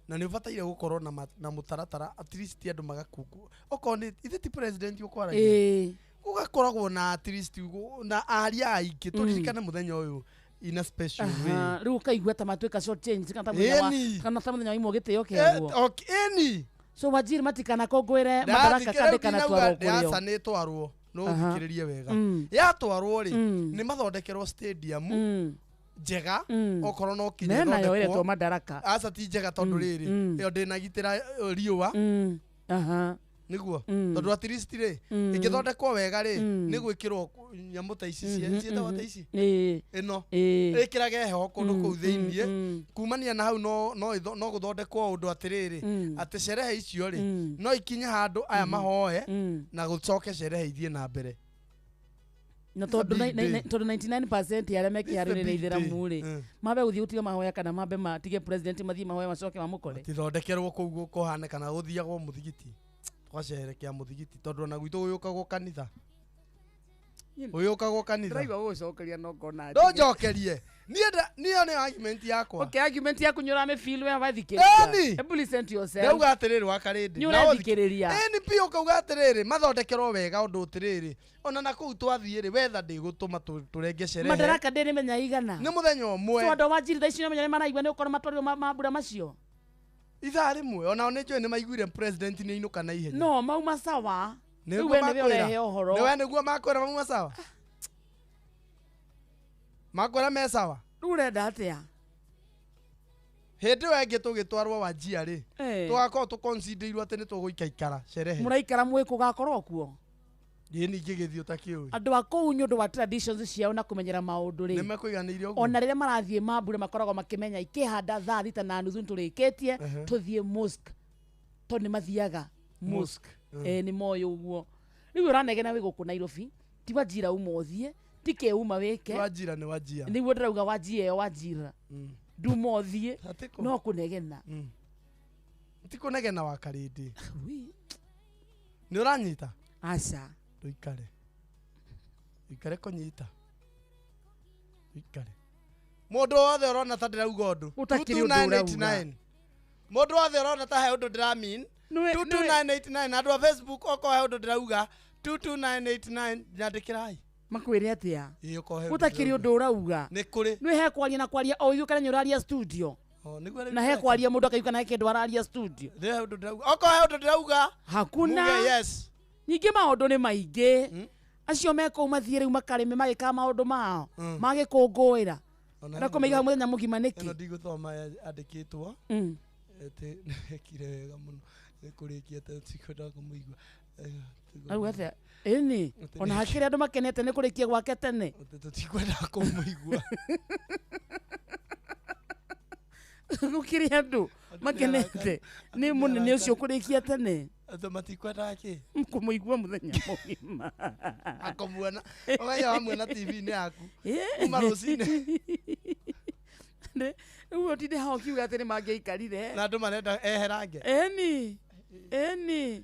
Na nĩ ũbataire gũkorwo na mũtaratara at least andũ magakungu. Okorwo nĩ ithe ti president ũkwaragia. Gũgakoragwo na at least na aria aingĩ tũririkane mũthenya ũyũ in a special way. Rĩu ũkaigua ta matuĩka short change kana ta mũthenya wa Ĩni. kana ta mũthenya wa imwe gĩtĩo kĩaguo. Okay, ĩni. So Wajir matikanakũngũĩre Madaraka Day kana twarwo kũrĩo. Aca nĩ ĩtwarwo no ũthikĩrĩrie wega. Yatwarwo rĩ nĩ mathondekerwo stadium njega okorwo no kinya Menayo ĩthondekwo. ĩretwo Madaraka. Aca ti njega tondũ rĩrĩ ĩyo ndĩnagitĩra riũa. Nĩguo tondũ at least rĩ ĩngĩthondekwo wega rĩ nĩ gwĩkĩrwo nyamũ ta ici ciĩtagwo ta ici ĩno ĩkĩrage heho kũndũ kũu thĩiniĩ kumania na hau no gũthondekwo ũndũ atĩrĩrĩ atĩ sherehe icio rĩ no ikinye handũ aya mahoe na gũcoke sherehe ithiĩ na mbere. Na It's a tondũ big day. tondũ 99% ya arĩa me kĩharo-inĩ nĩ It's a big ithĩramu day. rĩ mambe gũthiĩ gũtiga mahoya kana mambe matige president mathiĩ mahoya macoke mamũkore. Tithondekerwo kũu kũhane kana gũthiagwo mũthigiti tũgacerekea mũthigiti tondũ ona gwitũ gũyũkagwo kanitha. Ũyũkagwo kanitha. Ndĩraigua gũgũcokeria no ngona Ndũnjokerie. Niĩ nĩ argument yakwa. Okay, argument yaku nĩ ũramĩfeel we wathikĩrĩria. Ĩni. Hebu listen to yourself. Ndauga atĩrĩrĩ wa Karĩndĩ. Nĩ ũrathikĩrĩria. Ĩni biũ ũkauga atĩrĩrĩ mathondekerwo wega ũndũ atĩrĩrĩ ona na kũu twathiĩ rĩ wetha ndĩgũtũma tũrenge sherehe. Madaraka Day nĩ mĩthenya igana. Nĩ mũthenya ũmwe. So andũ a Wajir thaa ici nĩmenya nĩ maraigua nĩ gũkorwo matwarirwo mambura macio. Ithaa rĩmwe onao nĩ njũĩ nĩ maiguire president nĩ ainũka na ihenya. No mauma sawa. Rĩu Nĩguo we nĩwe makwĩra. ũrehe ũhoro. Nĩwe nĩguo makwĩra mauma sawa. Makwĩra me sawa. Rĩu ũrenda atĩa? Hĩndĩ ĩyo ĩngĩ tũgĩtwarwo Wajir rĩ tũgakorwo tũconsiderwo atĩ nĩ tũgũikaikara sherehe. Mũraikara mwĩ kũgakorwo kuo. Ĩĩ ningĩ gĩthiĩ ũtakĩũĩ. Andũ a kũu nĩ ũndũ wa traditions ciao na kũmenyera maũndũ rĩ. Nĩ mekũiganĩire ũguo. Ona rĩrĩa marathiĩ mambura makoragwo makĩmenya ikĩhanda thaa thita na nuthu nĩtũrĩkĩtie tũthiĩ mosque tondũ nĩ mathiaga mosque. Nĩ moĩ ũguo rĩu ũranegena wĩ gũkũ Nairobi ti Wajira uma ũthiĩ ti kĩ uma wĩke Wajira nĩ Wajia nĩguo ndĩrauga Wajia ĩyo Wajira nduma ũthiĩ no kũnegena ti kũnegena wa Karĩndĩ nĩ ũranyita aca ndũikare ikare kũnyita ikare mũndũ wothe ũrona ta ndĩrauga ũndũ Ũtakĩrĩ ũndũ ũrauga. 22989 mũndũ wothe ũrona ta he ũndũ ndĩramin 22989 andũ a Facebook okorwo he ũndũ ndĩrauga 22989 nyandĩkĩrai makwĩre atĩa ĩĩ okorwo he ũndũ gũtakĩrĩ ũndũ ũrauga nĩ kũrĩ nĩ he kwaria na kwaria o ithuĩ kana nĩ ũraria studio O, nĩguo rĩu na he kwaria mũndũ akaiuka na he kĩndũ araria studio nĩ he ũndũ ndĩrauga okorwo he ũndũ ndĩrauga hakuna muge yes ningĩ maũndũ nĩ maingĩ acio mekũu mathiĩ rĩu makarĩme magĩkaga maũndũ mao magĩkũngũĩra Ona na kũmaiga hau mũthenya mũgima nĩkĩ ĩno ndigũthoma yandĩkĩtwo atĩ nĩekire wega mũno nĩ kũrĩkia tikwenda kũmũigua Auga atĩa ĩni ona hakĩrĩ andũ makenete nĩ kũrĩkia gwake tene tũtikwenda kũmũigua gũkĩrĩ andũ makenete nĩ mũnene ũcio kũrĩkia tene andũ matikwendaga kĩ kũmũigua mũthenya mũgima akũmuona ũmenya wamuona TV-inĩ yaku kuma rũcinĩ rĩu ũtinde hau ũkiuga atĩ nĩ mangĩaikarire na andũ marenda eherange ĩni ĩni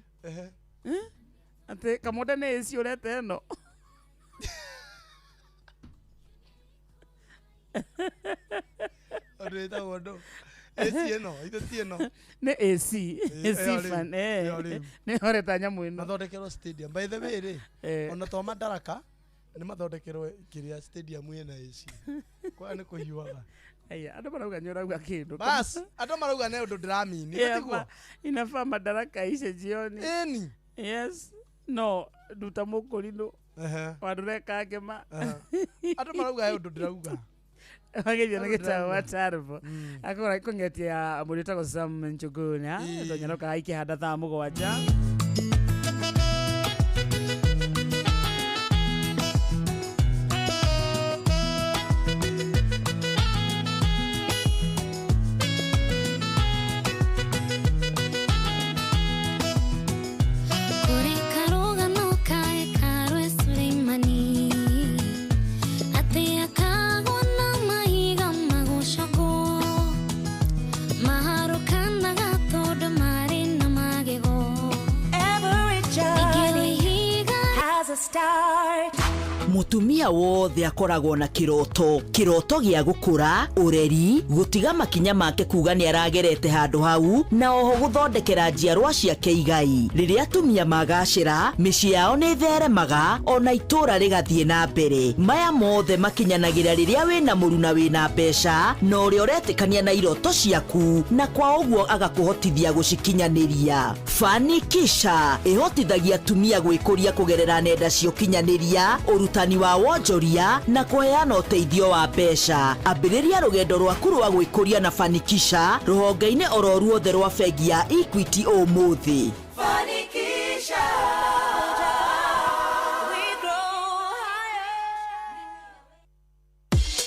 atĩ kamonda nĩ ĩci ũrete ĩno ũndũ wĩtagwo ndũ AC ĩno ithe ti ĩno nĩ AC AC ĩyo rĩu, fan ĩyo rĩu. nĩ horeta nyamũ ĩno mathondekerwo stadium by the way rĩ ona to Madaraka nĩ mathondekerwo kĩrĩa stadium ĩna AC kwa nĩ kũhiũhaga Aya, andũ marauga nĩ ũrauga kĩndũ bas andũ marauga nĩ ũndũ ndĩramini Yeah, tiguo inafaa Madaraka ishe jioni ĩni yes no nduta mũkũrinũ wandũreka ngĩma andũ marauga he ũndũ ndĩrauga mageithio na Andũ gĩtabo wa ndĩrauga. Tarbo akora kũngetia mũndũ wĩtagwo Sam Njuguna tonyanoka aikĩhanda thaa 7 Kũrĩ karũgano ka hekarũ e Suleimani atĩ akagwo na mahiga magũcogwo maharũkanaga tondũ marĩ na magego Every journey has a start. Mũtumia wothe akoragwo na kĩroto kĩroto gĩa gũkũra ũreri gũtiga makinya make kuga nĩ aragerete handũ hau na oho gũthondekera njiarwa ciake igai rĩrĩa atumia magacĩra mĩciĩ yao nĩ ĩtheremaga ona itũũra rĩgathiĩ na mbere maya mothe makinyanagĩra rĩrĩa wĩna mũruna wĩna mbeca na ũrĩa ũretĩkania na iroto ciaku na kwa ũguo agakũhotithia gũcikinyanĩria Fanikisha ĩhotithagia atumia gwĩkũria kũgerera nenda cia ũkinyanĩria ũrutani wa wonjoria na kũheana ũteithio wa mbeca ambĩrĩria rũgendo rwaku rwa gwĩkũria na Fanikisha rũhonge-inĩ oro ruothe rwa bengi ya Equity ũmũthĩ Fanikisha. We grow higher.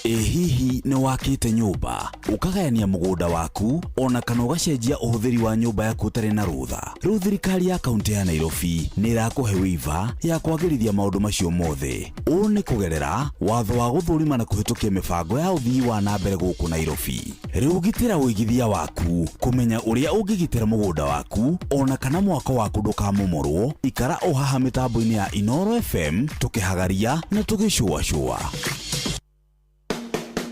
Ĩ hihi nĩ wakĩte nyũmba ũkagayania mũgũnda waku ona kana ũgacenjia ũhũthĩri wa nyũmba yaku ũtarĩ na rũtha rĩu thirikari ya kaunti ya Nairobi nĩ ĩrakũhe waiver ya kwagĩrithia maũndũ macio mothe ũũ nĩ kũgerera watho wa gũthũrima na kũhĩtũkia mĩbango ya ũthii wa na mbere gũkũ Nairobi rĩu gitĩra ũigithia waku kũmenya ũrĩa ũngĩgitĩra mũgũnda waku ona kana mwako waku ndũkamomorwo ikara o haha mĩtambo-inĩ ya Inoro FM tũkĩhagaria na tũgĩcũacũa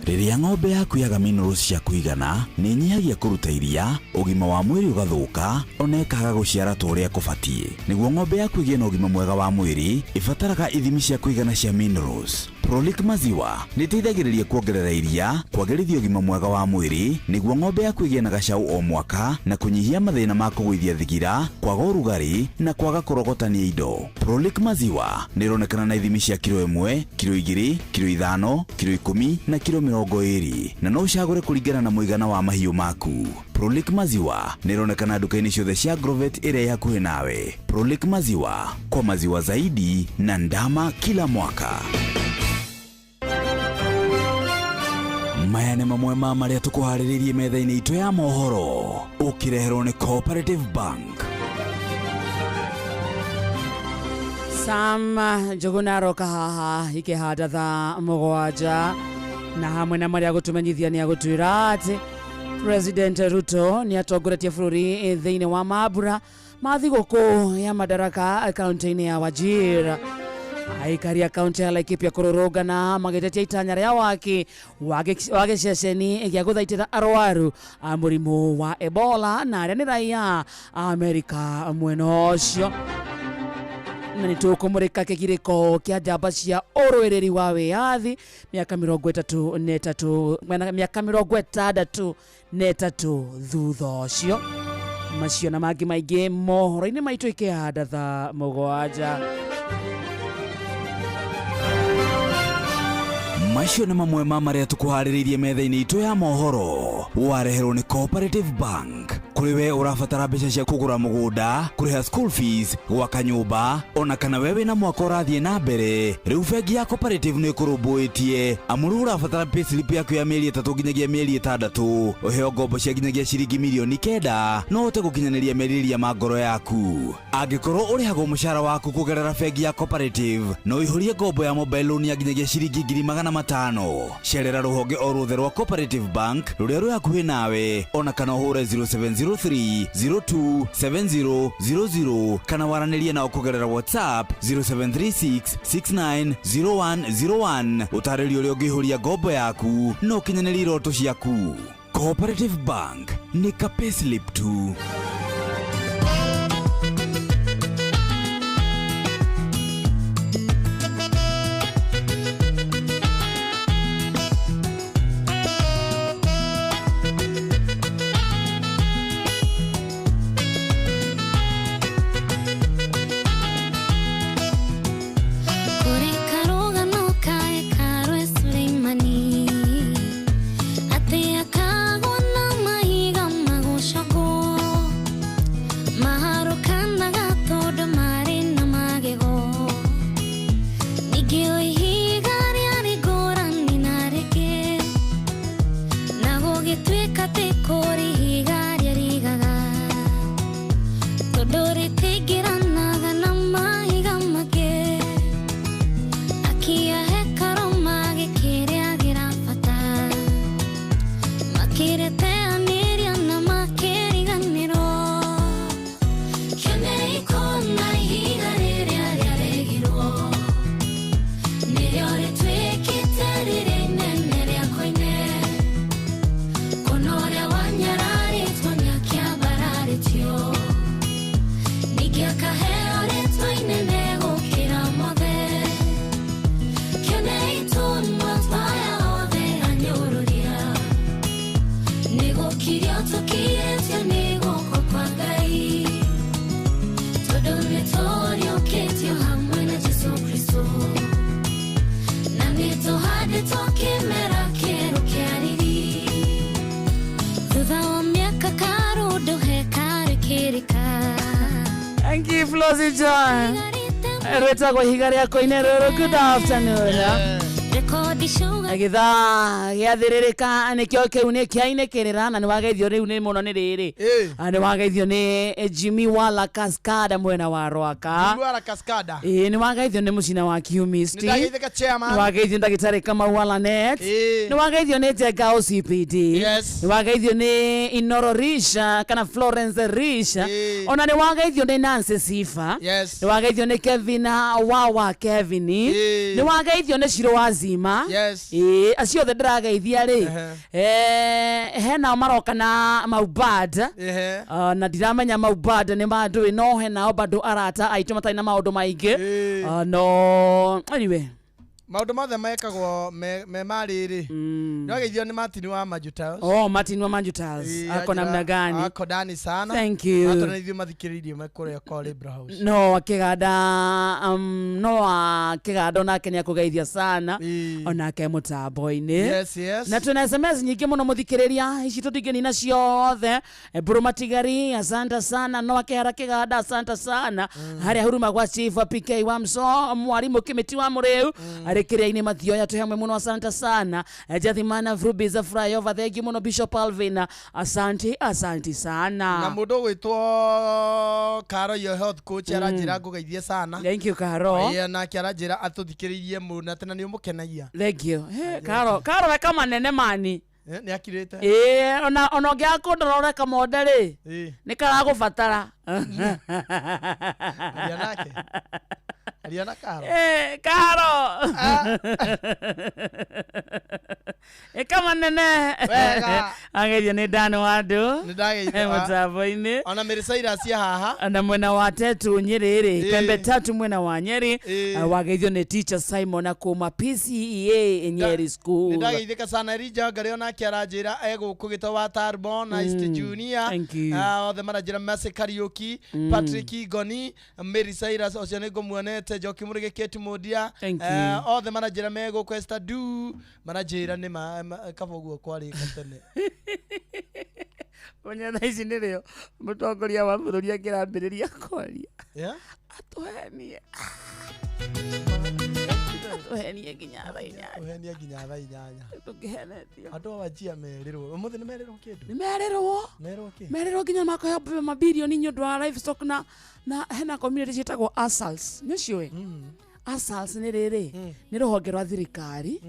Rĩrĩa ng'ombe yaku yaga minerals cia kũigana nĩ ĩnyihagia kũruta iria ũgima wa mwĩrĩ ũgathũka ona ĩkaga gũciara ta ũrĩa kũbatiĩ nĩguo ng'ombe yaku ĩgĩe na ũgima mwega wa mwĩrĩ ĩbataraga ithimi cia kũigana cia minerals Prolic maziwa nĩ ĩteithagĩrĩria kuongerera iria kwagĩrithia ũgima mwega wa mwĩrĩ nĩguo ng'ombe yaku ĩgĩe na gacaũ o mwaka na kũnyihia mathĩna ma kũgũithia thigira kwaga ũrugarĩ na kwaga kũrogotania indo Prolic maziwa nĩ ĩronekana na ithimi cia kiro 1 kiro 2 kiro 5 kiro 10 na kiro 20 na no ũcagũre kũringana na mũigana wa mahiũ maku Prolic maziwa nĩ ĩronekana nduka-inĩ ciothe cia Grovet ĩrĩa ĩ hakuhĩ nawe Prolic maziwa kwa maziwa zaidi na ndama kila mwaka maya nĩ mamwe ma marĩa tũkũharĩrĩirie metha-inĩ itũ ya mohoro ũkĩreherwo nĩ Cooperative Bank Sam Njuguna aroka haha ikĩhanda thaa 7 na hamwe na marĩa agũtũmenyithia nĩ agũtwĩra atĩ President Ruto nĩ atongoretie bũrũri thĩinĩ wa mambura ma thigũkũ ya Madaraka kaunti-inĩ ya Wajir. Aikari a kaunti ya Laikipia kũrũrũngana magĩtetia itanya rĩa waki wa gĩceceni gĩa gũthaitĩra arwaru a mũrimũ wa Ebola na arĩa nĩ raia a Amerika mwena ũcio. Na nĩ tũkũmũrĩka kĩgirĩko kĩa njamba cia ũrũĩrĩri wa wĩyathi mĩaka 33 mĩaka 63 thutha ũcio. Macio na mangĩ maingĩ mohoro-inĩ maitũ ikĩhanda thaa 7. Macio nĩ mamwe ma marĩa tũkũharĩrĩirie metha-inĩ itũ ya mohoro. Wareherwo nĩ Cooperative Bank. Kũrĩ we ũrabatara mbeca cia kũgũra mũgũnda, kũrĩha school fees, gwaka nyũmba, ona kana we wĩna mwaka ũrathiĩ na mbere. Rĩu bengi ya Cooperative nĩ ĩkũrũmbũĩtie. Amu rĩu ũrabatara payslip yaku ya mĩeri 3 nginyagia mĩeri 6, ũheo ngombo cia nginyagia ciringi mirioni 9 no ũhote gũkinyanĩria merirĩria ma ngoro yaku. Angĩkorwo ũrĩhagwo mũcara waku kũgerera bengi ya Cooperative, no ũihũrie ngombo ya mobile loan ya nginyagia ciringi 500,000. Cerera rũhonge o ruothe rwa Cooperative Bank rũrĩa rwĩ hakuhĩ nawe, ona kana ũhũre 0703 02 70 00 kana waranĩrie nao kũgerera WhatsApp 0736 69 0101. Ũtarĩrio ũrĩa ũngĩihũria ngombo yaku na ũkinyanĩrie iroto ciaku. Cooperative Bank nĩ ka payslip tu. Thank you, Flossie John. Rwĩtagwo ihiga rĩa koine rũrũ. Good afternoon. Gĩthaa gĩathĩrĩrĩka nĩkĩo kĩu nĩ kĩainĩkĩrĩra na nĩwageithio rĩu nĩ mũno nĩ rĩrĩ. Nĩwageithio nĩ Jimmy Wala Cascada mwena wa Rwaka. Jimmy Wala Cascada. Ĩĩ nĩwageithio nĩ mũcina wa Kiumisti. Nĩndageithĩka chairman. Nĩwageithio ndagĩtarĩ Kamau wa Lanet. Nĩwageithio nĩ Njenga OCPD. Nĩwageithio nĩ Inoro Risha kana Florence Risha. Ona nĩwageithio nĩ Nancy Sifa. Nĩwageithio nĩ Kevin Wawa Kevin. Nĩwageithio nĩ Shiro Wazima. Ĩĩ acio othe ndĩrageithia rĩ hena maroka na Maubad na ndiramenya Maubad nĩ mandũĩ no henao bado arata aitũ matarĩ na maũndũ maingĩ no anyway maũndũ mothe mekagwo me marĩrĩ. Nĩwageithio nĩ Martin wa Manju Tiles. Oh, Martin wa Manju Tiles. Ako namna gani? Ako ndani sana. Thank you. Hata na ithuĩ mathikĩrĩirie me kũrĩa kwa Libra House. No akĩganda no akĩganda onake nĩakũgeithia sana onake mũtambo-inĩ. Yes, yes. Na twĩna SMS nyingĩ mũno mũthikĩrĩria ici tũtingĩnina ciothe. Mbũrũ Matigari asante sana. No akĩhara kĩganda asante sana. Harĩa huruma gwa Chief PK wa Mso mwarimu Kĩmĩti wa Mũrĩu Arĩ kĩrĩa-inĩ mathioya twĩ hamwe mũno, asante sana. Jathimana Vrubi za Flyover, thank you mũno Bishop Alvin, asante asante sana. Na mũndũ ũgwĩtwo Karo your health coach aranjĩra ngũgeithie sana. Thank you Karo. Ĩĩ, nake aranjĩra atũthikĩrĩirie mũno atĩ na nĩ ũmũkenagia. Thank you. Karo Karo weka manene mani. Nĩ akirĩte. Ĩĩ, ona ũngĩaga kũndora ũreka monde rĩ, nĩ karagũbatara. Aria nake. Aria na Karo. Karo. Ĩka manene. Wega. Ageria nĩ Dan Wandũ. Nĩ ndageithio. Mũtambo-inĩ. Ona Mary Cyrus ya haha. Na mwena wa Tetu Nyeri rĩ, pembe tatu mwena wa Nyeri, wageithio nĩ teacher Simon akuma PCEA Nyeri School. Nĩ ndageithĩka sana Elijah Ngari onake aranjĩra egũkũ gĩto wa Tarbon na East Junior. Thank you. Othe maranjĩra Mercy Kariuki, Patrick Ngoni, Mary Cyrus ũcio nĩ ngũmuonete, Njoki Mũrĩgĩ, Kate Mũndia. Thank you. Othe maranjĩra megũkũ Esther Du, maranjĩra nĩ kaba ũguo kwarĩka tene. Menya thaa ici nĩrĩo mũtongoria wa bũrũri akĩrambĩrĩria kwaria. Yeah? Atũhenie. Atũhenie nginya thaa inyanya. Ũhenie nginya thaa inyanya. Tũngĩhenetio. Andũ a Wajir merirwo. Ũmũthĩ nĩ merirwo kĩndũ? Nĩ merirwo. Merirwo kĩ? Merirwo nginya makaheo mabirioni nĩ ũndũ wa livestock na hena community ciĩtagwo ASALs. Nĩ ũciũĩ? ASALs nĩ rĩrĩ, nĩ rũhonge rwa thirikari.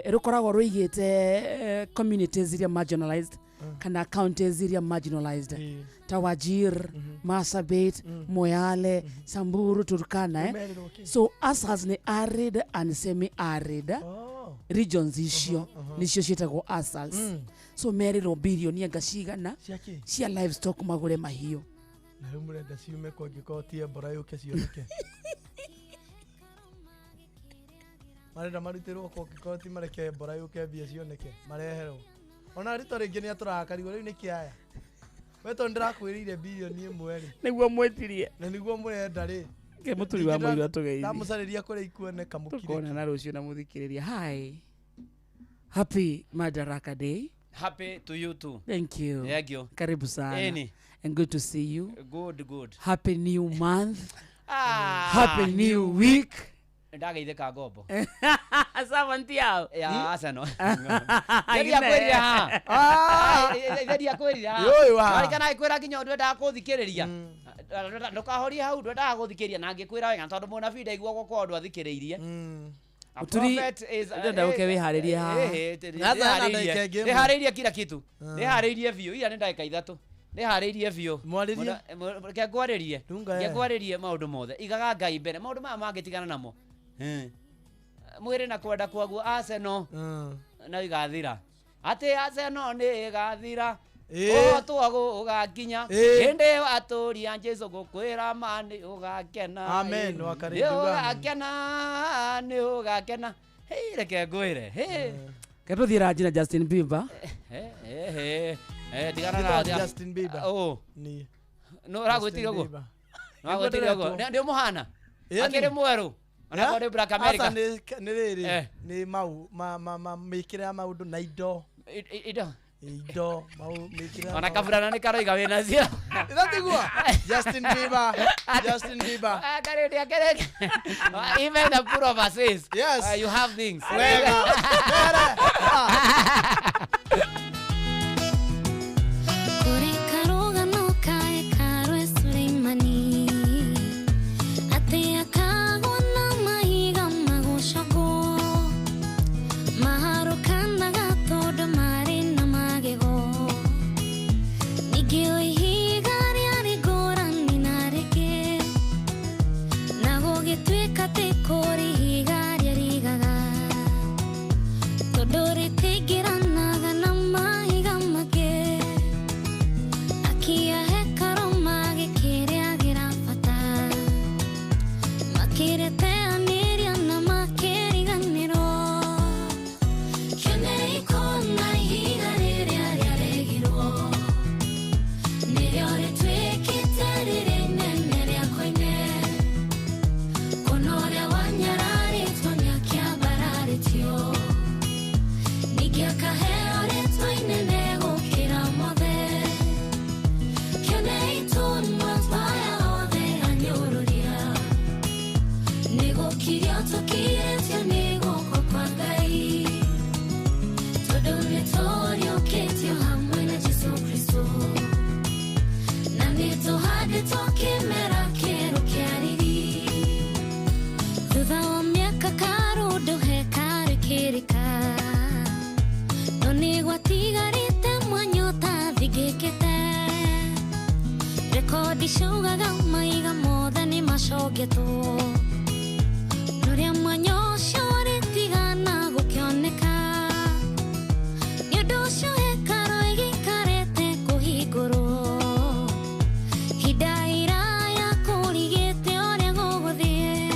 Rũkoragwo rũigĩte communities iria marginalized kana counties iria marginalized ta Wajir, Marsabit, Moyale, Samburu, Turkana. So ASALs nĩ arid and semi-arid regions icio nicio ciĩtagwo ASALs. So merirwo birioni anga cigana cia livestock magũre mahiũ. Na rĩu mũrenda ciume kũ angĩkorwo ti Ebola yũke cioneke? Marenda marutĩrwo kũ angĩkorwo ti mareke Ebola yũke mbia cioneke mareherwo. Ona rito rĩngĩ nĩ atũrakarigwo rĩu nĩ kĩaya. We tondũ ndĩrakwĩrĩire birioni ĩmwe rĩ. Nĩguo mwĩtirie. Na nĩguo mũrenda rĩ. Ke mũturi wa mũiru atũgeithie. Ndamũcarĩria kũrĩa ikuoneka mũkire. Tũkonana rũciũ na mũthikĩrĩria. Hi. Happy Madaraka Day. Happy to you too. Thank you. Thank you. Karibu sana. Eni. And good to see you. Good, good. Happy new month. Happy new week. Ndageithĩka ngombo. Servant yao. Ya Arsenal. Geria kwĩrira haha. Geria kwĩrira haha. Yũyũ haha. Warikana ngĩkwĩra nginya ndwendaga kũthikĩrĩria. Ndũkahorie hau ndwendaga gũthikĩrĩria na ngĩkwĩra wega tondũ mũnabii ndaiguagwo kwao ndwathikĩrĩirie. A prophet is ndĩrenda ũke wĩharĩrie haha. Ndĩharĩirie kila kitu. Ndĩharĩirie biũ. Ira nĩ ndagĩka ithatũ. Ndĩharĩirie biũ. Mwarĩrie. Reke ngwarĩrie. Reke ngwarĩrie maũndũ mothe. Igaga Ngai mbere. Maũndũ maya mangĩtigana namo. Mwĩrĩ na kwenda kwaguo Arsenal no igathira. Atĩ Arsenal nĩ ĩgathira. Ũhotwo ũgakinya. Hĩndĩ ĩyo atũria Jesũ gũkwĩra ma nĩ ũgakena. Amen. Nĩ ũgakena, nĩ ũgakena. Hei, reke ngwĩre. Hei. Ke tũthiĩ ranji na Justin Bieber. Tigana na Justin Bieber. Oh. Ni. No ũragwĩtire ũguo? Nĩwagwĩtire ũguo? Nĩ ũmũhana? Akĩrĩ mwerũ. Ona nĩ Black America. Aca nĩ rĩrĩ nĩ mau ma mĩkĩre ya maũndũ na indo. Indo. Indo mau mĩkĩre. Ona kaburana nĩ karoiga wĩna cio. Ĩratiguo? Justin Bieber. Justin Bieber. Karĩndĩ akĩrĩ. Even the poor of us is. Yes. You have things. Wega. Kirio to kirio. No nĩ gwatigarĩte mwanya ũtathingĩkĩte. Rekodi ciaugaga maiga mothe nĩ macongetwo. Rũrĩa mwanya ũcio warĩtigana gũkĩoneka. Nĩ ũndũ ũcio hekarũ ĩgĩikarĩte kũhingũrwo. Ihinda iraya kũrigĩte ũrĩa gũgũthiĩ.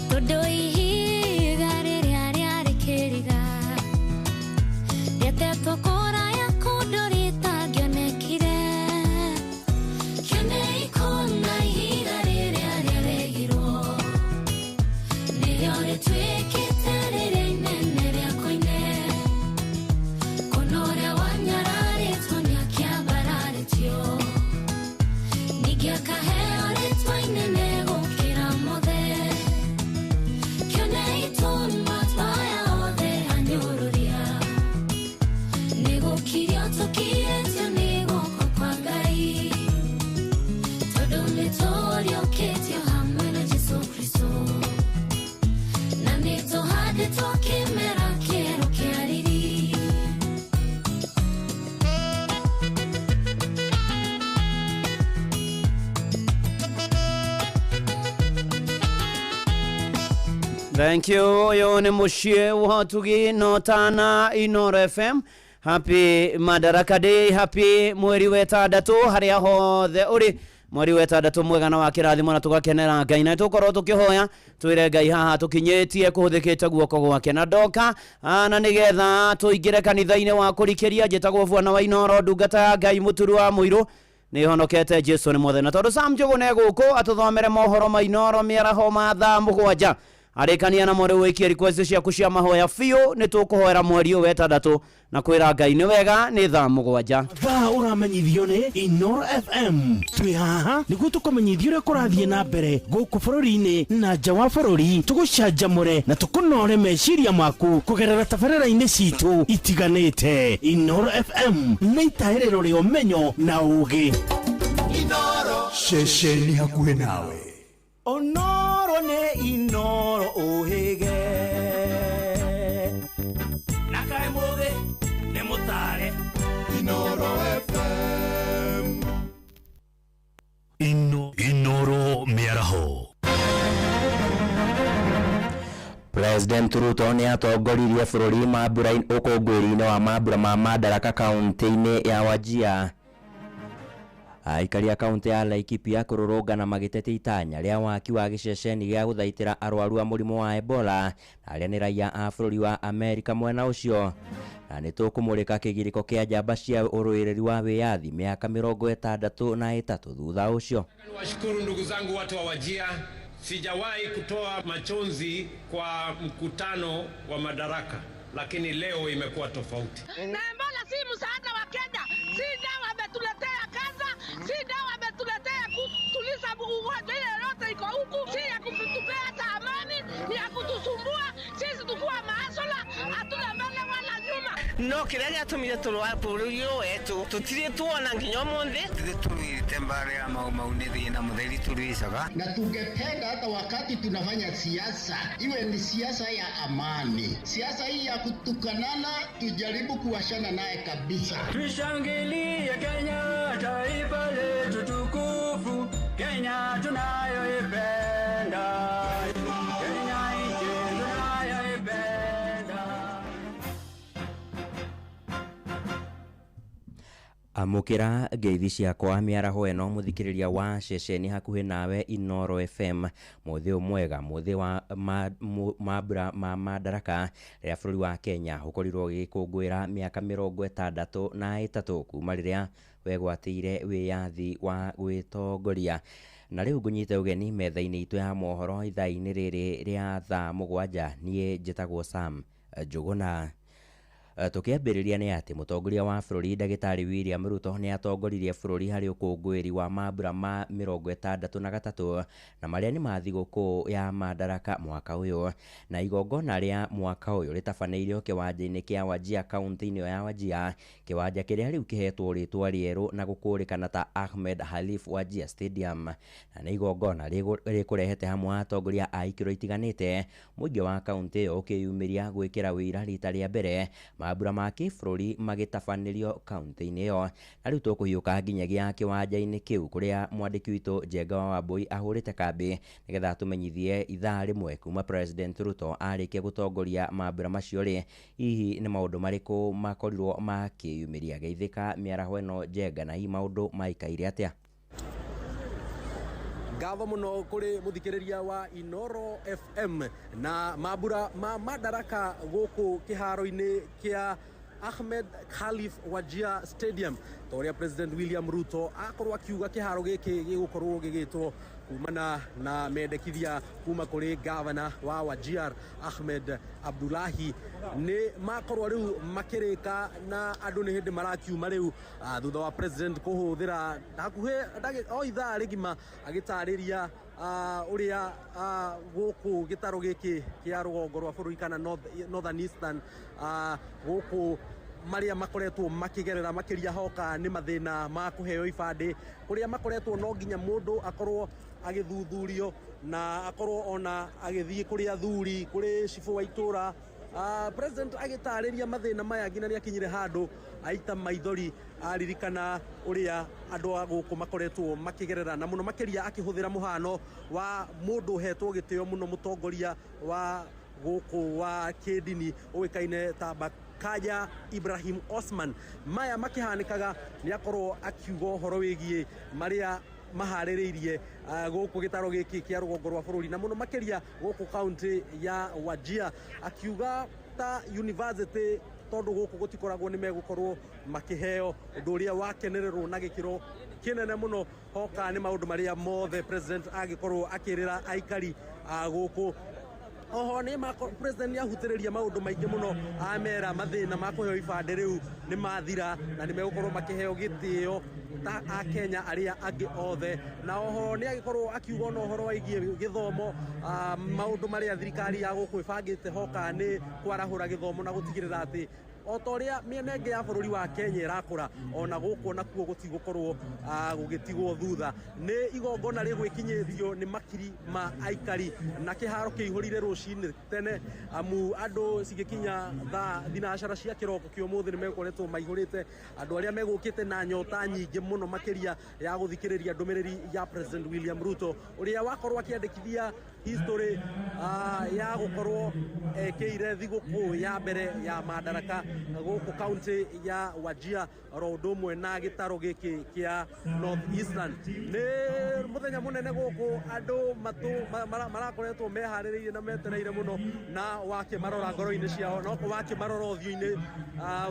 Tondũ ihiga rĩrĩa rĩarĩ kĩriga rĩatetwo kũraya kũndũ rĩtangĩonekire. Kĩonei kũna ihiga rĩrĩa rĩaregirwo nĩrĩo rĩtuĩkĩte rĩrĩa inene rĩa koine. Kũna ũrĩa wanyararĩtwo nĩakĩambararĩtio, ningĩ akaheo rĩtwa inene gũkĩra mothe. Kĩonei tũnua twaya othe anyũrũria, nĩgũkirio tũkirĩtio nĩ guoko kwa Ngai, tondũ nĩtũriũkĩtio hamwe na Jesũ Kristũ, na nĩtũhandĩtwo kĩmera kĩerũ kĩa riri. Thank you. Ũyũ nĩ mũciĩ wa Ũtugi no Tana Inoro FM. Happy Madaraka Day, happy mweri wa ĩtandatũ harĩa hothe ũrĩ. Mweri wa ĩtandatũ mwega na wa kĩrathimo na tũgakenera Ngai, na tũkorwo tũkĩhoya twĩre Ngai haha tũkinyĩtie kũhũthĩkĩte guoko gwake na ndoka na nĩgetha tũingĩre kanitha-inĩ wa kũrikĩria. Njĩtagwo Bwana wa Inoro, ndungata ya Ngai, mũturu wa mũirũ, nĩ honokete Jesu nĩ mwathani. Na tondũ Sam Njũgũ nĩ gũkũ atũthomere mohoro ma Inoro mĩaraho ma thaa 7, arĩkania na mweri wĩkie request ciaku cia mahoya biũ, nĩ tũkũhoera mweri ũyũ wa ĩtandatũ na kwĩra Ngai nĩ wega. Nĩ thaa 7. Thaa ũramenyithio nĩ Inoro FM. Twĩ haha nĩguo tũkũmenyithia ũrĩa kũrathiĩ na mbere gũkũ bũrũri-inĩ na nja wa bũrũri, tũgũcanjamũre na tũkũnore meciria maku kũgerera tabarĩra-inĩ citũ itiganĩte. Inoro FM nĩ itahĩrĩro rĩa ũmenyo na ũũgĩ. Ceceni hakuhĩ nawe. Onoro nĩ Inoro ũhĩge na kaĩ mũthĩ nĩ mũtare. Inoro FM. Inoro mĩaraho. President Ruto nĩ atongoririe bũrũri mambura ũkũngũĩri-inĩ wa mambura ma Madaraka kaunti-inĩ ya Wajir. Aikari a kaunti ya Laikipia kũrũrũngana magĩtetia itanya rĩa waki wa gĩceceni gĩa gũthaitĩra arwaru a mũrimũ wa Ebola na arĩa nĩ raia a bũrũri wa Amerika mwena ũcio. Na nĩ tũkũmũrĩka kĩgirĩko kĩa njamba cia ũrũĩrĩri wa wĩyathi mĩaka 63 thutha ũcio. Niwashukuru ndugu zangu watu wa Wajir. Sijawahi kutoa machozi kwa mkutano wa Madaraka, lakini leo imekuwa tofauti. Na Ebola si msaada wa Kenya, si dawa ametuletea kansa, si dawa ametuletea kutuliza ugonjwa ile yote iko huku, si ya kutupea hata amani, ni ya kutusumbua sisi tukuwa maasola, hatuna mbele wala nyuma. No kĩrĩa gĩatũmire tũrũa bũrũri ũyũ wetu tũtirĩ tuona nginya ũmũthĩ. Tũrũĩte mbara ya Mau Mau nĩ thĩna mũtheri tũrũicaga. Na tungependa hata wakati tunafanya siasa iwe ni siasa ya amani. Siasa hii ya kutukanana tujaribu kuwashana naye kabisa. Tushangilie Kenya, taifa letu tukufu, Kenya tunayoipenda, Kenya nchi tunayoipenda. Amũkĩra ngeithi ciakwa mĩaraho ĩno mũthikĩrĩria wa ceceni hakuhĩ nawe Inoro FM. Mũthĩ ũyũ mwega, mũthĩ wa mambura ma Madaraka rĩrĩa bũrũri wa Kenya ũkorirwo ũgĩkũngũĩra mĩaka 63 kuma rĩrĩa wegwatĩire wĩyathi wa gwĩtongoria. Na rĩu ngũnyite ũgeni metha-inĩ itũ ya mohoro ithaa-inĩ rĩrĩ rĩa thaa 7. Niĩ njĩtagwo Sam Njũgũna. Tũkĩambĩrĩria nĩ atĩ mũtongoria wa bũrũri ndagĩtarĩ William Ruto nĩ atongoririe bũrũri harĩ ũkũngũĩri wa mambura ma 63 na marĩa nĩ ma thigũkũ ya Madaraka mwaka ũyũ. Na igongona rĩa mwaka ũyũ rĩtabanĩirio kĩwanja-inĩ kĩa Wajir kaunti-inĩ ya Wajir, kĩwanja kĩrĩa rĩu kĩhetwo rĩtwa rĩerũ na gũkũrĩkana ta Ahmed Khalif Wajir Stadium. Na nĩ igongona rĩkũrehete hamwe atongoria a ikĩro itiganĩte, mũingĩ wa kaunti ĩyo ũkĩyumĩria gwĩkĩra wĩira rita rĩa mbere Mambura ma kĩbũrũri magĩtabanĩrio kaunti-inĩ ĩyo. Na rĩu tũkũhiũka nginyagia kĩwanja-inĩ kĩu kũrĩa mwandĩki witũ Njenga wa Wambui ahũrĩte kambĩ nĩgetha atũmenyithie ithaa rĩmwe kuma President Ruto arĩkia gũtongoria mambura macio rĩ, hihi nĩ maũndũ marĩkũ makorirwo makĩyumĩria. Geithĩka mĩaraho ĩno Njenga, na hihi maũndũ maikaire atĩa? Ngatho muno kuri muthikiriria wa Inoro FM na mambura ma Madaraka guku kiharo-ini kia Ahmed Khalif Wajir Stadium ta ũrĩa President William Ruto akorwo akiuga kĩharo gĩkĩ gĩgũkorwo gĩgĩtwo kumana na mendekithia kuma kũrĩ gavana wa Wajir Ahmed Abdullahi. Nĩ makorwo rĩu makĩrĩka na andũ nĩ hĩndĩ marakiuma rĩu thutha wa president kũhũthĩra hakuhĩ o ithaa rĩgima agĩtarĩria ũrĩa gũkũ gĩtarũ gĩkĩ kĩa rũgongo rwa bũrũri kana Northern Eastern gũkũ marĩa makoretwo makigerera makiria hoka nĩ mathĩna ma kũheo ibandĩ kũrĩa makoretwo no nginya mũndũ akorwo agĩthuthurio na akorwo ona agĩthiĩ kũrĩ athuri kũrĩ cibũ wa itũra. President agĩtarĩria mathĩna maya nginya nĩakinyire handũ aita maithori aririkana ũrĩa andũ a gũkũ makoretwo makĩgerera na mũno makĩria akĩhũthĩra mũhano wa mũndũ ũhetwo gĩtĩo mũno mũtongoria wa gũkũ wa kĩndini ũĩkaine ta Kaya Ibrahim Osman. Maya makihanikaga ni akorwo akiuga ũhoro wĩgiĩ marĩa maharĩrĩirie gũkũ gĩtaro gĩkĩ kĩa rũgongo rwa bũrũri na mũno makĩria gũkũ kaunti ya Wajir, akiuga ta university tondũ gũkũ gũtikoragwo nĩ megũkorwo makĩheo ũndũ ũrĩa wakenererwo na gĩkĩro kĩnene mũno hoka nĩ maũndũ marĩa mothe president agĩkorwo akĩrĩra aikari a gũkũ. Oho nĩ president nĩ ahutĩrĩria maũndũ maingĩ mũno amera mathĩna ma kũheo ibandĩ rĩu nĩ mathira na nĩ megũkorwo makĩheo gĩtĩo ta akenya arĩa angĩ othe. Na oho nĩ agĩkorwo akiuga ona ũhoro wĩgiĩ gĩthomo, maũndũ marĩa thirikari ya gũkũ ĩbangĩte hoka nĩ kwarahũra gĩthomo na gũtigĩrĩra atĩ o ta ũrĩa mĩena ĩngĩ ya bũrũri wa Kenya ĩrakũra ona gũkũ nakuo gũtigũkorwo gũgĩtigwo thutha. Nĩ igongona rĩgwĩkinyĩtio nĩ makiri ma aikari na kĩharo kĩihũrire rũcinĩ tene amu andũ cigĩkinya thaa thinacara cia kĩroko kĩa ũmũthĩ nĩ megũkoretwo maihũrĩte andũ arĩa megũkĩte na nyota nyingĩ mũno makĩria ya gũthikĩrĩria ndũmĩrĩri ya President William Ruto ũrĩa wakorwo akĩandĩkithia history ya gũkorwo ekĩire thigũkũ ya mbere ya Madaraka gũkũ kaunti ya Wajir oro ũndũ ũmwe na gĩtaro gĩkĩ kĩa North Eastern. Nĩ mũthenya mũnene gũkũ andũ marakoretwo meharĩrĩirie na metereire mũno na wakĩmarora ngoro-inĩ ciao no wakĩmarora ũthiũ-inĩ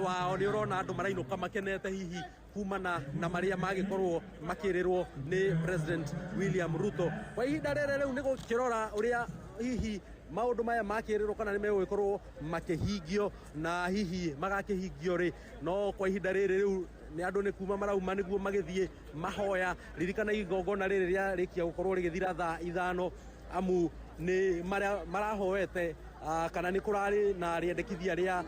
wao nĩ ũrona andũ marainũka makenete hihi kumana na marĩa magĩkorwo makĩrĩrwo nĩ President William Ruto. Kwa ihinda rĩrĩ rĩu nĩ gũkĩrora ũrĩa hihi maũndũ maya makĩrĩrwo kana nĩ megũgĩkorwo makĩhingio na hihi magakĩhingio rĩ, no kwa ihinda rĩrĩ rĩu nĩ andũ nĩ kuma marauma nĩguo magĩthiĩ mahoya. Ririkana igongona rĩrĩ rĩarĩkia gũkorwo rĩgĩthira thaa 5 amu nĩ marahoete kana nĩ kũrarĩ na rĩendekithia rĩa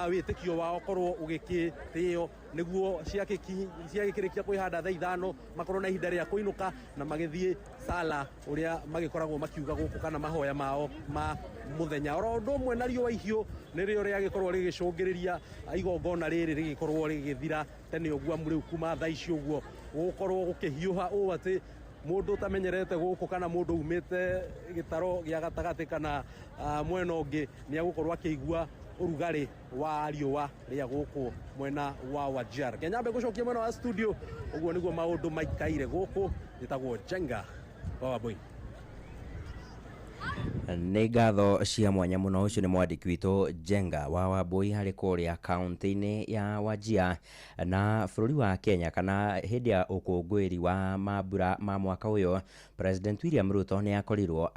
wĩtĩkio wao korwo ũgĩkĩtĩo nĩguo ciagĩkĩrĩkia kwĩhanda thaa 5 makorwo na ihinda rĩa kũinũka na magĩthiĩ sala ũrĩa magĩkoragwo makiuga gũkũ kana mahoya mao ma mũthenya. Oro ũndũ ũmwe na riũa ihiũ nĩrĩo rĩagĩkorwo rĩgĩcũngĩrĩria igongona rĩrĩ rĩgĩkorwo rĩgĩthira tene ũguo amu rĩu kuma thaa ici ũguo gũgũkorwo gũkĩhiũha ũũ atĩ mũndũ ũtamenyerete gũkũ kana mũndũ umĩte gĩtaro gĩa gatagatĩ kana mwena ũngĩ nĩ agũkorwo akĩigua ũrugarĩ wa riũa rĩa gũkũ mwena wa Wajir. Kenyambe gũcokia mwena wa studio ũguo nĩguo maũndũ maikaire gũkũ. Njĩtagwo Njenga wa Wambui. Nĩ ngatho cia mwanya mũno. Ũcio nĩ mwandĩki witũ Njenga wa Wambui harĩ kũrĩa kaunti-inĩ ya Wajir na bũrũri wa Kenya kana hĩndĩ ya ũkũngũĩri wa mambura ma mwaka ũyũ President William Ruto nĩ akorirwo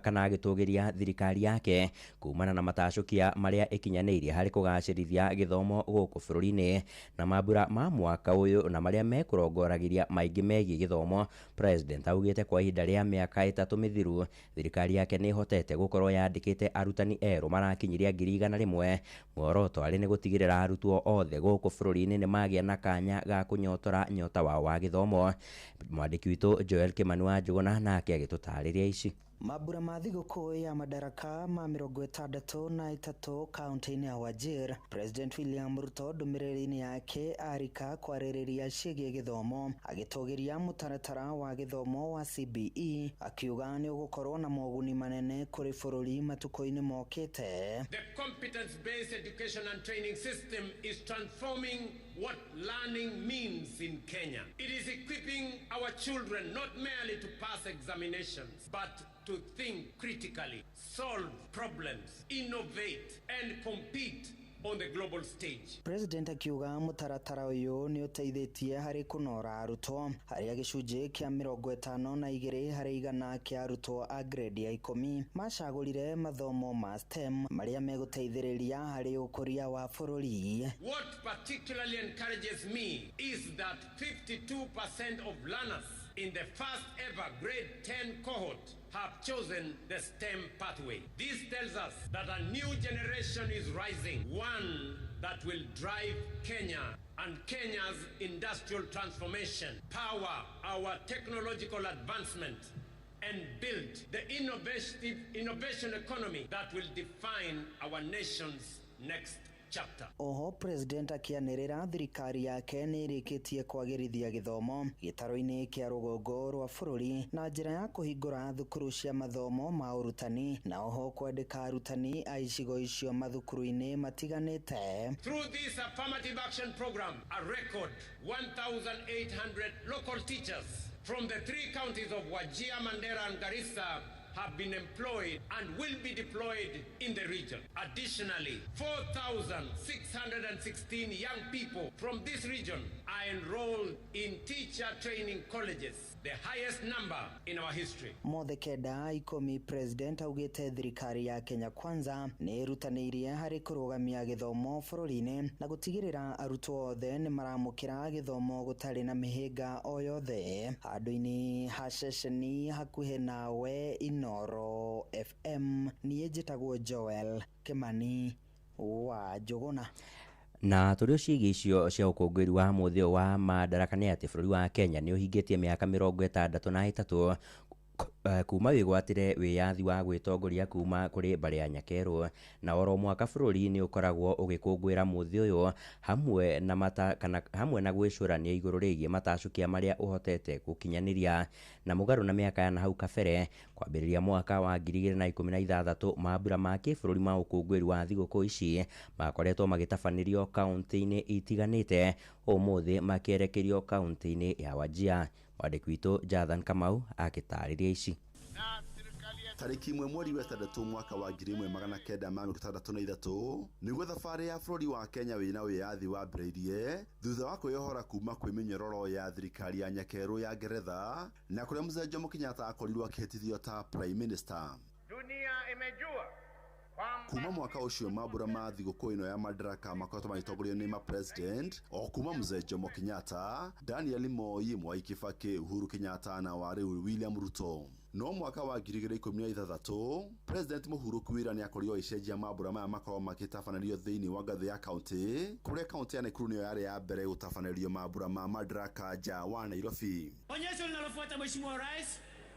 kana agĩtũgĩria thirikari yake kumana na matacũkia marĩa ĩkinyanĩirie harĩ kũgacĩrithia gĩthomo gũkũ bũrũri-inĩ na mambura ma mwaka ũyũ na marĩa mekũrongoragĩria maingĩ megiĩ gĩthomo. President augĩte kwa ihinda rĩa mĩaka 3 mĩthiru thirikari yake nĩ ĩhotete gũkorwo yandĩkĩte arutani erũ marakinyiria 100,000. Muoroto arĩ nĩ gũtigĩrĩra arutwo othe gũkũ bũrũri-inĩ nĩ magĩa na kanya ga kũnyotora nyota wao wa gĩthomo. Mwandĩki witũ Joel Kimani wa Njũgũna nake agĩtũtarĩria ici. Mambura ma thigũkũ ya Madaraka ma 63 kaunti-inĩ ya Wajir, President William Ruto ndũmĩrĩri-inĩ yake arika kwarĩrĩria ciĩgiĩ gĩthomo, agĩtũgĩria mũtaratara wa gĩthomo wa CBE, akiuga nĩ ũgũkorwo na moguni manene kũrĩ bũrũri matukũ-inĩ mokĩte. The competence-based education and training system is transforming what learning means in Kenya. It is equipping our children not merely to pass examinations, but to think critically, solve problems, innovate, and compete on the global stage. President akiuga mũtaratara ũyũ nĩ ũteithĩtie harĩ kũnora arutwo, harĩa gĩcunjĩ kĩa 52 harĩ igana kĩa arutwo a grade ya 10 macagũrire mathomo ma STEM marĩa megũteithĩrĩria harĩ ũkũria wa bũrũri. What particularly encourages me is that 52% of learners in the first ever grade 10 cohort have chosen the STEM pathway. This tells us that a new generation is rising, one that will drive Kenya and Kenya's industrial transformation, power our technological advancement, and build the innovative innovation economy that will define our nation's next chapter. Oho President akianĩrĩra thirikari yake nĩ ĩrĩkĩtie kwagĩrithia gĩthomo gĩtaro-inĩ kĩa rũgongo rwa bũrũri na njĩra ya kũhingũra thukuru cia mathomo ma ũrutani na oho kwandĩka arutani a icigo icio mathukuru-inĩ matiganĩte. Through this affirmative action program, a record 1,800 local teachers from the three counties of Wajir, Mandera and Garissa have been employed and will be deployed in the region. Additionally, 4,616 young people from this region are enrolled in teacher training colleges, the highest number in our history. Mothe kenda 10 President augĩte thirikari ya Kenya Kwanza nĩ ĩrutanĩirie harĩ kũrũgamia gĩthomo bũrũri-inĩ na gũtigĩrĩra arutwo othe nĩ maramũkĩra gĩthomo gũtarĩ na mĩhĩnga o yothe. Handũ-inĩ ha ceceni hakuhĩ nawe Inoro FM, niĩ njĩtagwo Joel Kimani wa Njũgũna. Na tũrĩ ciĩgiĩ icio cia ũkũngũĩri wa mũthĩ wa Madaraka nĩ atĩ bũrũri wa Kenya nĩ ũhingĩtie mĩaka 63 kuma wĩgwatĩre wĩyathi wa gwĩtongoria kuma kũrĩ mbarĩ ya Nyakerũ, na oro mwaka bũrũri nĩ ũkoragwo ũgĩkũngũĩra mũthĩ ũyũ hamwe na mata kana hamwe na gwĩcũrania igũrũ rĩgiĩ matacũkia marĩa ũhotete gũkinyanĩria na mũgarũ na mĩaka ya nahau kabere. Kwambĩrĩria mwaka wa 2016 mambura ma kĩbũrũri ma ũkũngũĩri wa thigũkũ ici makoretwo magĩtabanĩrio kaunti-inĩ itiganĩte, ũmũthĩ makĩerekerio kaunti-inĩ ya Wajir. Mwandĩki witũ Jathan Kamau akĩtarĩria ici. Tarĩki 1 mweri wa 6 mwaka wa 1963 nĩguo thabarĩ ya bũrũri wa Kenya wĩna wĩyathi wambĩrĩirie thutha wa kwĩyohora kuma kwĩ mĩnyororo ya thirikari ya Nyakerũ ya Ngeretha na kũrĩa Mzee Jomo Kenyatta akorirwo akĩhĩtithio ta Prime Minister. Dunia imejua kuma mwaka ũcio mambura ma thigũkũ ĩno ya Madaraka makoretwo magĩtongorio nĩ ma president o kuma Mzee Jomo Kenyatta, Daniel Moi, Mwai Kibaki, Uhuru Kenyatta na wa rĩu William Ruto. No mwaka wa 2016 President Mũhuru Kwira nĩ akorirwo agĩcenjia mambura maya makorwo makĩtabanĩrio thĩinĩ wa ngathĩ ya kaunti, kũrĩa kaunti ya Nakuru nĩyo yarĩ ya mbere gũtabanĩrio mambura ma Madaraka nja wa Nairobi. Onyesho linalofuata Mheshimiwa Rais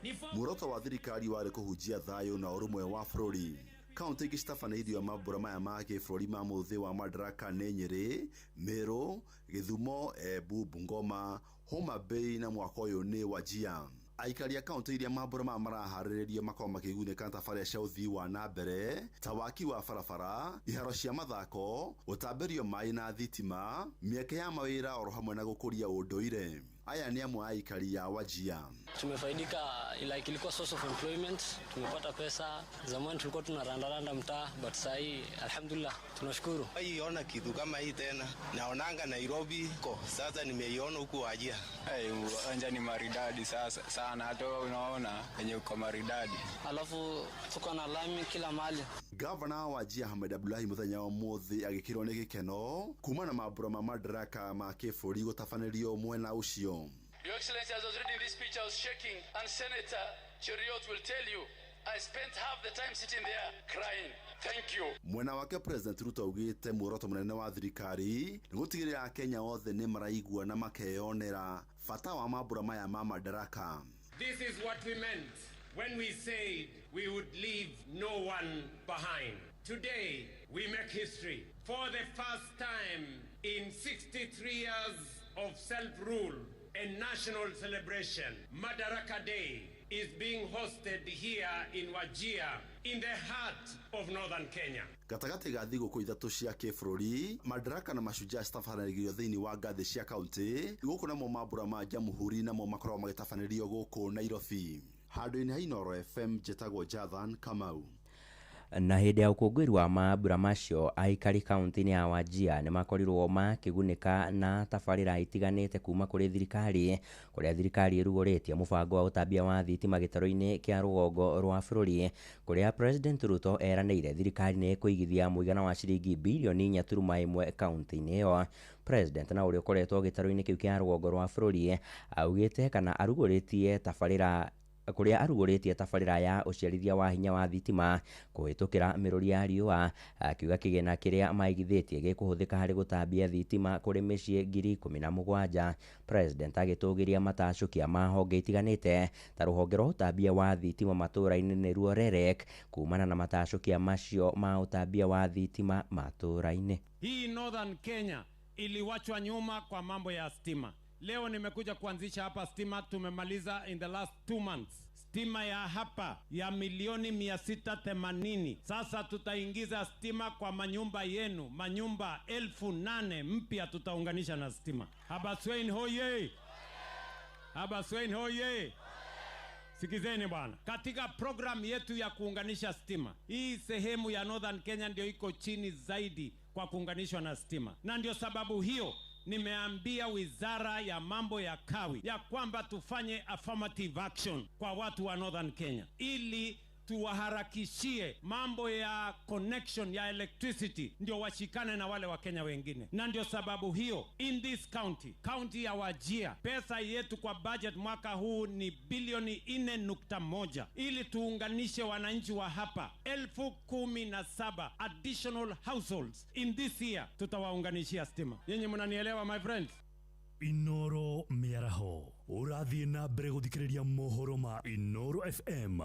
ni muoroto wa thirikari warĩ kũhunjia thayũ na ũrũmwe wa bũrũri. Kaunti ingĩ citabanĩirio mambura maya ma kĩbũrũri ma mũthĩ wa Madaraka nĩ Nyĩrĩ, Meru, Gĩthumo, Embu, Bungoma, Homa Bay na mwaka ũyũ nĩ Wajir. Aikari a kaunti iria mambura maya maraharĩrĩrio makorwo makĩgunĩka na tabarĩra cia ũthii wa na mbere ta waki wa barabara, iharo cia mathako, gũtambĩrio maĩ na thitima, mĩeke ya mawĩra oro hamwe na gũkũria ũndũire. Aya nĩ amwe a aikari a Wajir. Tumefaidika, like ilikuwa source of employment, tumepata pesa. Zamani tulikuwa tunarandaranda mtaa, but sasa hii alhamdulillah tunashukuru. Haiona kitu kama hii tena. Naonanga Nairobi ko sasa nimeiona huku Wajir. Hey, uwanja ni maridadi sasa sana, hata unaona yenye uko maridadi. Alafu tuko na lami kila mahali. Governor wa Wajir Ahmed Abdullahi muthenya wa muthi agikirwo ni gikeno kuma na mambura ma Madaraka ma kĩbũrũri gũtabanĩrio mwena ũcio. Your Excellency, as I was reading this speech, I was shaking, and Senator Cheruiyot will tell you, I spent half the time sitting there crying. Thank you. Mwena wake President Ruto augĩte muoroto mũnene wa thirikari nĩ gũtigĩrĩra Akenya othe nĩ maraigua na makeyonera bata wa mambura maya ma Madaraka. This is what we meant when we said we would leave no one behind. Today, we make history. For the first time in 63 years of self-rule and national celebration, Madaraka Day is being hosted here in Wajir, in the heart of northern Kenya. Gatagatĩ ga thigũkũ ithatũ cia kĩbũrũri, Madaraka na Mashujaa citabanagĩrio thĩinĩ wa ngathĩ cia kaunti. Gũkũ namo mambura ma Jamhuri namo makoragwo magĩtabanĩrio gũkũ Nairobi. Handũ-inĩ ha Inooro FM, njĩtagwo Jathan Kamau. Na hĩndĩ ya ũkũngũĩri wa mambura macio, aikari kaunti-inĩ ya Wajir nĩ makorirwo makĩgunĩka na tabarĩra itiganĩte kuma kũrĩ thirikari, kũrĩa thirikari ĩrugũrĩtie mũbango wa ũtambia wa thitima gĩtarũ-inĩ kĩa rũgongo rwa bũrũri, kũrĩa President Ruto eranĩire thirikari nĩ ĩkũigithia mũigana wa ciringi birioni 4.1 kaunti-inĩ ĩyo. President na ũrĩa ũkoretwo gĩtarũ-inĩ kĩu kĩa rũgongo rwa bũrũri augĩte kana arugũrĩtie tabarĩra kũrĩa arugũrĩtie tabarĩra ya ũciarithia wa hinya wa thitima kũhĩtũkĩra mĩrũri ya riũa, akiuga kĩgĩna kĩrĩa maigithĩtie gĩkũhũthĩka harĩ gũtambia thitima kũrĩ mĩciĩ 17,000. President agĩtũgĩria matacũkia ma honge itiganĩte ta rũhonge rwa ũtambia wa thitima matũũra-inĩ nĩruo REREC kumana na matacũkia macio ma ũtambia wa thitima matũũra-inĩ. Hii Northern Kenya iliwachwa nyuma kwa mambo ya stima. Leo nimekuja kuanzisha hapa stima, tumemaliza in the last 2 months. Stima ya hapa ya milioni 680. Sasa tutaingiza stima kwa manyumba yenu, manyumba 8,000 mpya tutaunganisha na stima. Habaswein hoye! Habaswein hoye! Sikizeni bwana, katika program yetu ya kuunganisha stima, hii sehemu ya Northern Kenya ndio iko chini zaidi kwa kuunganishwa na stima. Na ndio sababu hiyo nimeambia wizara ya mambo ya kawi ya kwamba tufanye affirmative action kwa watu wa Northern Kenya ili tuwaharakishie mambo ya connection ya electricity ndio washikane na wale wa Kenya wengine. Na ndio sababu hiyo in this county, county ya Wajir, pesa yetu kwa budget mwaka huu ni bilioni 4.1 ili tuunganishe wananchi wa hapa 17,000 additional households in this year tutawaunganishia stima. Nyinyi mnanielewa my friends? Inooro mĩaraho ũrathiĩ na mbere gũthikĩrĩria mohoro ma Inooro FM.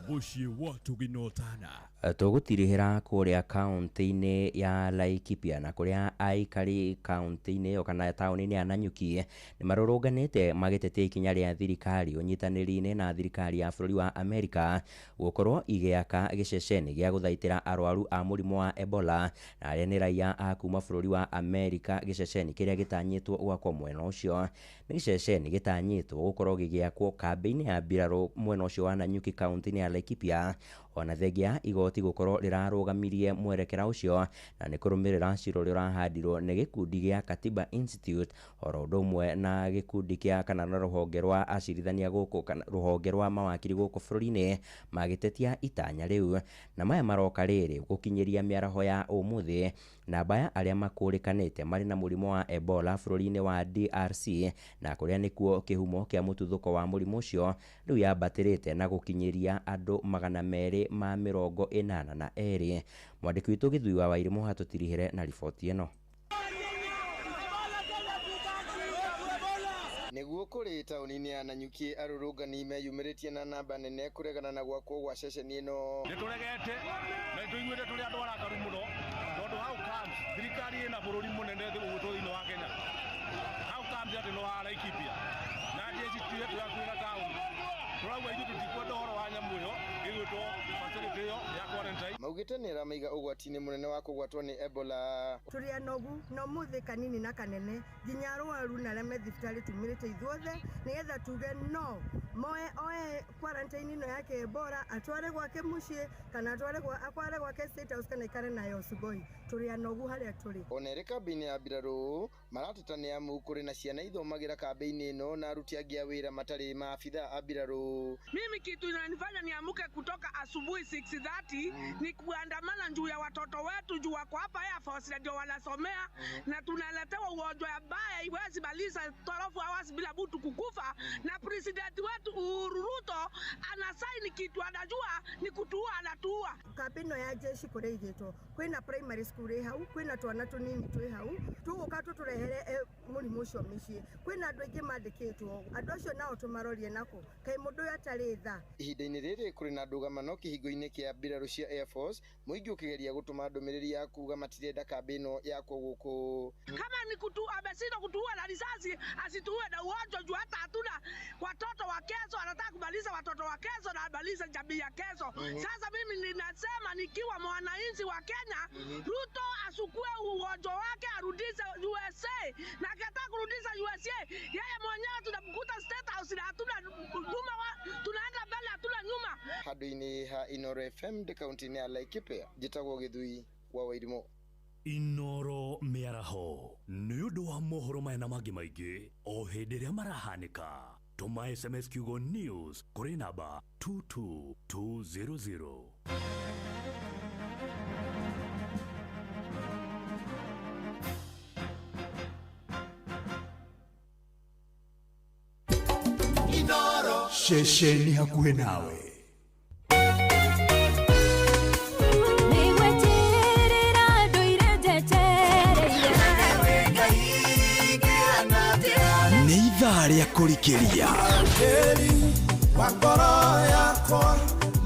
Mũciĩ wa tũginotana. Tũgũtirihĩra kũrĩa kaunti-inĩ ya Laikipia na kũrĩa aikari kaunti-inĩ ĩyo kana taũni-inĩ ya Nanyuki nĩ marũrũnganĩte magĩtetia ikinya rĩa thirikari ũnyitanĩri-inĩ na thirikari ya bũrũri wa Amerika gũkorwo igĩaka gĩceceni gĩa gũthaitĩra arwaru a mũrimũ wa Ebola na arĩa nĩ raia a kuma bũrũri wa Amerika, gĩceceni kĩrĩa gĩtanyĩtwo gwakwo mwena ũcio. Nĩ gĩceceni gĩtanyĩtwo gũkorwo gĩgĩakwo kambĩ-inĩ ya mbirarũ mwena ũcio wa Nanyuki kaunti-inĩ ya Laikipia, ona thengia igoti gũkorwo rĩrarũgamirie mwerekera ũcio na nĩ kũrũmĩrĩra cira ũrĩa ũrahandirwo nĩ gĩkundi gĩa Katiba Institute oro ũndũ ũmwe na gĩkundi kĩa kana na rũhonge rwa acirithania gũkũ kana rũhonge rwa mawakiri gũkũ bũrũri-inĩ magĩtetia itanya rĩu. Na maya maroka rĩrĩ gũkinyĩria mĩaraho ya ũmũthĩ namba ya arĩa makũrĩkanĩte marĩ na mũrimũ wa Ebola bũrũri-inĩ wa DRC na kũrĩa nĩkuo kĩhumo kĩa mũtuthũko wa mũrimũ ũcio rĩu yambatĩrĩte na gũkinyĩria andũ 282. Mwandĩki witũ Gĩthui wa Wairimu hatũtirihĩre na riboti ĩno. Nĩguo kũrĩ taũni-inĩ ya Nanyuki arũrũngani meyumĩrĩtie na namba nene kũregana na gwakwo gwa ceceni ĩno. Nĩtũregete na nĩtũiguĩte tũrĩ andũ arakaru mũno tondũ how comes thirikari ĩna bũrũri mũnene ũgwĩtwo thĩinĩ wa Kenya, how comes atĩ no wa Laikipia na jeshi yetu hakuhĩ na taũni tũrauga ithuĩ tũtikwenda ũhoro wa nyamũ ĩyo ĩgwĩtwo facility ĩyo ya quarantine. Maugĩte nĩ ĩramaiga ũgwati-inĩ mũnene wa kũgwatwo nĩ Ebola. Tũrĩ anogu na ũmũthĩ kanini na kanene nginya arwaru na arĩa me thibitarĩ tumĩrĩte ithuothe nĩgetha tuge no moe oe quarantine ĩno yake Ebola atware gwake mũciĩ kana atware akware gwake State House kana ikare nayo Sugoi. Tũrĩ anogu harĩa tũrĩ. Ona ĩrĩ kambĩ-inĩ ya mbirarũ marateta nĩ amu kũrĩ na ciana ithomagĩra kambĩ-inĩ ĩno na aruti angĩ a wĩra matarĩ maabithaa a mbirarũ. Mimi kitu inanifanya niamuke kutoka asubuhi 6:30 ni kuandamana juu ya watoto wetu juu wako hapa Air Force ndio wanasomea na tunaletewa ugonjwa mbaya iwezi maliza 12 hours bila mtu kukufa na president wetu Uhuru Ruto anasaini kitu anajua ni kutuua, anatuua. Kambĩ ĩno ya jeshi kũrĩa igĩtwo kwĩna primary school ĩ hau, kwĩna twana tũnini twĩ hau, tũgũka tũtũrehere atũrehere mũrimũ ũcio mĩciĩ. Kwĩna andũ aingĩ mandĩkĩtwo, andũ acio nao tũmarorie nako kaĩ mũndũ ũyũ atarĩ tha. Ihinda-inĩ rĩrĩ kũrĩ na ndũgamano kĩhingo-inĩ kĩa mbirarũ cia Air Force, mũingĩ ũkĩgeria gũtũma ndũmĩrĩri ya kuga matirenda kambĩ ĩno yakwo gũkũ. Kama ni kutu, ameshindwa kutuua na risasi, asituue na ugonjwa juu hata hatuna watoto wa kesho. Anataka kumaliza watoto wa kesho na amalize jamii ya kesho. Sasa mimi ninasema nikiwa mwananchi wa Kenya, Ruto asukue ugonjwa wake arudishe USA, na akitaka kurudisha USA yeye mwenyewe tunamkuta State House na hatuna nyuma, tunaenda mbele hatuna nyuma. Handũ-inĩ ha Inooro FM ndĩ kaunti-inĩ ya Laikipia, njĩtagwo Gĩthui wa Wairimu. Inoro mĩaraho nĩ ũndũ wa mohoro maya na mangĩ maingĩ o hĩndĩ ĩrĩa marahanĩka. Tũma SMS kiugo news kũrĩ namba 22200. Inoro ceceni hakuhĩ nawe. Nĩ ithaa rĩa kũrikĩria,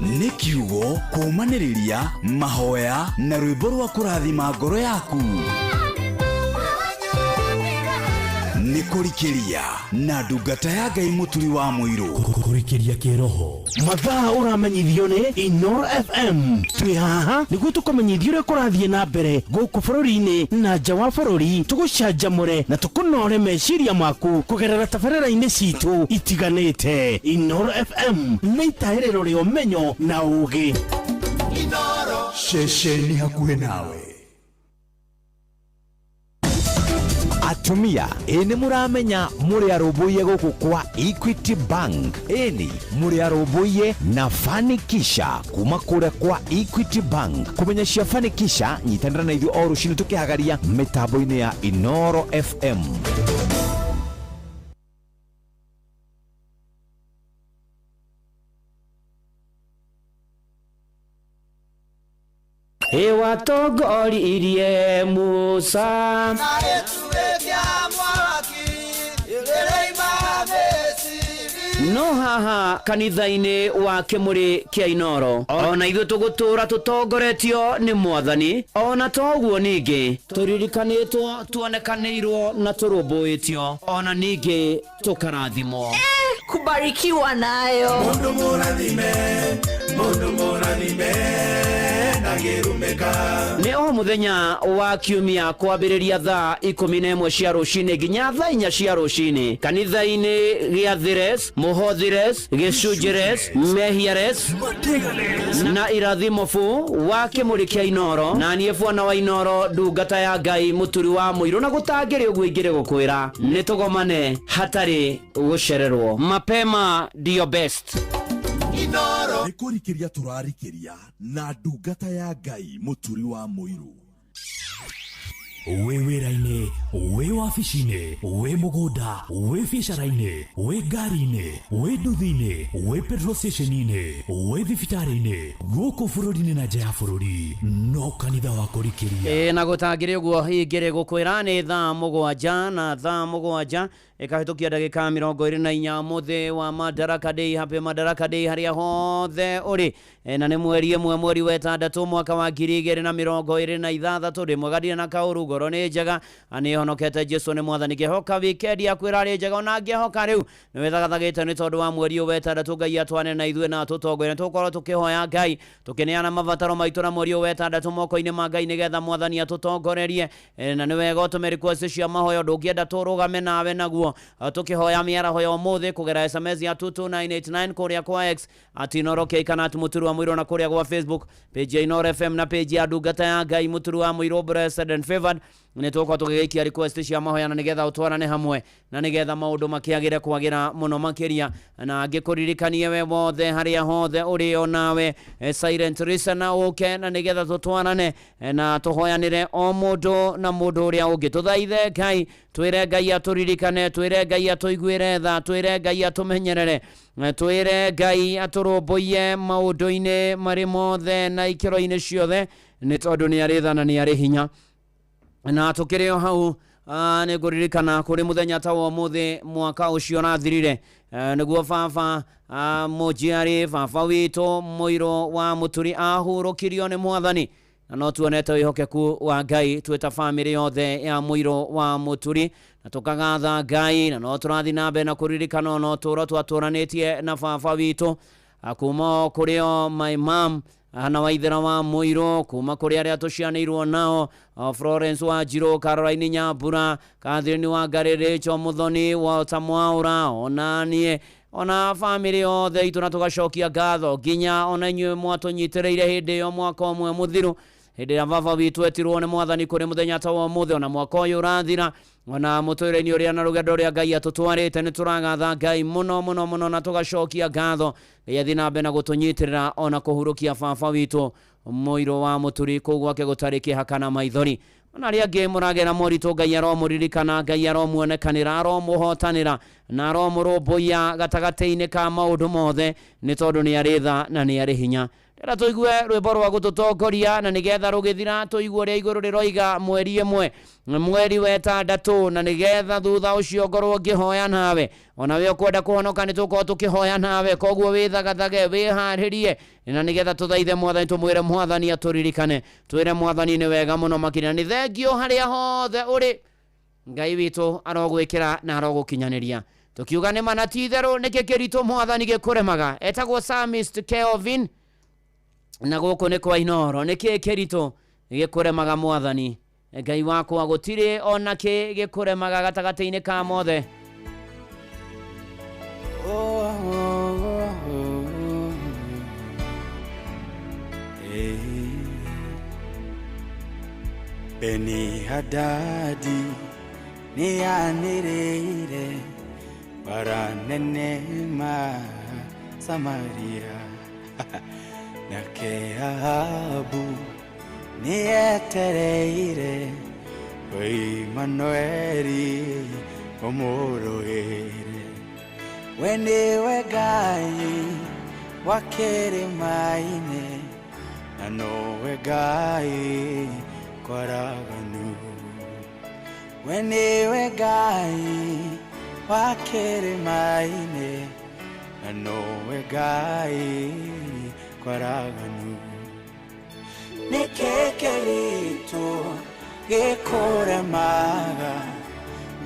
nĩ kiugo kũũmanĩrĩria, mahoya na rwĩmbo rwa kũrathima ngoro yaku. Nĩ kũrikĩria na ndungata ya Ngai Mũturi wa Mũirũ. Kũrikĩria kĩroho. Mathaa ũramenyithio nĩ Inooro FM. Twĩ haha nĩguo tũkũmenyithie ũrĩa kũrathiĩ na mbere gũkũ bũrũri-inĩ na nja wa bũrũri, tũgũcanjamũre na tũkũnore meciria maku kũgerera tabarĩra-inĩ citũ itiganĩte. Inooro FM nĩ itahĩrĩro rĩa ũmenyo na ũũgĩ. Inooro ceceni hakuhĩ nawe. Atumia, ĩ nĩ mũramenya mũrĩ arũmbũiye gũkũ kwa Equity Bank. Ĩni mũrĩ arũmbũiye na Fanikisha kuma kũrĩa kwa Equity Bank. Kũmenya cia Fanikisha, nyitanĩra na ithuĩ o rũcinĩ tũkĩhagaria mĩtambo-inĩ ya Inooro FM. Ĩwatongoririe Musa no haha kanitha-inĩ wa kĩmũrĩ kĩa Inooro ona ithuĩ tũgũtũra tũtongoretio nĩ Mwathani, ona toguo ningĩ tũririkanĩtwo, tuonekanĩirwo na tũrũmbũĩtio, ona ningĩ tũkarathimwo. Kubarikiwa nayo. Mundu mũrathime, mundu mũrathime Nĩ o mũthenya wa kiumia kwambĩrĩria thaa 11 cia rũcinĩ nginya thaa 4 cia rũcinĩ kanitha-inĩ gĩa Thires, Mũhothires, Gĩcunjĩres, Mehiares na Irathimobu wa kĩmũrĩ kĩa Inooro, na niĩ bwana wa Inooro ndungata ya Ngai Mũturi wa Mũirũ, na gũtangĩrĩ ũguo ingĩrĩ gũkwĩra nĩ tũgomane hatarĩ gũcererwo. Mapema ndio best. Inoro nĩ kũrikĩria tũrarikĩria na ndungata ya Ngai Mũturi wa Mũirũ. Wĩ wĩra-inĩ, wĩ wabici-inĩ, wĩ mũgũnda, wĩ biacara-inĩ, wĩ ngari-inĩ, wĩ nduthi-inĩ, wĩ petrol station-inĩ, wĩ thibitarĩ-inĩ, gũkũ bũrũri-inĩ na nja ya bũrũri, no kanitha wa kũrikĩria. Ĩ na gũtangĩrĩ ũguo ingĩrĩ gũkwĩra nĩ thaa 7 na thaa 7 ĩkahĩtũkia ndagĩka 24 mũthĩ wa Madaraka Day. Happy Madaraka Day harĩa hothe ũrĩ. Na nĩ mweri 1 mweri wa 6 mwaka wa 2026. Ndĩ mwega ndirĩ na kaũru, ngoro nĩ njega, nĩ honokete Jesu nĩ Mwathani. Ngĩhoka weekend yaku ĩrarĩ njega, ona ngĩhoka rĩu nĩ wĩthagathagĩte nĩ tondũ wa mweri ũyũ wa 6. Ngai atwane na ithuĩ na atũtongorie. Tũkorwo tũkĩhoya Ngai tũkĩneana mabataro maitũ na mweri ũyũ wa 6 moko-inĩ ma Ngai nĩgetha Mwathani atũtongorerie. Na nĩ wega ũtũme request cia mahoya, ndũngĩenda tũrũgame nawe naguo tukihoya mĩaraho ya ũmũthĩ kũgerera SMS ya 22989 kũrĩa kwa X at Inooro K kana at Mũturi wa Mũirũ, na kũrĩa gwa Facebook page ya Inooro FM na page ya ndungata ya Ngai Mũturi wa Mũirũ blessed and favored. Nĩ tũgũkorwo tũgĩgĩikia request cia mahoya na nĩgetha ũtwarane hamwe na nĩgetha maũndũ makĩagĩre kwagĩra mũno makĩria. Na ngĩkũririkanie we wothe harĩa hothe ũrĩ onawe silent listener ũke na nĩgetha tũtwarane na tũhoyanĩre o mũndũ na mũndũ ũrĩa ũngĩ. Tũthaithe Ngai, twĩre Ngai atũririkane, twĩre Ngai atũiguĩre tha, twĩre Ngai atũmenyerere, twĩre Ngai atũrũmbũiye maũndũ-inĩ marĩ mothe na ikĩro-inĩ ciothe, nĩ tondũ nĩ arĩ tha na nĩ arĩ hinya. Na tũkĩrĩ o hau Nĩ ngũririkana kũrĩ mũthenya ta wa ũmũthĩ mwaka ũcio ũrathirire, nĩguo baba mũnjiari, baba witũ Mũirũ wa Mũturi ahurũkirio nĩ Mwathani, na no tuonete wĩhokeku wa Ngai twĩ ta bamĩrĩ yothe ya Mũirũ wa Mũturi, na tũkagatha Ngai, na no tũrathiĩ na mbere na kũririkana ona ũtũũro twatũranĩtie na baba witũ, kuma o kũrĩ o my mom na Waithera wa Mũirũ, kuma kũrĩ arĩa tũcianĩirwo nao, Florence wa Njirũ, Caroline Nyambura, Catherine wa Ngarĩrĩcho, Mũthoni Walter Mwaũra, ona niĩ, ona bamĩrĩ yothe itũ, na tũgacokia ngatho nginya ona inyuĩ mwatũnyitĩrĩire hĩndĩ ĩyo mwaka ũmwe mũthiru, hĩndĩ ĩrĩa baba witũ etirwo nĩ Mwathani kũrĩ mũthenya ta wa ũmũthĩ, ona mwaka ũyũ ũrathira, ona mũtũrĩre-inĩ ũrĩa na rũgendo rũrĩa Ngai atũtwarĩte, nĩ tũragatha Ngai mũno mũno mũno, na tũgacokia ngatho Ngai athiĩ na mbere na gũtũnyitĩrĩra ona kũhurũkia baba witũ Mũirũ wa Mũturi kũu gwake gũtarĩ kĩeha kana maithori. Ona arĩa angĩ mũragera moritũ, Ngai aromũririkana, Ngai aromuonekanĩra, aromũhotanĩra na aromũrũmbũiya gatagatĩ-inĩ ka maũndũ mothe, nĩ tondũ nĩ arĩ tha na nĩ arĩ hinya. Ndĩrenda tũigue rwĩmbo rwa gũtũtongoria, na nĩgetha rũgĩthira tũigue ũrĩa igũrũ rĩroiga mweri ĩmwe, mweri wa ĩtandatũ, na nĩgetha thutha ũcio ngorwo ngĩhoya nawe. Ona we ũkwenda kũhonoka nĩ tũkorwo tũkĩhoya nawe, koguo wĩthagathage, wĩharĩrie, na nĩgetha tũthaithe Mwathani, tũmwĩre Mwathani atũririkane, twĩre Mwathani nĩ wega mũno makĩria. Nĩ thengio harĩa hothe ũrĩ, Ngai witũ arogwĩkĩra na arogũkinyanĩria. Tũkiuga nĩ mana ti itherũ, nĩkĩ kĩritũ Mwathani gĩkũremaga? Etagwo Psalmist Kelvin, na gũkũ nĩ kwa Inooro. Nĩkĩ kĩritũ gĩkũremaga Mwathani Ngai wakwa? Gũtirĩ ona kĩ gĩkũremaga gatagatĩ-inĩ ka mothe. Beni Hadadi nĩanĩrĩire bara nene ma Samaria, nake Ahabu nĩetereire Imanueli ũmũrũĩre. We nĩwe Ngai wa kĩrĩma-inĩ, na nowe Ngai kwaraganu. We nĩwe Ngai wa kĩrĩma-inĩ, na nowe Ngai kwaraganu. Nĩkĩ kĩritũ gĩkũremaga?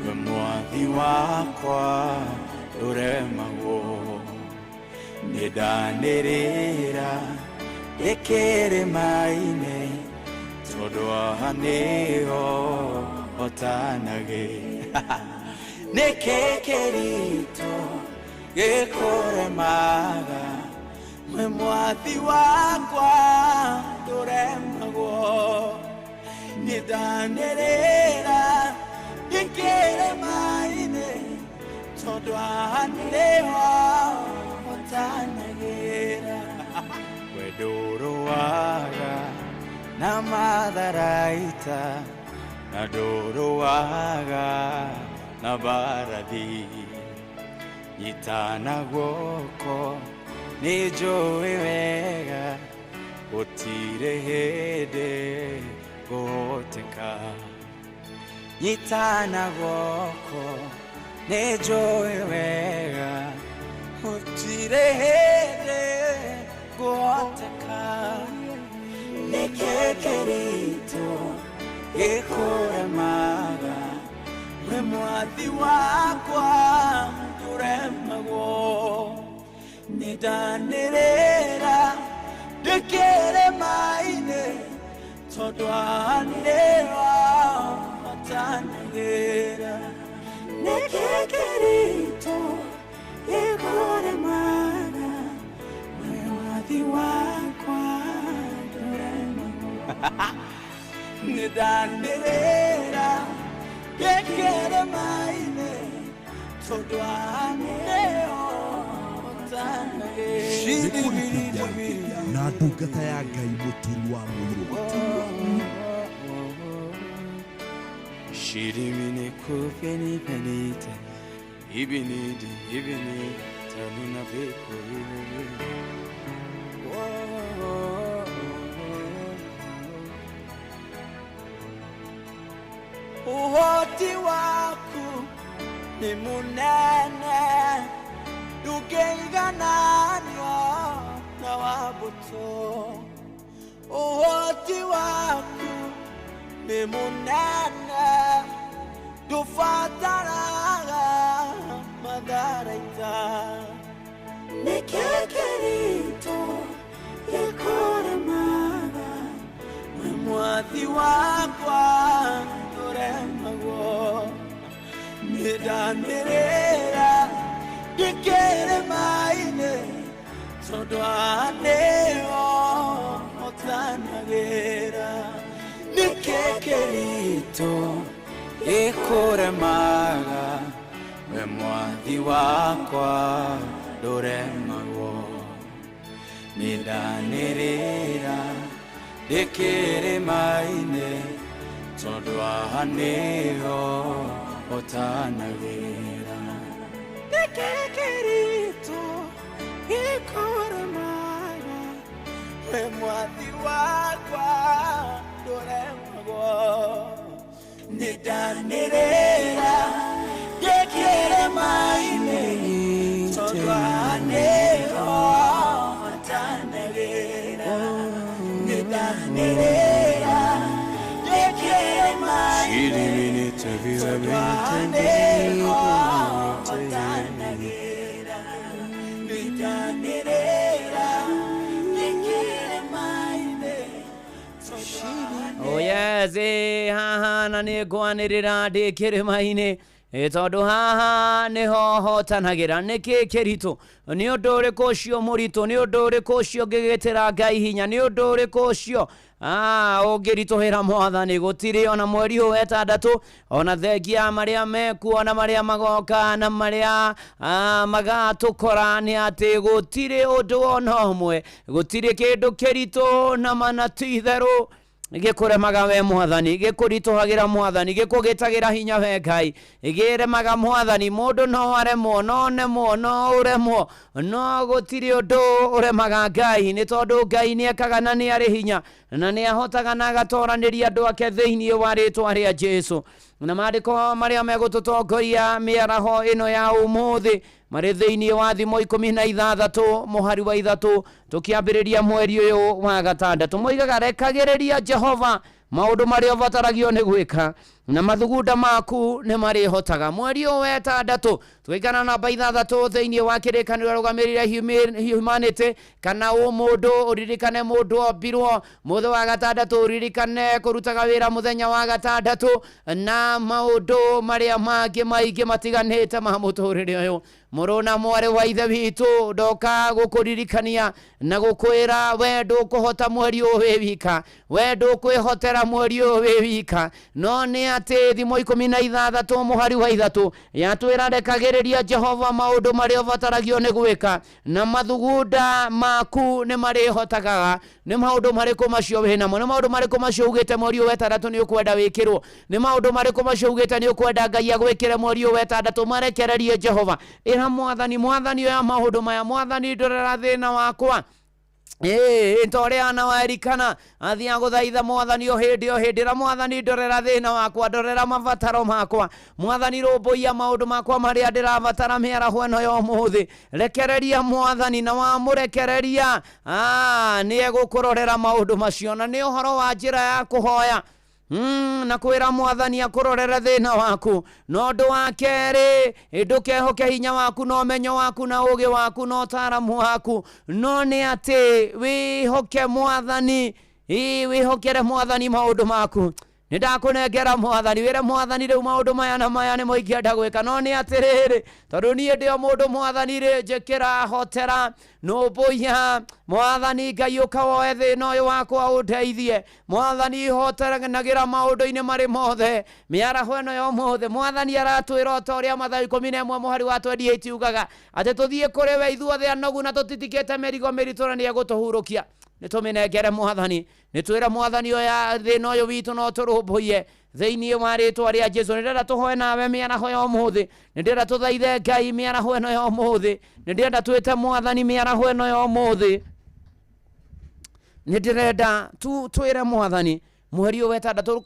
We Mwathi wakwa ndũremagwo. Nĩndanĩrĩra ndĩ kĩrĩma-inĩ, tondũ haha nĩho hotanagĩ. Nĩkĩ kĩritũ gĩkũremaga? We Mwathi wakwa ndũremagwo. Nĩndanĩrĩra ndĩ kĩrĩma-inĩ, tondũ haha nĩho hotanagĩra. We ndũrũaga na matharaita, na ndũrũaga na mbarathi. Nyitana guoko nĩ njũĩ wega, gũtirĩ hĩndĩ ngũhoteka. Nyitana guoko nĩ njũĩ wega, gũtirĩ hĩndĩ ngũhoteka. Nĩkĩ kĩritũ gĩkũremaga? We Mwathi wakwa ndũremagwo. Nĩndanĩrĩra ndĩ kĩrĩma-inĩ, tondũ haha nĩho hotanagĩra. Nĩkĩ kĩritũ gĩkũremaga? We Mwathi wakwa ndũremagwo. Nĩndanĩrĩra ndĩ kĩrĩma-inĩ, tondũ haha nĩho hotanagĩra. Na ndungata ya Ngai Mũturi wa Mũirũ. Shirimini kufeni penite, ibinidi ibini tanuna beko ibini. Ũhoti waku nĩ mũnene, ndũngĩigananio na wa mbũtũ. Ũhoti waku nĩ mũnene, ndũbataraga matharaita. Nĩkĩ kĩritũ gĩkũremaga? We mwathi wakwa ndũremagwo, nĩndanĩrĩra ndĩkĩrĩma-inĩ, tondũ haha nĩho hotanagĩra. Nĩkĩ kĩritũ gĩkũremaga? We mwathi wakwa ndũremagwo, nĩndanĩrĩra ndĩkĩrĩma-inĩ, tondũ haha nĩho hotanagĩra. Nĩkĩ kĩritũ gĩkũremaga? We mwathi wakwa ndũremagwo, nĩndanĩrĩra ndĩkĩrĩma-inĩ, tondũ haha nĩho hotanagĩra. Nĩndanĩrĩra ndĩkĩrĩma-inĩ, tondũ haha nĩho hotanagĩra. Nĩndanĩrĩra ndĩkĩrĩma-inĩ, tondũ haha Oh yes, haha na nĩ ngwanĩrĩra ndĩ kĩrĩma-inĩ, tondũ haha nĩho hotanagĩra. Nĩkĩ kĩritũ? Nĩ ũndũ ũrĩkũ ũcio mũritũ? Nĩ ũndũ ũrĩkũ ũcio ũngĩgĩtĩra Ngai hinya? Nĩ ũndũ ũrĩkũ ũcio ũngĩritũhĩra Mwathani? Gũtirĩ ona mweri ũyũ wetandatũ, ona thengia marĩa mekuo na marĩa magoka na marĩa magatũkora, nĩ atĩ gũtirĩ ũndũ ona ũmwe, gũtirĩ kĩndũ kĩritũ na mana ti itherũ gĩkũremaga we Mwathani, gĩkũritũhagĩra Mwathani, gĩkũgĩtagĩra hinya we Ngai, gĩremaga Mwathani. Mũndũ no aremwo, no nemwo, no ũremwo, no gũtirĩ ũndũ ũremaga Ngai, nĩ tondũ Ngai nĩ ekaga na nĩ arĩ hinya na nĩ ahotaga na agatoranĩria andũ ake thĩinĩ wa rĩtwa rĩa Jesu. Na maandĩko marĩa megũtũtongoria mĩaraho ĩno ya ũmũthĩ marĩ thĩinĩ wa Thimo 16 mũhari wa 3, tũkĩambĩrĩria mweri ũyũ wa gatandatũ. Moigaga, rekagĩrĩria Jehova maũndũ marĩa ũbataragio nĩ gwĩka, na mathugunda maku nĩ marĩhotaga. Mweri ũyũ wetandatũ tũgĩikara namba 6 thĩinĩ wa kĩrĩkanĩro rũgamĩrĩire humanity kana ũmũndũ. Ũririkane mũndũ ombirwo mũthĩ wa gatandatũ, ũririkane kũrutaga wĩra mũthenya wa gatandatũ, na maũndũ marĩa mangĩ maingĩ matiganĩte ma mũtũrĩre ũyũ. Mũrũ na mwarĩ wa ithe witũ, ndoka gũkũririkania na gũkwĩra we ndũkũhota mweri ũyũ wĩ wika, we ndũkwĩhotera mweri ũyũ wĩ wika, no nĩ atĩ Thimo 16 mũhari wa 3 yatwĩra rekagĩrĩria Jehova maũndũ marĩa ũbataragio nĩ gwĩka, na mathugunda maku nĩ marĩhotaga. Nĩ maũndũ marĩkũ macio wĩnamo? Nĩ maũndũ marĩkũ macio ugĩte mweri ũyũ wetandatũ nĩ ũkwenda wĩkĩrwo? Nĩ maũndũ marĩkũ macio ugĩte nĩ ũkwenda Ngai agwĩkĩre mweri ũyũ wetandatũ? Marekererie Jehova. Ĩra Mwathani, Mwathani oya maũndũ maya, Mwathani ndorera thĩna wakwa. Ta ũrĩa Ana wa Elikana athiaga gũthaitha Mwathani o hĩndĩ o hĩndĩ. Ĩra Mwathani ndorera thĩna wakwa, ndorera mabataro makwa, Mwathani rũmbũiya maũndũ makwa marĩa ndĩrabatara mĩaraho ĩno ya ũmũthĩ. Rekereria Mwathani, na wamũrekereria nĩ egũkũrorera maũndũ macio. Na nĩ ũhoro wa njĩra ya kũhoya na kwĩra Mwathani akũrorere thĩna waku. Na ũndũ wa kerĩ, ndũkehoke hinya waku na ũmenyo waku na ũgĩ waku na ũtaaramu waku, no nĩ atĩ wĩhoke Mwathani, wĩhokere Mwathani maũndũ maku. Nĩ ndakũnengera Mwathani, wĩre Mwathani rĩu maũndũ maya na maya nĩmo ingĩenda gwĩka, no nĩ atĩrĩrĩ, tondũ niĩ ndĩ o mũndũ, Mwathani rĩ, njĩkĩra, hotera, nũmbũiya. Mwathani Ngai ũkawoe thĩna ũyũ wakwa ũndeithie. Mwathani hoteranagĩra maũndũ-inĩ marĩ mothe mĩaraho ĩno ya ũmũthĩ. Mwathani aratwĩra o ta ũrĩa Mathayo 11 mũhari wa 28 ugaga atĩ tũthiĩ kũrĩ we ithuothe anogu na tũtitikĩte mĩrigo mĩritũ, na nĩ egũtũhurũkia. Nĩ tũmĩnengere Mwathani, nĩ twĩre Mwathani oya thĩna ũyũ witũ no tũrũmbũiye thĩinĩ wa rĩtwa rĩa Jesu. Nĩ ndĩrenda tũhoe nawe mĩaraho ya ũmũthĩ, nĩ ndĩrenda tũthaithe Ngai mĩaraho ĩno ya ũmũthĩ, nĩ ndĩrenda twĩte Mwathani mĩaraho ĩno ya ũmũthĩ. Nĩ ndĩrenda twĩre Mwathani Mweri ũyũ wetandatũ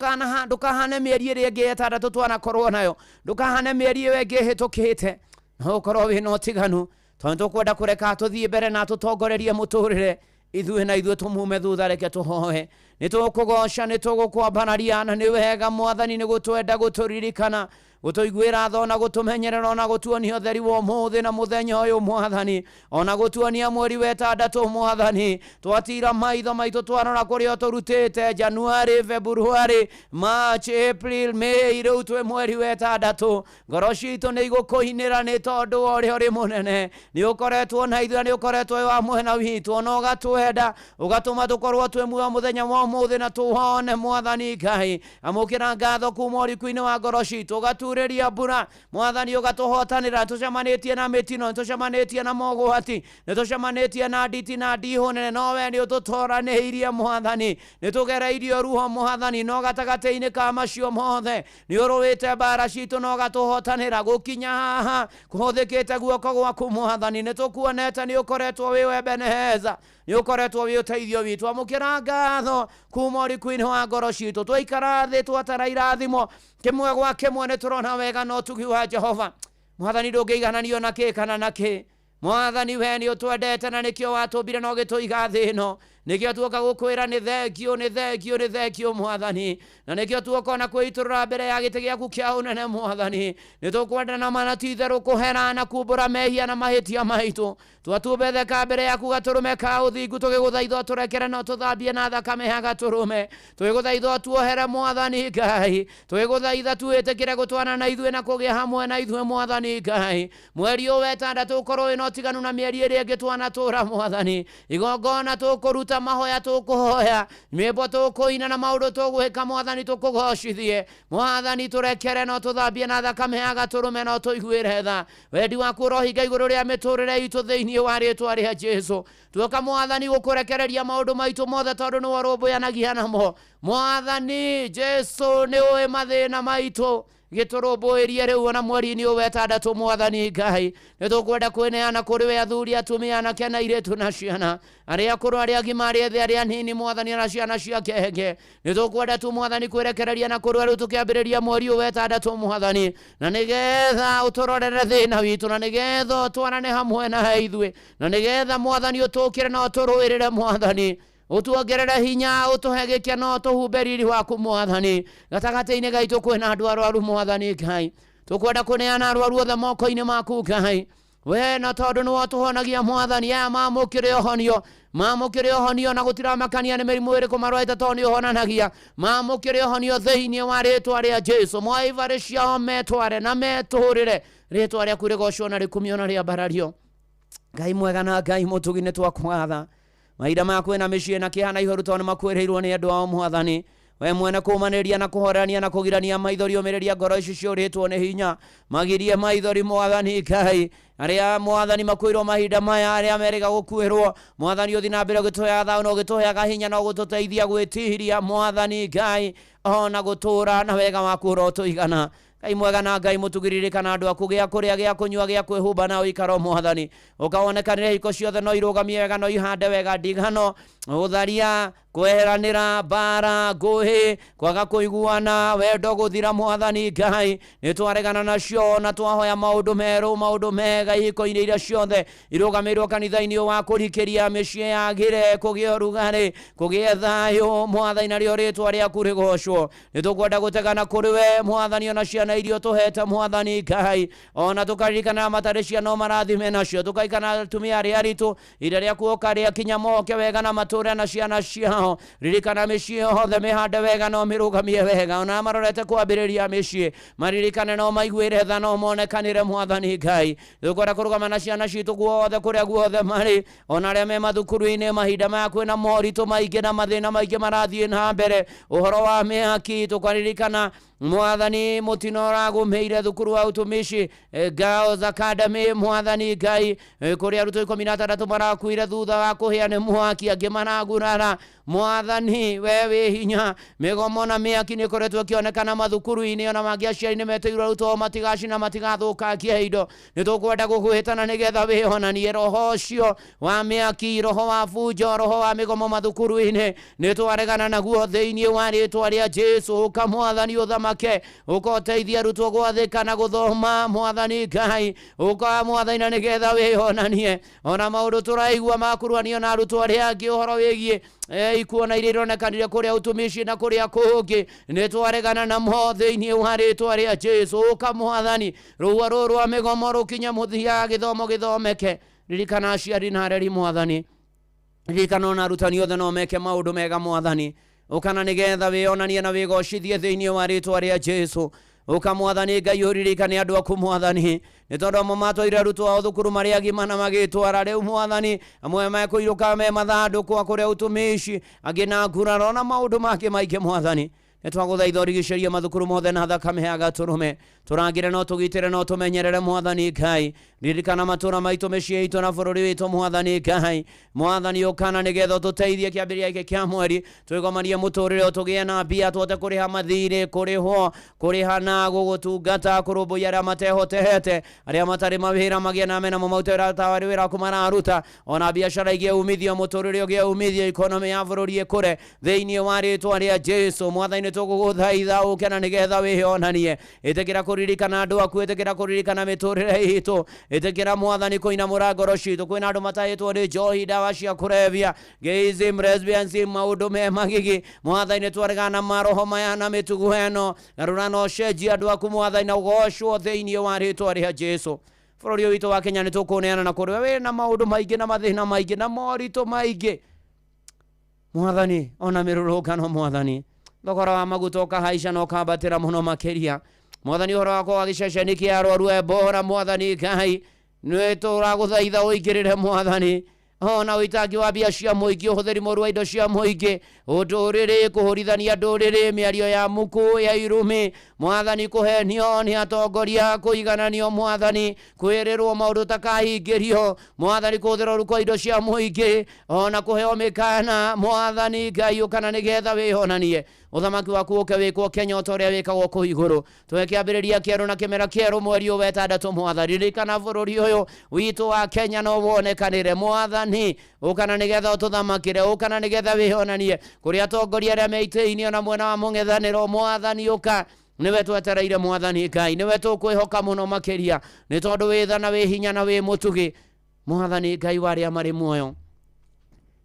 ndũkahane mĩeri ĩrĩa ĩngĩ ĩtandatũ twanakorwo nayo, ndũkahane mĩeri ĩyo ĩngĩ ĩhĩtũkĩte, no ũkorwo wĩna ũtiganu tondũ tũkwenda kũreka tũthiĩ mbere na tũtongorerie mũtũrĩre ithuĩ na ithuĩ tũmume thutha. Reke tũhoe. Nĩ tũkũgoca, nĩ tũgũkwambararia, na nĩ wega Mwathani nĩ gũtwenda, gũtũririkana, gũtũiguĩra tha, ona gũtũmenyerera, ona gũtuonia ũtheri wa ũmũthĩ na mũthenya ũyũ Mwathani, ona gũtuonia mweri wa ĩtandatũ Mwathani. Twatira maitho maitũ twarora kũrĩa ũtũrutĩte January, February, March, April, May, rĩu twĩ mweri wa ĩtandatũ. Ngoro citũ nĩ igũkũinĩra nĩ tondũ wa ũrĩa ũrĩ mũnene. Nĩ ũkoretwo na ithuĩ, nĩ ũkoretwo wĩ wa mwena witũ, ona ũgatwenda, ũgatũma tũkorwo twĩ muoyo mũthenya wa ũmũthĩ na tũwone Mwathani Ngai. Amũkĩra ngatho kuma ũriku-inĩ wa ngoro citũ, ũgaturĩria mbura Mwathani, ũgatũhotanĩra. Tũcemanĩtie na mĩtino, nĩtũcemanĩtie na mogwati, nĩtũcemanĩtie na nditi na ndihũ nene, no we nĩ ũtũtoranĩirie Mwathani. Nĩtũgereirio ruho Mwathani, no gatagatĩ-inĩ ka macio mothe nĩ ũrũĩte mbara citũ na ũgatũhotanĩra gũkinya haha kũhũthĩkĩte guoko gwaku Mwathani. Nĩtũkuonete nĩ ũkoretwo wĩ Ebeneza, nĩ ũkoretwo wĩ ũteithio witũ. Amũkĩra ngatho kuma ũriku-inĩ wa ngoro citũ. Twaikara thĩ twatara irathimo kĩmwe gwa kĩmwe, nĩ tũrona wega na ũtugi wa Jehova. Mwathani, ndũngĩigananio na kĩ kana na kĩ. Mwathani, we nĩ ũtwendete na nĩkĩo watũmbire na ũgĩtũiga thĩ ĩno. Nĩkĩo tuoka gũkwĩra nĩ thengio, nĩ thengio, nĩ thengio Mwathani, na nĩkĩo tuoka ona kwĩitũrũra mbere ya gĩtĩ gĩaku kĩa ũnene Mwathani. Nĩ tũkwenda na mana ti itherũ kũhera na kumbũra mehia na mahĩtia maitũ. Twatumbetheka mbere yaku gatũrũme ka ũthingu, tũgĩgũthaitha ũtũrekere na ũtũthambie na thakame ya gatũrũme. Tũgĩgũthaitha ũtuohere Mwathani Ngai, tũgĩgũthaitha tuĩtĩkĩre gũtwana na ithuĩ na kũgĩa hamwe na ithuĩ Mwathani Ngai. Mweri ũyũ wetandatũ ũkorwo wĩna ũtiganu na mĩeri ĩrĩa ĩngĩ twanatũra Mwathani. Igongona tũkũruta, mahoya tũkũhoya, nyĩmbo tũkũina na maũndũ tũgwĩka Mwathani, tũkũgocithie Mwathani. Tũrekere na ũtũthambie na thakame ya gatũrũme na ũtũiguĩre tha. Wendi waku ũrohinga igũrũ rĩa mĩtũrĩre itũ thĩinĩ wa rĩtwa rĩa Jesu. Tuoka Mwathani gũkũrekereria maũndũ maitũ mothe tondũ nĩwe ũrũmbũyanagia namo Mwathani Jesu. Nĩ ũĩ mathĩna maitũ, gĩtũrũmbũĩrie rĩu ona mweri-inĩ ũyũ wetandatũ Mwathani Ngai. Nĩ tũkwenda kwĩneana kũrĩ we, athuri, atumia, anake na airĩtu na ciana, arĩa akũrũ, arĩa agima, arĩa ethĩ, arĩa nini Mwathani, na ciana cia kenge. Nĩ tũkwenda tu Mwathani kwĩrekereria na kũrĩ we rĩu tũkĩambĩrĩria mweri ũyũ wetandatũ Mwathani, na nĩgetha ũtũrorere thĩna witũ, na nĩgetha ũtwarane hamwe na ithuĩ, na nĩgetha Mwathani ũtũkĩre na ũtũrũĩrĩre Mwathani, ũtuongerere hinya, ũtũhe gĩkeno, ũtũhumbe riri waku Mwathani. Gatagatĩ-inĩ gaitũ kwĩna andũ arwaru Mwathani Ngai, tũkwenda kũneana arwaru othe moko-inĩ maku Ngai. We na tondũ nĩwe ũtũhonagia Mwathani, aya mamũkĩre ũhonio, mamũkĩre ũhonio, na gũtiramakania nĩ mĩrimũ ĩrĩkũ marwarĩte tondũ nĩ ũhonanagia. Mamũkĩre ũhonio thĩinĩ wa rĩtwa rĩa Jesu. Moe ibarĩ ciao metware na metũrĩre. Rĩtwa rĩaku rĩgocwo na rĩkumio na rĩambarario. Ngai mwega na Ngai mũtugi, nĩ twakũgatha mahinda maya kwĩna mĩciĩ na kĩeha na ihoru tondũ nĩ makuĩrĩirwo nĩ andũ ao Mwathani. We mwene kũmanĩria na kũhorerania na kũgirania maithori, ũmĩrĩria ngoro ici ciũrĩtwo nĩ hinya, magirie maithori Mwathani Ngai. Arĩa Mwathani makuĩrwo mahinda maya, arĩa merĩga gũkuĩrwo Mwathani, ũthiĩ na mbere ũgĩtũheaga thayũ na ũgĩtũheaga hinya na ũgũtũteithia gwĩtiria Mwathani Ngai, ona gũtũra na wega waku ũrotũigana. Ngai mwega na Ngai mũtugĩririkana andũ aku, gĩa kũrĩa, gĩa kũnyua, gĩa kwĩhumba na ũikaro Mwathani. Ũkawonekanĩre hiko ciothe no irũgamie wega, no ihande wega, ndigano, ũtharia, kweheranĩra, mbara, ngũĩ, kwaga kũiguana, wendo gũthira Mwathani Ngai, nĩ twaregana nacio na twahoya maũndũ merũ, maũndũ mega ihiko-inĩ iria ciothe irũgamĩirwo kanitha-inĩ wa kũrikĩria mĩciĩ yagĩre, kũgĩe ũrugarĩ, kũgĩe thayũ Mwathani, narĩo rĩtwa rĩaku rĩgocwo. Nĩ tũkwenda gũtegana kũrĩ we Mwathani, ona ciana iria ũtũhete Mwathani Ngai, ona tũkaririkana matarĩ ciana ũmarathime nacio, tũkarikana atumia arĩa aritũ iria rĩa kuoka rĩakinya moke wega na matũre na ciana ciao. Ririkana mĩciĩ yothe, mĩhande wega na ũmĩrũgamie wega, ona marorete kwambĩrĩria mĩciĩ maririkane no maiguĩre tha no monekanĩre Mwathani Ngai. Tũkwenda kũrũgama na ciana citũ guothe kũrĩa guothe marĩ, ona arĩa me mathukuru-inĩ mahinda maya kwĩna moritũ maingĩ na mathĩna maingĩ marathiĩ na mbere, ũhoro wa mĩhaki. Tũkaririkana Mwathani mũtino ũragũmĩire thukuru wa utumishi Girls Academy Mwathani Ngai, kũrĩa arutwo 16 marakuire thutha wa kũhĩa nĩ mwaki, angĩ maragurara. Mwathani we wĩ hinya. Mĩgomo na mĩaki nĩ ĩkoretwo ĩkĩonekana mathukuru-inĩ, ona mangĩ aciari nĩ metĩirwo arutwo matigacina matigathũkangie indo. Nĩ tũkwenda gũgwĩtana nĩgetha wĩonanie roho ũcio wa mĩaki, roho wa bunjo, roho wa mĩgomo mathukuru-inĩ nĩ twaregana naguo thĩinĩ wa rĩtwa rĩa Jesu. Ũka Mwathani ũthamake, ũka ũteithie arutwo gwathĩka na gũthoma. Mwathani Ngai, ũka Mwathani na nĩgetha wĩonanie. Ona maũndũ tũraigua makuruanio na arutwo arĩa angĩ ũhoro wĩgiĩ ikuona iria ironekanire kũrĩa utumishi na kũrĩa kũngĩ, nĩ twaregana namo thĩinĩ wa rĩtwa rĩa Jesu. Ũka Mwathani, rũhuho rũrũ rwa mĩgomo rũkinye mũthia, gĩthomo gĩthomeke. Ririkana aciari na areri Mwathani, ririkana ona arutani othe no meke maũndũ mega Mwathani. Ũkana nĩgetha wĩonanie na wĩgocithie thĩinĩ wa rĩtwa rĩa Jesu. Ũka Mwathani Ngai, ũririkane andũ aku Mwathani, nĩ tondũ amwe matwaire arutwo ao thukuru marĩ agima na magĩtwara rĩu Mwathani, amwe mekũirũka me mathandũkũ a kũrĩa utumishi, angĩ na nguraro na maũndũ mangĩ maingĩ Mwathani. Nĩ twagũthaitha ũrigicĩrie mathukuru mothe na thakame ya gatũrũme, tũrangĩre no tũgitĩre no tũmenyerere Mwathani Ngai. Ririkana matũra maitũ, mĩciĩ itũ na bũrũri witũ Mwathani Ngai. Mwathani ũkana nĩgetha ũtũteithie kĩambĩrĩria gĩkĩ kĩa mweri, twĩgomanie mũtũrĩre, tũgĩe na mbia, tũhote kũrĩha mathirĩ, kũrĩhwo, kũrĩha na gũgũtungata, kũrũmbũiya arĩa matehotete, arĩa matarĩ mawĩra magĩe na mena maute wĩra tawarĩ wĩra waku mararuta, ona biacara igĩe umithio, mũtũrĩre ũgĩe umithio, ikonomĩ ya bũrũri ĩkũre thĩinĩ wa rĩtwa rĩa Jesu. Mwathani tũgũgũthaitha ũke na nĩgetha wĩyonanie. Ĩtĩkĩra kũririkana andũ aku, ĩtĩkĩra kũririkana mĩtũrĩre itũ, ĩtĩkĩra Mwathani kũinamũra ngoro citũ. Kwĩna andũ matahĩtwo nĩ njohi, ndawa cia kũrebia, gayism, lesbianism, maũndũ me magigi. Mwathani nĩ twaregana na maroho maya na mĩtugo ĩno, garũra na ũcenjie andũ aku Mwathani, na ũgocwo thĩinĩ wa rĩtwa rĩa Jesu. Bũrũri ũyũ witũ wa Kenya nĩ tũkũneana na kũrĩ we wĩna maũndũ maingĩ na mathĩna maingĩ na moritũ maingĩ Mwathani, ona mĩrũrũngano Mwathani, thogora wa maguta ũkahaica na ũkambatĩra mũno makĩria Mwathani. Ũhoro wakwa wa gĩceceni kĩa arwaru Ebola Mwathani Ngai, nĩ tũragũthaitha ũingĩrĩre Mwathani. Ona ũitangi wa mbia cia mũingĩ, ũhũthĩri mũru wa indo cia mũingĩ, ũndũrĩrĩ, kũhũrithania ndũrĩrĩ, mĩario ya muku ya irumi Mwathani, kũhenio nĩ atongoria, kũigananio Mwathani, kwĩrĩrwo maũndũ takahingĩrio Mwathani, kũhũthĩra ũru kwa indo cia mũingĩ, ona kũheo mĩkana Mwathani Ngai, ũkana nĩgetha wĩonanie. Ũthamaki waku ũke wĩkwo Kenya ota ũrĩa wĩkagwo kũu igũrũ. Tũhe kĩambĩrĩria kĩerũ na kĩmera kĩerũ mweri ũyũ wa ĩtandatũ Mwathani. Ririkana bũrũri ũyũ witũ wa Kenya no wonekanĩre Mwathani, ũkana nĩgetha ũtũthamakĩre, ũkana nĩgetha wĩonanie kũrĩ atongoria arĩa me itĩ-inĩ ona mwena wa mũng'ethanĩro Mwathani. Ũka, nĩwe twetereire Mwathani Ngai, nĩwe tũkwĩhoka mũno makĩria, nĩ tondũ wĩ tha na wĩ hinya na wĩ mũtugi Mwathani Ngai wa arĩa marĩ muoyo.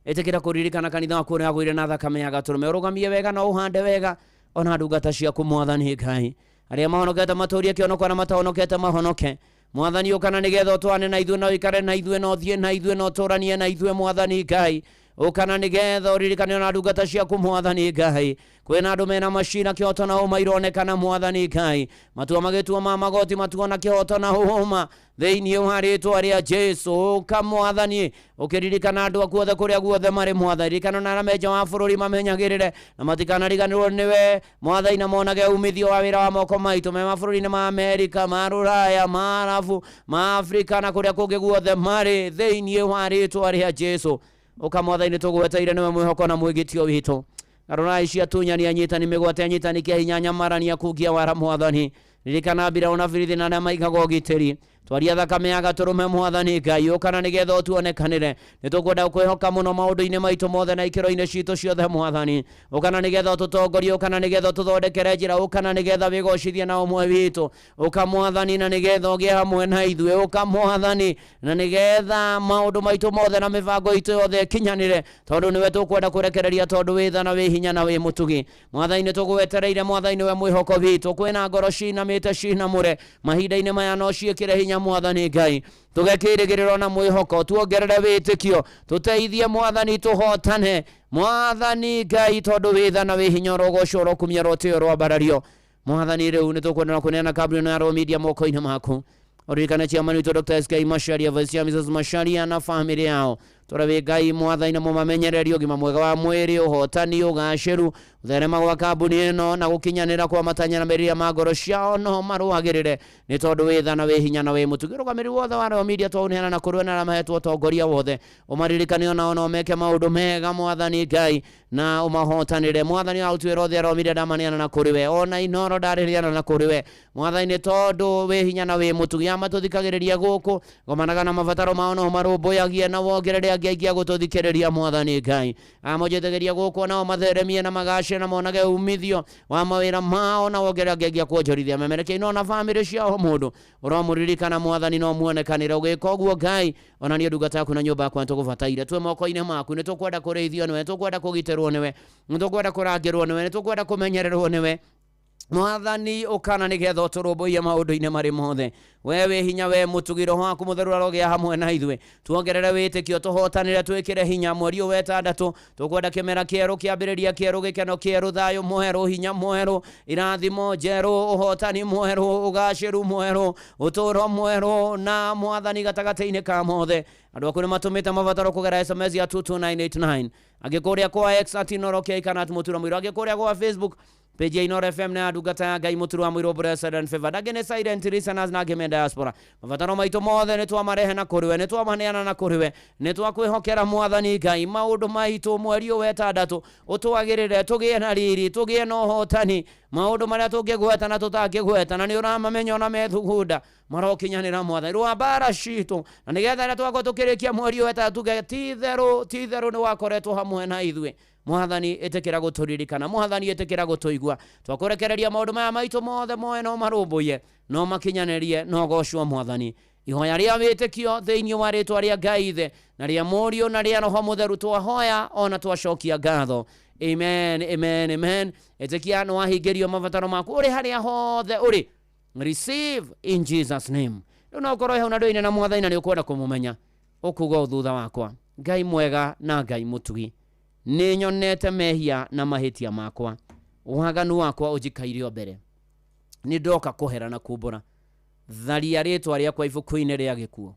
Ĩtĩkĩra kũririkana kanitha waku ũrĩa wagũire na thakame ya gatũrũme, ũrũgamie wega na ũhande wega ona ndungata ciaku Mwathani Ngai, arĩa mahonokete matũrie kĩonoko na matahonokete mahonoke Mwathani. Ũkana nĩgetha ũtwane na ithuĩ na ũikare na ithuĩ na ũthiĩ na ithuĩ na ũtũranie na ithuĩ Mwathani Ngai. Ũkana nĩgetha ũririkane ona ndungata ciaku Mwathani Ngai. Kwĩna andũ mena macina kĩhoto na ũma ironekana Mwathani Ngai, matua magĩtua ma magoti matua na kĩhoto na ũma thĩinĩ wa rĩtwa rĩa Jesu. Ũka Mwathani, ũkĩririkana andũ aku othe kũrĩa guothe marĩ Mwathani. Ririkana na arĩa me nja wa bũrũri mamenyagĩrĩre na matikanariganĩrwo nĩwe Mwathani, na monage umithio wa wĩra wa moko maitũ me mabũrũri-inĩ ma Amerika, ma Rũraya, ma Arabu, ma Afrika na kũrĩa kũngĩ guothe marĩ thĩinĩ wa rĩtwa rĩa Jesu. Ũka Mwathani, nĩtũgweteire nĩwe mwĩhoko na mwĩgitio witũ. Garũrai cia tunyani, anyitani mĩgwate, anyitani kĩa hinya, nyamarania, kungia wara Mwathani. Ririkana mbiraũ na birithi na arĩa maigaga ũgitĩri. Twaria thakame ya gatũrũme Mwathani Ngai, ũkana nĩgetha ũtuonekanĩre. Nĩ tũkwenda kwĩhoka mũno maũndũ-inĩ maitũ mothe na ikĩro-inĩ citũ ciothe Mwathani. Ũkana nĩgetha ũtũtongorie, ũkana nĩgetha ũtũthondekere njĩra, ũkana nĩgetha wĩgocithie na ũmwe witũ. Ũka Mwathani na nĩgetha ũgĩe hamwe na ithuĩ. Ũka Mwathani na nĩgetha maũndũ maitũ mothe na mĩbango itũ yothe ĩkinyanĩre, tondũ nĩwe tũkwenda kũrekereria, tondũ wĩ tha na wĩ hinya na wĩ mũtugi Mwathani. Nĩ tũgwetereire Mwathani, nĩwe mwĩhoko witũ. Kwĩna ngoro cinamĩte cinamũre mahinda-inĩ maya, no ciĩkĩre hinya Mwathani Ngai, tũge kĩĩrĩgĩrĩro na mwĩhoko, tuongerere wĩtĩkio, tũteithie Mwathani, tũhotane Mwathani Ngai, tondũ wĩ tha na wĩ hinya, ũrogocwo, ũrokumia, ũrotĩo, ũroambarario Mwathani. Rĩu nĩ tũkwenda kũneana kambuni ĩno ya Royal Media moko-inĩ maku. Ũririkane chairman witũ Dr. SK Macharia, Vice Chair Mrs. Macharia na family yao. Tũrĩa wĩ Ngai mwathani na mũmamenyereri ũgima mwega wa mwĩrĩ, ũhotani, ũgacĩru, gũtherema gwa kambuni ĩno na gũkinyanĩra kwa matanya na merirĩria ma ngoro ciao no marũagĩrĩre, nĩ tondũ wĩ tha na wĩ hinya na wĩ mũtugi. Ũrũgamĩrĩri wothe wa Royal Media twaũneana na kũrĩ na arĩa mahetwo ũtongoria wothe, ũmaririkane onao no meke maũndũ mega mwathani Ngai na ũmahotanĩre. Mwathani aũtuĩra othe Royal Media ndamaneana na kũrĩ we, ona Inoro ndarĩrĩana na kũrĩ we mwathani, nĩ tondũ wĩ hinya na wĩ mũtugi. Amatũthikagĩrĩria gũkũ gomanaga na mabataro mao no marũmbũyagie na wongerere angĩ aingĩ a gũtũthikĩrĩria mwathani Ngai. Amonjĩtĩkĩria gũkũ nao matheremie na magacĩre na monage umithio wa mawĩra mao na wongerere angĩ aingĩ a kuonjorithia memerekia ino na bamĩrĩ ciao. Mũndũ ũromũririkana mwathani no muonekanĩre ũgĩka ũguo Ngai, ona niĩ ndungata yaku na nyũmba yakwa nĩtũgũbataire, twĩ moko-inĩ maku, nĩtũkwenda kũrĩithio nĩwe, nĩtũkwenda kũgitĩrwo nĩwe, nĩtũkwenda kũrangĩrwo nĩwe, nĩtũkwenda kũmenyererwo nĩwe mwathani. Ũkana nĩgetha ũtũrũmbũiye maũndũ-inĩ marĩ mothe. We wĩ hinya, we mũtugi, roho waku mũtheru arogĩa hamwe na ithuĩ, tuongerere wĩtĩkio, tũhotanĩre, twĩkĩre hinya. Mweri ũyũ wa ĩtandatũ tũkwenda kĩmera kĩerũ, kĩambĩrĩria kĩerũ, gĩkeno kĩerũ, thayũ mwerũ, hinya mwerũ, irathimo njerũ, ũhotani mwerũ, ũgacĩru mwerũ, ũtũũro mwerũ na mwathani gatagatĩ-inĩ ka mothe. Andũ aku nĩ matũmĩte mabataro kũgera SMS ya 22989, angĩ kũrĩa kwa X @InoroK kana @MũturaMũirũ, angĩ kũrĩa kwa Facebook page ya Inoro FM na ndungata ya Ngai Mũturu wa Mũirũ Blessed and Favored, angĩ nĩ silent listeners na angĩ me diaspora. Mabataro maitũ mothe nĩ twamarehe na kũrĩ we, nĩ twamaneana na kũrĩ we, nĩ twakwĩhokera mwathani Ngai maũndũ maitũ. Mweri ũyũ wa ĩtandatũ ũtwagĩrĩre, tũgĩe na riri, tũgĩe na ũhotani, maũndũ marĩa tũngĩgweta na tũtangĩgweta na nĩ ũramamenya ona methugunda marokinyanĩra mwathani. Rũa mbara citũ na nĩgetha rĩrĩa twakorwo tũkĩrĩkia mweri ũyũ wa ĩtandatũ tuge ti-itherũ ti-itherũ nĩ wakoretwo hamwe na ithuĩ. Mwathani ĩtĩkĩra gũtũririkana, mwathani ĩtĩkĩra gũtũigua. Twakũrekereria maũndũ maya maitũ mothe moe no marũmbũiye, no makinyanĩrie, no gocwo mwathani. Ihoya rĩa wĩtĩkio thĩinĩ wa rĩtwa rĩa Ngai Ithe na rĩa Mũriũ na rĩa Roho Mũtheru twahoya ona twacokia ngatho. Amen, amen, amen. Ĩtĩkia nĩ wahingĩrio mabataro maku ũrĩ harĩa hothe ũrĩ. Receive in Jesus name. Rĩu no ũkorwo hau na ndũine na mwathani na nĩ ũkwenda kũmũmenya, ũkuga ũũ thutha wakwa: Ngai mwega na Ngai mũtugi, nĩ nyonete mehia na mahĩtia makwa, waganu wakwa ũnjikaire o mbere, nĩ ndoka kũhera na kumbũra. Tharia rĩtwa rĩakwa ibuku-inĩ rĩa gĩkuũ,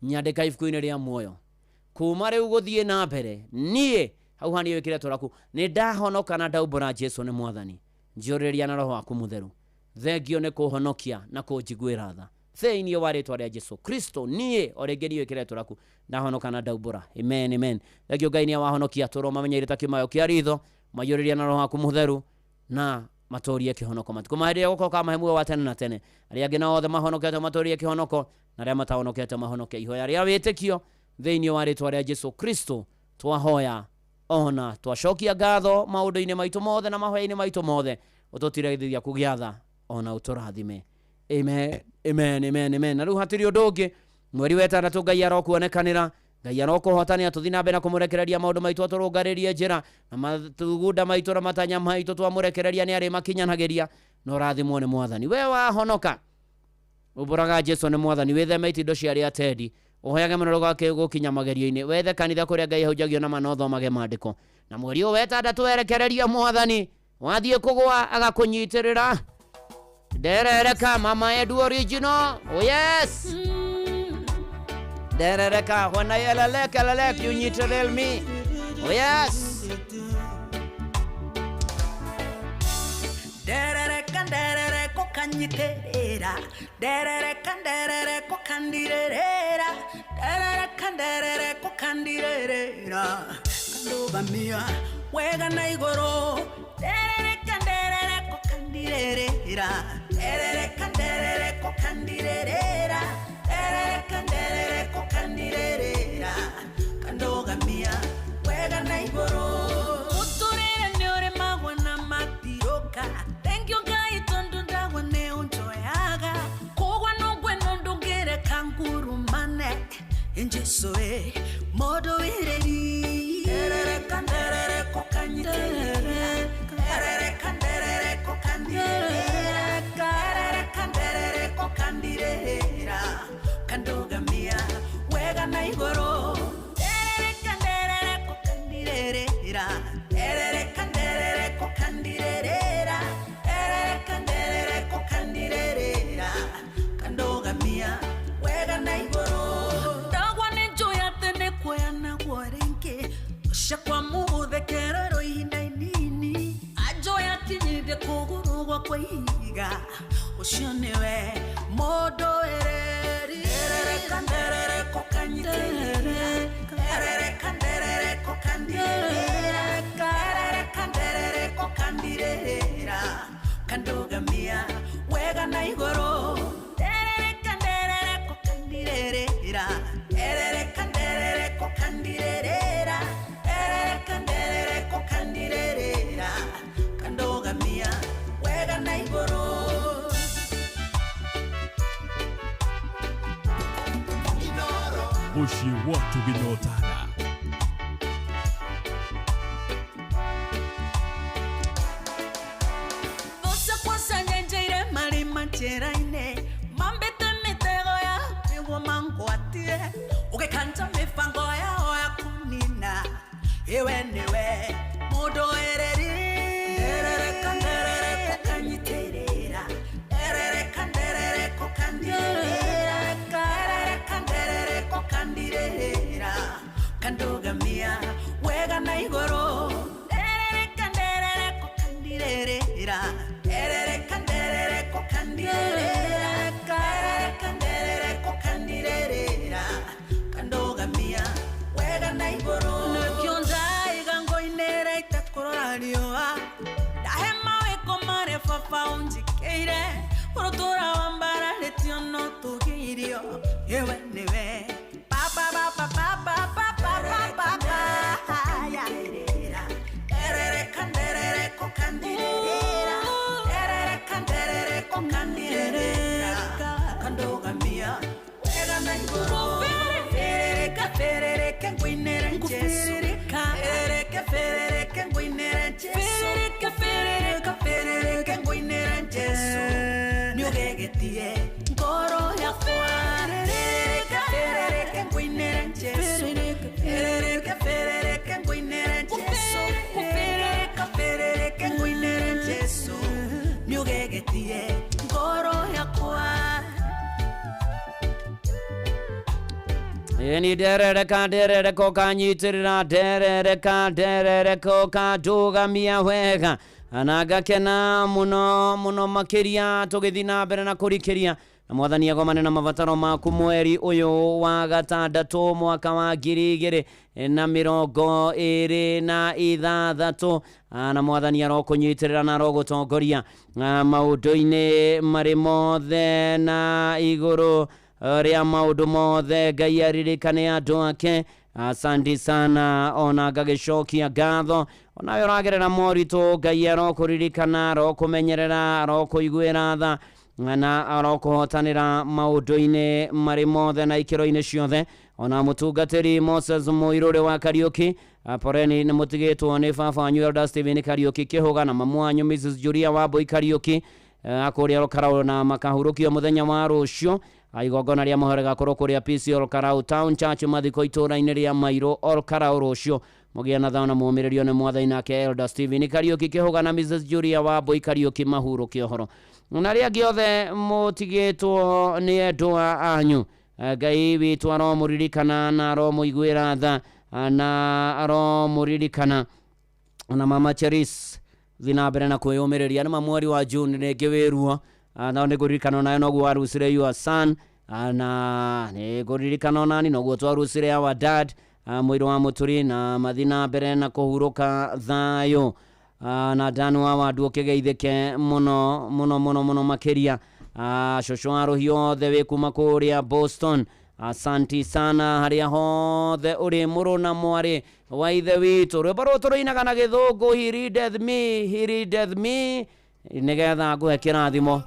nyandĩka ibuku-inĩ rĩa muoyo. Kuma rĩu gũthiĩ na mbere niĩ hau haniĩ wĩkĩre tũraku nĩ ndahonoka na ndaumbũra Jesu nĩ mwathani. Njũrĩria na roho waku mũtheru. Thengio nĩ kũhonokia na kũnjiguĩra tha thĩinĩ wa rĩtwa rĩa Jesu Kristo. Niĩ o rĩngĩ niĩ wĩkĩre tũraku ndahonoka na ndaumbũra. Amen, amen. Thengio Ngai nĩ wahonokia, tũrwo mamenyeire ta kĩmayo kĩa ritho, maiyũrĩria na roho waku mũtheru na matũrie kĩhonoko matukũ ma hĩndĩ ĩrĩa gũkoka kamahe muoyo wa tene na tene. Arĩa angĩ nao othe mahonokete matũrie kĩhonoko, na arĩa matahonokete mahonoke. Ihoya rĩa wĩtĩkio thĩinĩ wa rĩtwa rĩa Jesu Kristo twahoya ona twacokia ngatho maũndũ-inĩ maitũ mothe na mahoya-inĩ maitũ mothe, ũtũtirithia kũgĩa tha ona ũtũrathime. Amen, amen, amen, amen. Na rĩu hatirĩ ũndũ ũngĩ, mweri wa ĩtandatũ Ngai arokuonekanĩra, Ngai arokũhotania, tũthiĩ na mbere na kũmũrekereria maũndũ maitũ, atũrũngarĩrie njĩra na mathugunda maitũ na matanya maitũ twamũrekereria nĩ arĩmakinyanagĩria na ũrathimwo nĩ mwathani. We wahonoka umbũraga Jesu nĩ mwathani, wĩtheme itindo cia arĩa atendi, ũhoyage mũno ndũgake gũkinya magerio-inĩ, wethe kanitha kũrĩa Ngai ahunjagio na ma na ũthomage maandĩko. Na mweri ũyũ wa ĩtandatũ werekereria mwathani, wathiĩ kũgũa agakũnyitĩrĩra. Nderereka mama Edu original. Oh yes. Nderereka when I elelek elelek you nyitiril me. Oh yes. Nderereka nderereko kanyiterera, nderereka nderereko kandirerera, nderereka nderereko kandirerera, kandũgamia wega na igũrũ. Nderereka nderereko kandirerera, nderereka nderereko kandirerera, nderereka nderereko kandirerera, kandũgamia wega na igũrũ. Mũtũrĩre nĩ ũrĩmagwo na matiroka, thengio Ngai tondũ ndagwa nĩ ũnjoyaga, kũgwa no ngweno ndũngĩreka ngurumane, Jesu ĩ mũndũ wĩrĩri. Nderereka nderereko kanyitĩrĩra, nderereka nderereko kandirerera, nderereka nderereko kandirerera, kandũgamia wega na igũrũ. Nderereka nderereko kandirerera, nderereka nderereko kandirerera, nderereka nderereko kandirerera, kandũgamia wega na igũrũ. Ndagwa nĩ njũĩ atĩ nĩ kuoya na Aiganĩire kũgũrũ gwakwa ihiga ũcio nĩwe mũndũ ereri nderereka nderereko kanyitĩrĩra nderereka nderereko kandirĩrĩra nderereka nderereko kandirĩrĩra kandugamia wega na igũrũ nderereka nderereko kandirĩrĩra nderereka nderereko kandirĩrĩra nderereka nderereko kandirĩrĩra kandugamia wega na igũrũ. Mũciĩ wa tũgĩnyotana. Thũ ciakwa cianyenjeire marima njĩra-inĩ mambĩte mĩtego ya nĩguo mangwatie ũgĩkanja mĩbango yao ya kũnina iwe nĩwe mũndũ ereri nderereka nderereko kanyitĩrĩra nderereka nderereko kandirĩrĩra nderereka nderereko kandirĩrĩra kandugamia wega na igũrũ nderereka nderereko kandirĩrĩra nderereka nderereko kandirĩrĩra nderereka nderereko kandirĩrĩra kandugamia wega na igũrũ nĩkĩo ndaiga ngoinĩra itekũrora riũa ndahe mawĩko marĩa baba ũnjĩkĩire ũrũtũra wambararĩtio no tũgĩirio iwe nĩwe baba baba baba baba baba nderereka nderereko kandirĩrĩra nderereka nderereko kandirĩrĩra kandugamia wega na igũrũ ferereka ferereke ngũinĩre Jesũ ferereke ferereke ngũinĩre Jesũ ferereke ferereka ferereke ngũinĩre Jesũ nĩũgegetie ngoro yakwa ferereke ferereke ngũinĩre Jesũ ferereke ferereke ngũinĩre Jesũ ferereka ferereke ngũinĩre Jesũ nĩũgegetie ngoro yakwa. Ĩni nderereka nderereko kanyitĩrĩra nderereka nderereko kandugamia wega na ngakena mũno mũno makĩria tũgĩthiĩ na mbere na kũrikĩria na mwathani agomane na mabataro maku mweri ũyũ wa gatandatũ mwaka wa 2026 na mwathani arokũnyitĩrĩra na arogũtongoria maũndũ-inĩ marĩ mothe na igũrũ rĩa maũndũ mothe. Ngai aririkane andũ ake. Asante sana ona ngagĩcokia ngatho onawe ũragerera moritũ Ngai arokũririkana arokũmenyerera arokũiguĩra tha na arokũhotanĩra maũndũ-inĩ marĩ mothe na ikĩro-inĩ ciothe. Ona mũtungatĩri Moses Mũirũrĩ wa Kariũki poreni nĩ mũtigĩtwo nĩ baba wanyu Elder Stephen Kariũki Kĩhũga na mamu wanyu Mrs Julia Wambui Kariũki akũrĩa Olkarau na makahurũkio mũthenya wa rũciũ. Igongona rĩa mohoro rĩgakorwo kũrĩa PC Olkarau Town Church mathiko itũũra-inĩ rĩa Mairũ Olkarau rũciũ. Mũgĩe na thayũ na mũũmĩrĩrio nĩ mwathani nake Elder Stephen Kariũki Kĩhũga na Mrs Julia Wambui Kariũki mahurũke ũhoro. Na arĩa angĩ othe mũtigĩtwo nĩ endwa anyu Ngai witũ aromũririkana na aromũiguĩra tha na aromũririkana. Na mama Cheris thiĩ na mbere na kwĩyũmĩrĩria nĩ ma mweri wa June rĩngĩ wĩruo no nĩ ngũririkana onawe noguo warucire your son na nĩ ngũririkana onani noguo twarucire our dad mũirũ wa mũturi na mathiĩ na mbere na kũhurũka thayũ na Dan wa Wandu ũkĩgeithĩke mũno mũno mũno mũno makĩria. Cũcũ wa rũhiũ othe wĩ kuma kũrĩa Boston asanti sana harĩa hothe ũrĩ mũrũ na mwarĩ wa ithe witũ. Rwĩmbo rũrũ tũrũinaga na gĩthũngũ he readeth me, he readeth me nĩgetha ngũhe kĩrathimo.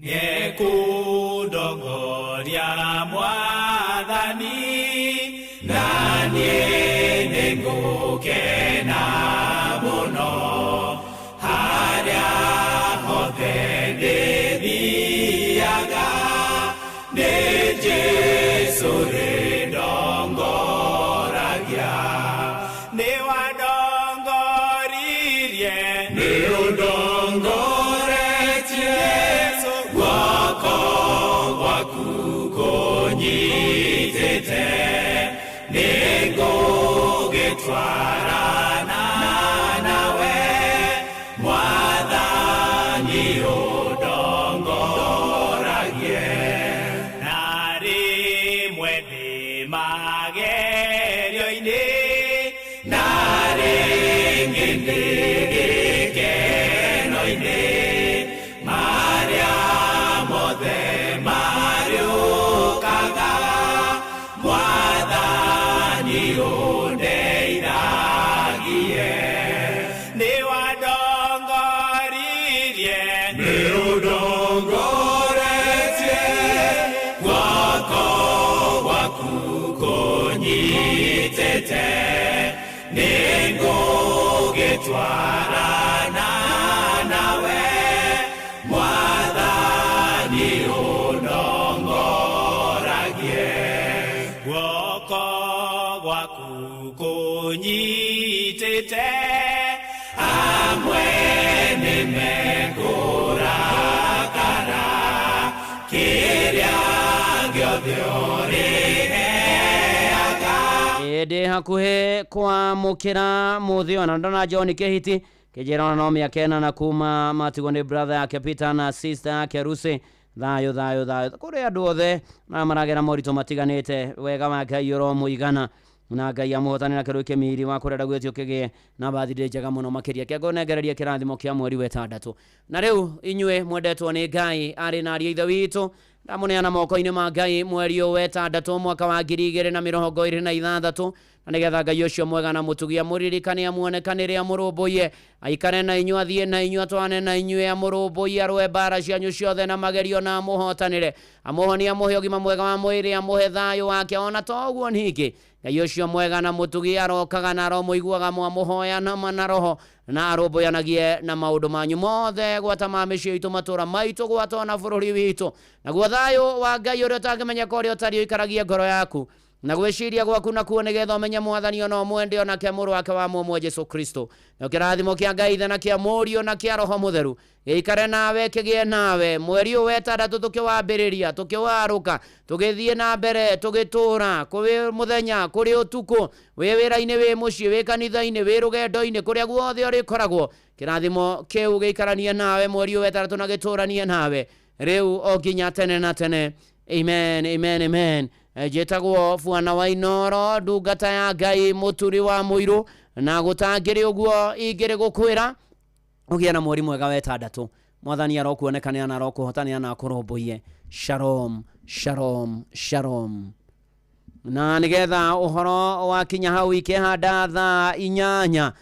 Ngekũ ndongoria Mwathani, na niĩ nĩngũkena mũno harĩa hothe ndĩthiaga, nĩ Jesũ rĩndongoragia. Nĩ wandongoririe, nĩ ũndongoretie, guoko gwaku kũnyitĩte, nĩngũgĩtwarana nawe, Mwathani ũndongoragie. Na rĩmwe ndĩ magerio-inĩ, na rĩngĩ ndĩ gĩkeno-inĩ, marĩa mothe marĩũkaga, Mwathani ũndeithagie. Nĩ wandongoririe, nĩ ũndongoretie, guoko gwaku kũnyitĩte, nĩngũgĩtwarana nawe, Mwathani ũndongoragie. Guoko gwaku kũnyitĩte, amwe nĩmekũrakara, kĩrĩa gĩothe ũrĩheaga. Ĩndĩ hakuhĩ kwamũkĩra mũthĩ ona ndona John Kĩhiti kĩnjĩra ona no mĩaka ĩnana kuma matigwo nĩ brother yake Peter na sister yake Lucy. Thayũ thayũ thayũ kũrĩ andũ othe na maragera moritũ matiganĩte, wega wa Ngai ũromũigana na Ngai amũhotanĩra kĩrũ kĩmiri wa kũrenda gwĩtio kĩgĩe na birthday njega mũno makĩria. Kĩngũnengereria kĩrathimo kĩa mweri wa ĩtandatũ. Na rĩu inyuĩ mwendetwo nĩ Ngai arĩ na ariũ a Ithe witũ, ndamũneana moko-inĩ ma Ngai mweri ũyũ wa ĩtandatũ mwaka wa 2026, na nĩgetha Ngai ũcio mwega na mũtugi amũririkane, amuonekanĩre, amũrũmbũiye, aikare na inyuĩ, athiĩ na inyuĩ, atwane na inyuĩ, amũrũmbũiye, arũe mbara cianyu ciothe na magerio na amũhotanĩre, amũhonie, amũhe ũgima mwega wa mwĩrĩ, amũhe thayũ wake. Ona to ũguo ningĩ Ngai ũcio mwega na mũtugi arokaga na aromũiguaga mwamũhoya na ma na roho, na arũmbũyanagie na maũndũ manyu mothe, gwata ma mĩciĩ itũ, matũũra maitũ, gwata ona bũrũri witũ. Naguo thayũ wa Ngai ũrĩa ũtangĩmenyeka ũrĩa ũtariĩ ũikaragie ngoro yaku na gwĩciria gwaku nakuo, nĩgetha ũmenye Mwathani ona ũmwende, onake mũrũ wake wa mũmwe Jesũ Kristo. Na kĩrathimo kĩa Ngai Ithe na kĩa Mũriũ na kĩa Roho Mũtheru gĩikare nawe, kĩgĩe nawe mweri ũyũ wa ĩtandatũ, tũkĩwambĩrĩria, tũkĩwarũka, tũgĩthiĩ na mbere, tũgĩtũũra kũrĩ mũthenya, kũrĩ ũtukũ, wĩ wĩra-inĩ, wĩ mũciĩ, wĩ kanitha-inĩ, wĩ rũgendo-inĩ, kũrĩa guothe ũrĩkoragwo. Kĩrathimo kĩu gĩikaranie nawe mweri ũyũ wa ĩtandatũ na gĩtũũranie nawe rĩu o nginya tene na tene. Amen, amen, amen. Njĩtagwo Bwana wa Inoro, ndungata ya Ngai, mũturi wa mũirũ, na gũtangĩrĩ ũguo ingĩrĩ gũkwĩra ũgĩe na mweri mwega wa ĩtandatũ. Mwathani arokuonekanĩra na arokũhotanĩra na akũrũmbũiye. Shalom, shalom, shalom. Na nĩgetha ũhoro wakinya hau ikĩhanda thaa 8,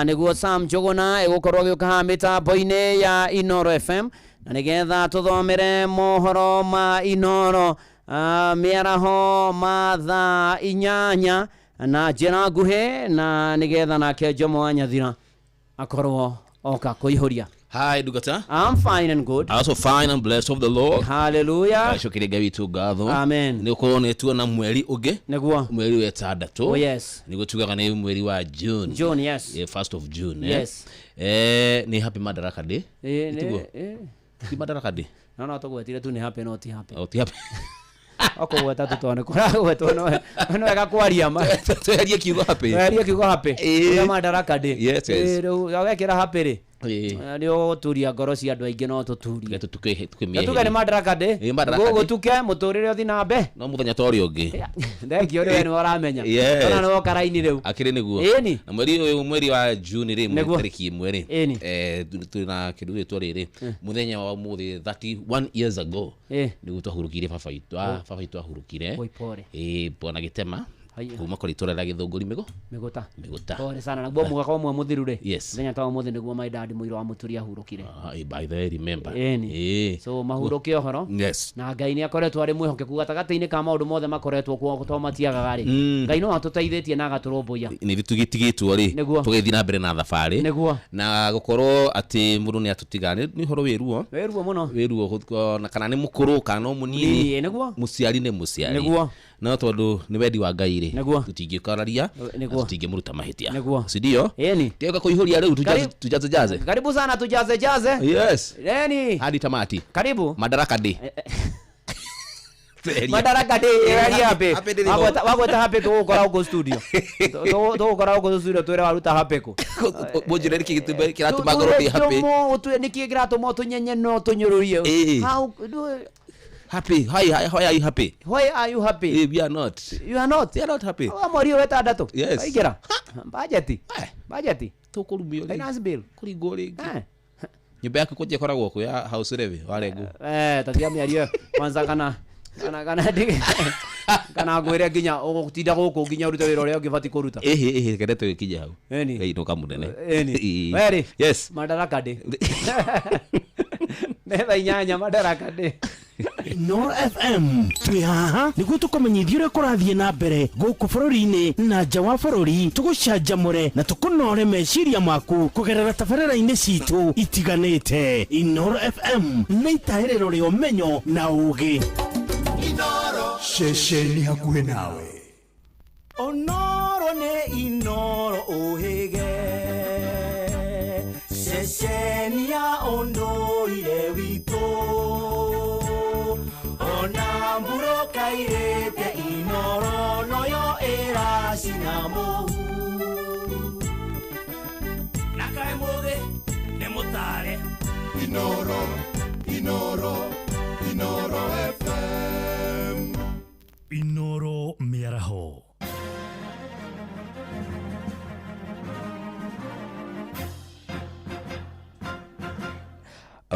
nĩguo Sam Njũgũna ĩgũkorwo agĩũka haha mĩtambo-inĩ ya Inoro FM, na nĩgetha tũthomere mohoro ma Inoro mĩaraho ma thaa 8 na njĩra nguhĩ, na nĩgetha nake Jomo wa Nyathira akorwo oka kũihũria. Hi, Ndungata. I'm fine and good. Also fine and blessed of the Lord. Hallelujah. Acokeria Ngai witũ ngatho. Amen. Nĩ gũkorwo nĩ tuona mweri ũngĩ. Nĩguo. Mweri wa ĩtandatũ. Oh, yes. Nĩguo tugaga nĩ mweri wa June. June, yes. Yeah, 1st of June. Yes. Nĩ happy Madaraka Day. Tiguo? Ti Madaraka Day. No tũgwetire tu nĩ happy no ti happy. Oh, ti happy. Okũgweta tu tondũ kũragwetwo no wega kwaria ma. Tweherie kiugo happy. Tweherie kiugo happy. Ũrĩa Madaraka Day. Yes, yes. Rĩu wekĩra happy rĩ. Nĩ ũgũturia ngoro cia andũ aingĩ no tũturie. Tuge nĩ Madaraka Day. Gũtuke mũtũrĩre ũthiĩ na mbere. No mũthenya ta ũrĩa ũngĩ. Thengio rĩ we nĩwe ũramenya. Yes. Ona nĩwe woka raini rĩu. Akĩrĩ nĩguo. Ĩni. Na mweri ũyũ mweri wa June rĩ, Nĩguo. tarĩki 1 rĩ. Ĩni. Twĩ na kĩndũ gĩtwo rĩrĩ. Mũthenya wa ũmũthĩ 31 years ago. Nĩguo twahurũkire baba witũ. Baba witũ ahurũkire. Oi, pole. Bwana Gĩtema. Haya. Kuma kũrĩ itũra rĩa Gĩthũngũri mĩgũ Mĩgũta. Mĩgũta. Pole sana naguo mwaka ũmwe mũthiru rĩ. Yes. Mũthenya ta ũmũthĩ nĩguo my dad mũirũ wa mũturi ahurũkire. Ah, by the way, remember. Ĩni. Ĩĩ. So mahurũke ũhoro. Yes. Na Ngai nĩ akoretwo arĩ mwĩhokeku gatagatĩ-inĩ ka maũndũ mothe makoretwo kuo to matiagaga rĩ. Ngai no atũteithĩtie na agatũrũmbũiya. Nĩ tũgĩtigĩtwo rĩ, Nĩguo. tũgĩthiĩ na mbere na thabarĩ. Nĩguo. Na gũkorwo atĩ mũndũ nĩ atũtiga nĩ ũhoro wĩ ruo. Wĩ ruo mũno. Wĩ ruo na kana nĩ mũkũrũ kana no mũnini. Ĩĩ, nĩguo. Mũciari nĩ mũciari. Nĩguo. No tondũ nĩ wendi wa Ngai rĩ, Nĩguo. tũtingĩkararia na Nĩguo. tũtingĩmũruta mahĩtia. Nĩguo. Si ndio? Ĩni. Tiga kũihũria rĩu tujaze jaze. Karibu sana tujaze jaze. Yes. Ĩni. Hadi tamati. Karibu. Madaraka Day. Madaraka Day ĩraria happy. Happy ndĩrĩ ho. Wagweta happy tũgũkora gũkũ studio. Tũgũkora gũkũ studio twĩre waruta happy kũ. Mũnjĩre nĩkĩ gĩtũma kĩratũma ngorwo ndĩ happy. Nĩkĩ kĩratũma ũtũnyenye no tũnyũrũrie. Ĩĩ. How Happy. Hi, hi, why are you happy? Why are you happy? We are not. You are not. We are not happy. Wa mweri ũyũ wetandatũ. Yes. Waingĩra. Budget. Budget. Tũkũrumio rĩngĩ. Finance bill. Kũringwo rĩngĩ. Nyũmba yaku kũnjia ĩkoragwo kũ ya house levy warengwo. Tatia mĩario ĩyo. Kwanza kana kana kana ndi kana ngwĩre nginya ũgũtinda gũkũ nginya ũrute wĩra ũrĩa ũngĩ batiĩ kũruta. Ĩhĩ ĩhĩ kende tũgĩkinya hau. Ĩni. Ĩinũka mũnene. Ĩni. Ĩĩ. Werĩ. Yes. Madaraka Day. Nĩ thaa 8 Madaraka Day. Inoro FM twĩ haha nĩguo tũkũmenyithia ũrĩa kũrathiĩ na mbere gũkũ bũrũri-inĩ na nja wa bũrũri, tũgũcanjamũre na tũkũnore meciria maku kũgerera tabarĩra-inĩ citũ itiganĩte. Inoro FM nĩ itahĩrĩro rĩa ũmenyo na ũgĩ. Ceceni hakuhĩ nawe. Onoro nĩ Inoro ũhĩge, ceceni ya ũndũire witũ, ona mbura kairĩte Inoro noyo ĩracina mũhu. Na kaĩ mũthĩ nĩ mũtare. Inoro, Inoro, Inoro FM. Inoro mĩaraho.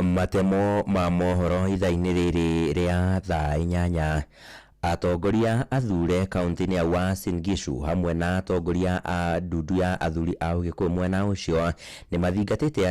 Matemo ma mohoro ithaa-inĩ rĩrĩ rĩa thaa 8. Atongoria athure kaunti-inĩ ya Uasin Gishu hamwe na atongoria a ndundu ya athuri a Ũgĩkũyũ mwena ũcio nĩ mathingatĩte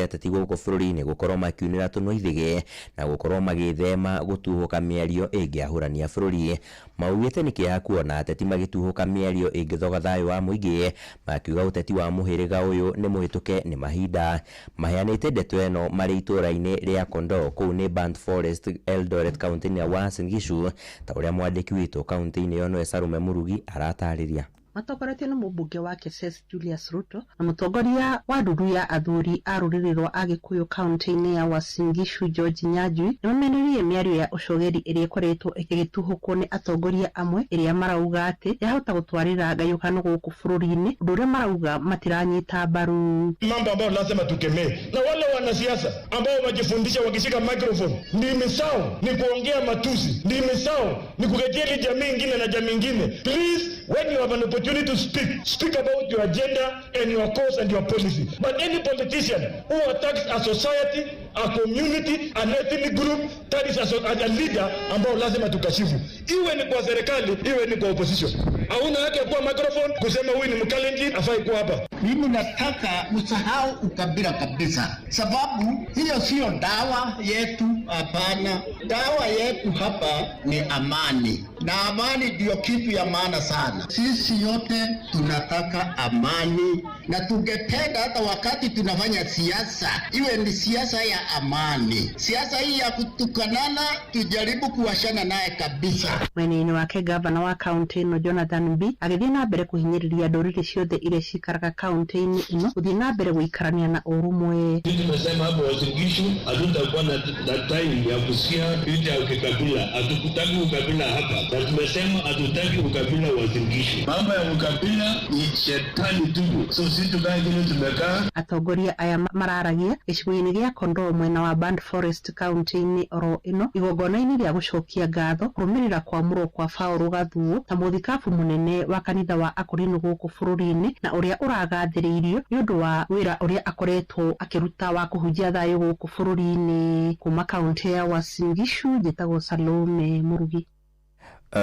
ateti gũkũ bũrũri-inĩ gũkorwo makiunĩra tũnua ithĩgĩ na gũkorwo magĩthema gũtuhũka mĩario ĩngĩahũrania bũrũri. Maugĩte nĩ kĩeha kuona ateti magĩtuhũka mĩario ĩngĩthoga thayũ wa mũingĩ, makiuga ũteti wa mũhĩrĩga ũyũ nĩ mũhĩtũke nĩ mahinda. Maheanĩte ndeto ĩno marĩ itũũra-inĩ rĩa Kondoo kũu nĩ Burnt Forest, Eldoret kaunti-inĩ ya Uasin Gishu, ta ũrĩa mwandĩki witũ kaunti-inĩ ĩyo nĩwe Salume Murugi aratarĩria. Matongoretio nĩ mũmbunge wa Keses Julius Ruto na mũtongoria wa ndundu ya athuri a rũrĩrĩ rwa Agĩkũyũ kaunti-inĩ ya Uasin Gishu George Nyanjui nĩ mamenereirie mĩario ya ũcogeri ĩrĩa ĩkoretwo ĩgĩtuhũkwo nĩ atongoria amwe ĩrĩa marauga atĩ yahota gũtwarĩra ngayũkano gũkũ bũrũri-inĩ, ũndũ ũrĩa marauga matiranyita mbaru. Mambo ambayo lazima tukemee, na wale wanasiasa ambao wajifundisha wakishika microphone ndimi zao ni kuongea matusi, ndimi zao ni kukejeli jamii ingine na jamii ingine. Please, when you have an opportunity to speak, speak about your agenda and your cause and your policy. But any politician who attacks a society, a community, an ethnic group, that is a leader ambao lazima tukashifu. Iwe ni kwa serikali, iwe ni kwa opposition. Hauna haki ya kuwa microphone kusema huyu ni Mkalenjin, afai kuwa hapa. Mimi nataka usahau ukabila kabisa, sababu hiyo sio dawa yetu. Hapana, dawa yetu hapa ni amani, na amani ndio kitu ya maana sana. Sisi yote tunataka amani, na tungependa hata wakati tunafanya siasa iwe ni siasa ya amani. Siasa hii ya kutukanana tujaribu kuwashana naye kabisa. Mwena-inĩ wake gavana wa kaunti ĩno Jonathan B agĩthiĩ na mbere kũhinyĩrĩria ndũrĩrĩ ciothe iria cikaraga kaunti-inĩ ĩno gũthiĩ na mbere gũikarania na ũrũmwe. Sisi tumesema hapo Uasin Gishu hatutakuwa na time ya kusikia vita ya ukikabila. Hatukutaki ukabila hapa, na tumesema hatutaki ukabila Uasin Gishu. Mambo ya ukabila ni shetani tupu. So sisi tukae vile tumekaa. Atongoria aya mararagia gĩcigo-inĩ gĩa Kondoo mwena wa Burnt Forest kaunti-inĩ oro ĩno igongona-inĩ rĩa gũcokia ngatho kũrũmĩrĩra kwamũrwo kwa Paul Gathuo ta mũthikabu mũnene wa kanitha wa Akorino gũkũ bũrũri-inĩ na ũrĩa ũragathĩrĩirio nĩ ũndũ wa wĩra ũrĩa akoretwo akĩruta wa kũhunjia thayũ gũkũ bũrũri-inĩ. Kuma kaunti ya Uasin Gishu njĩtagwo Salome Murugi.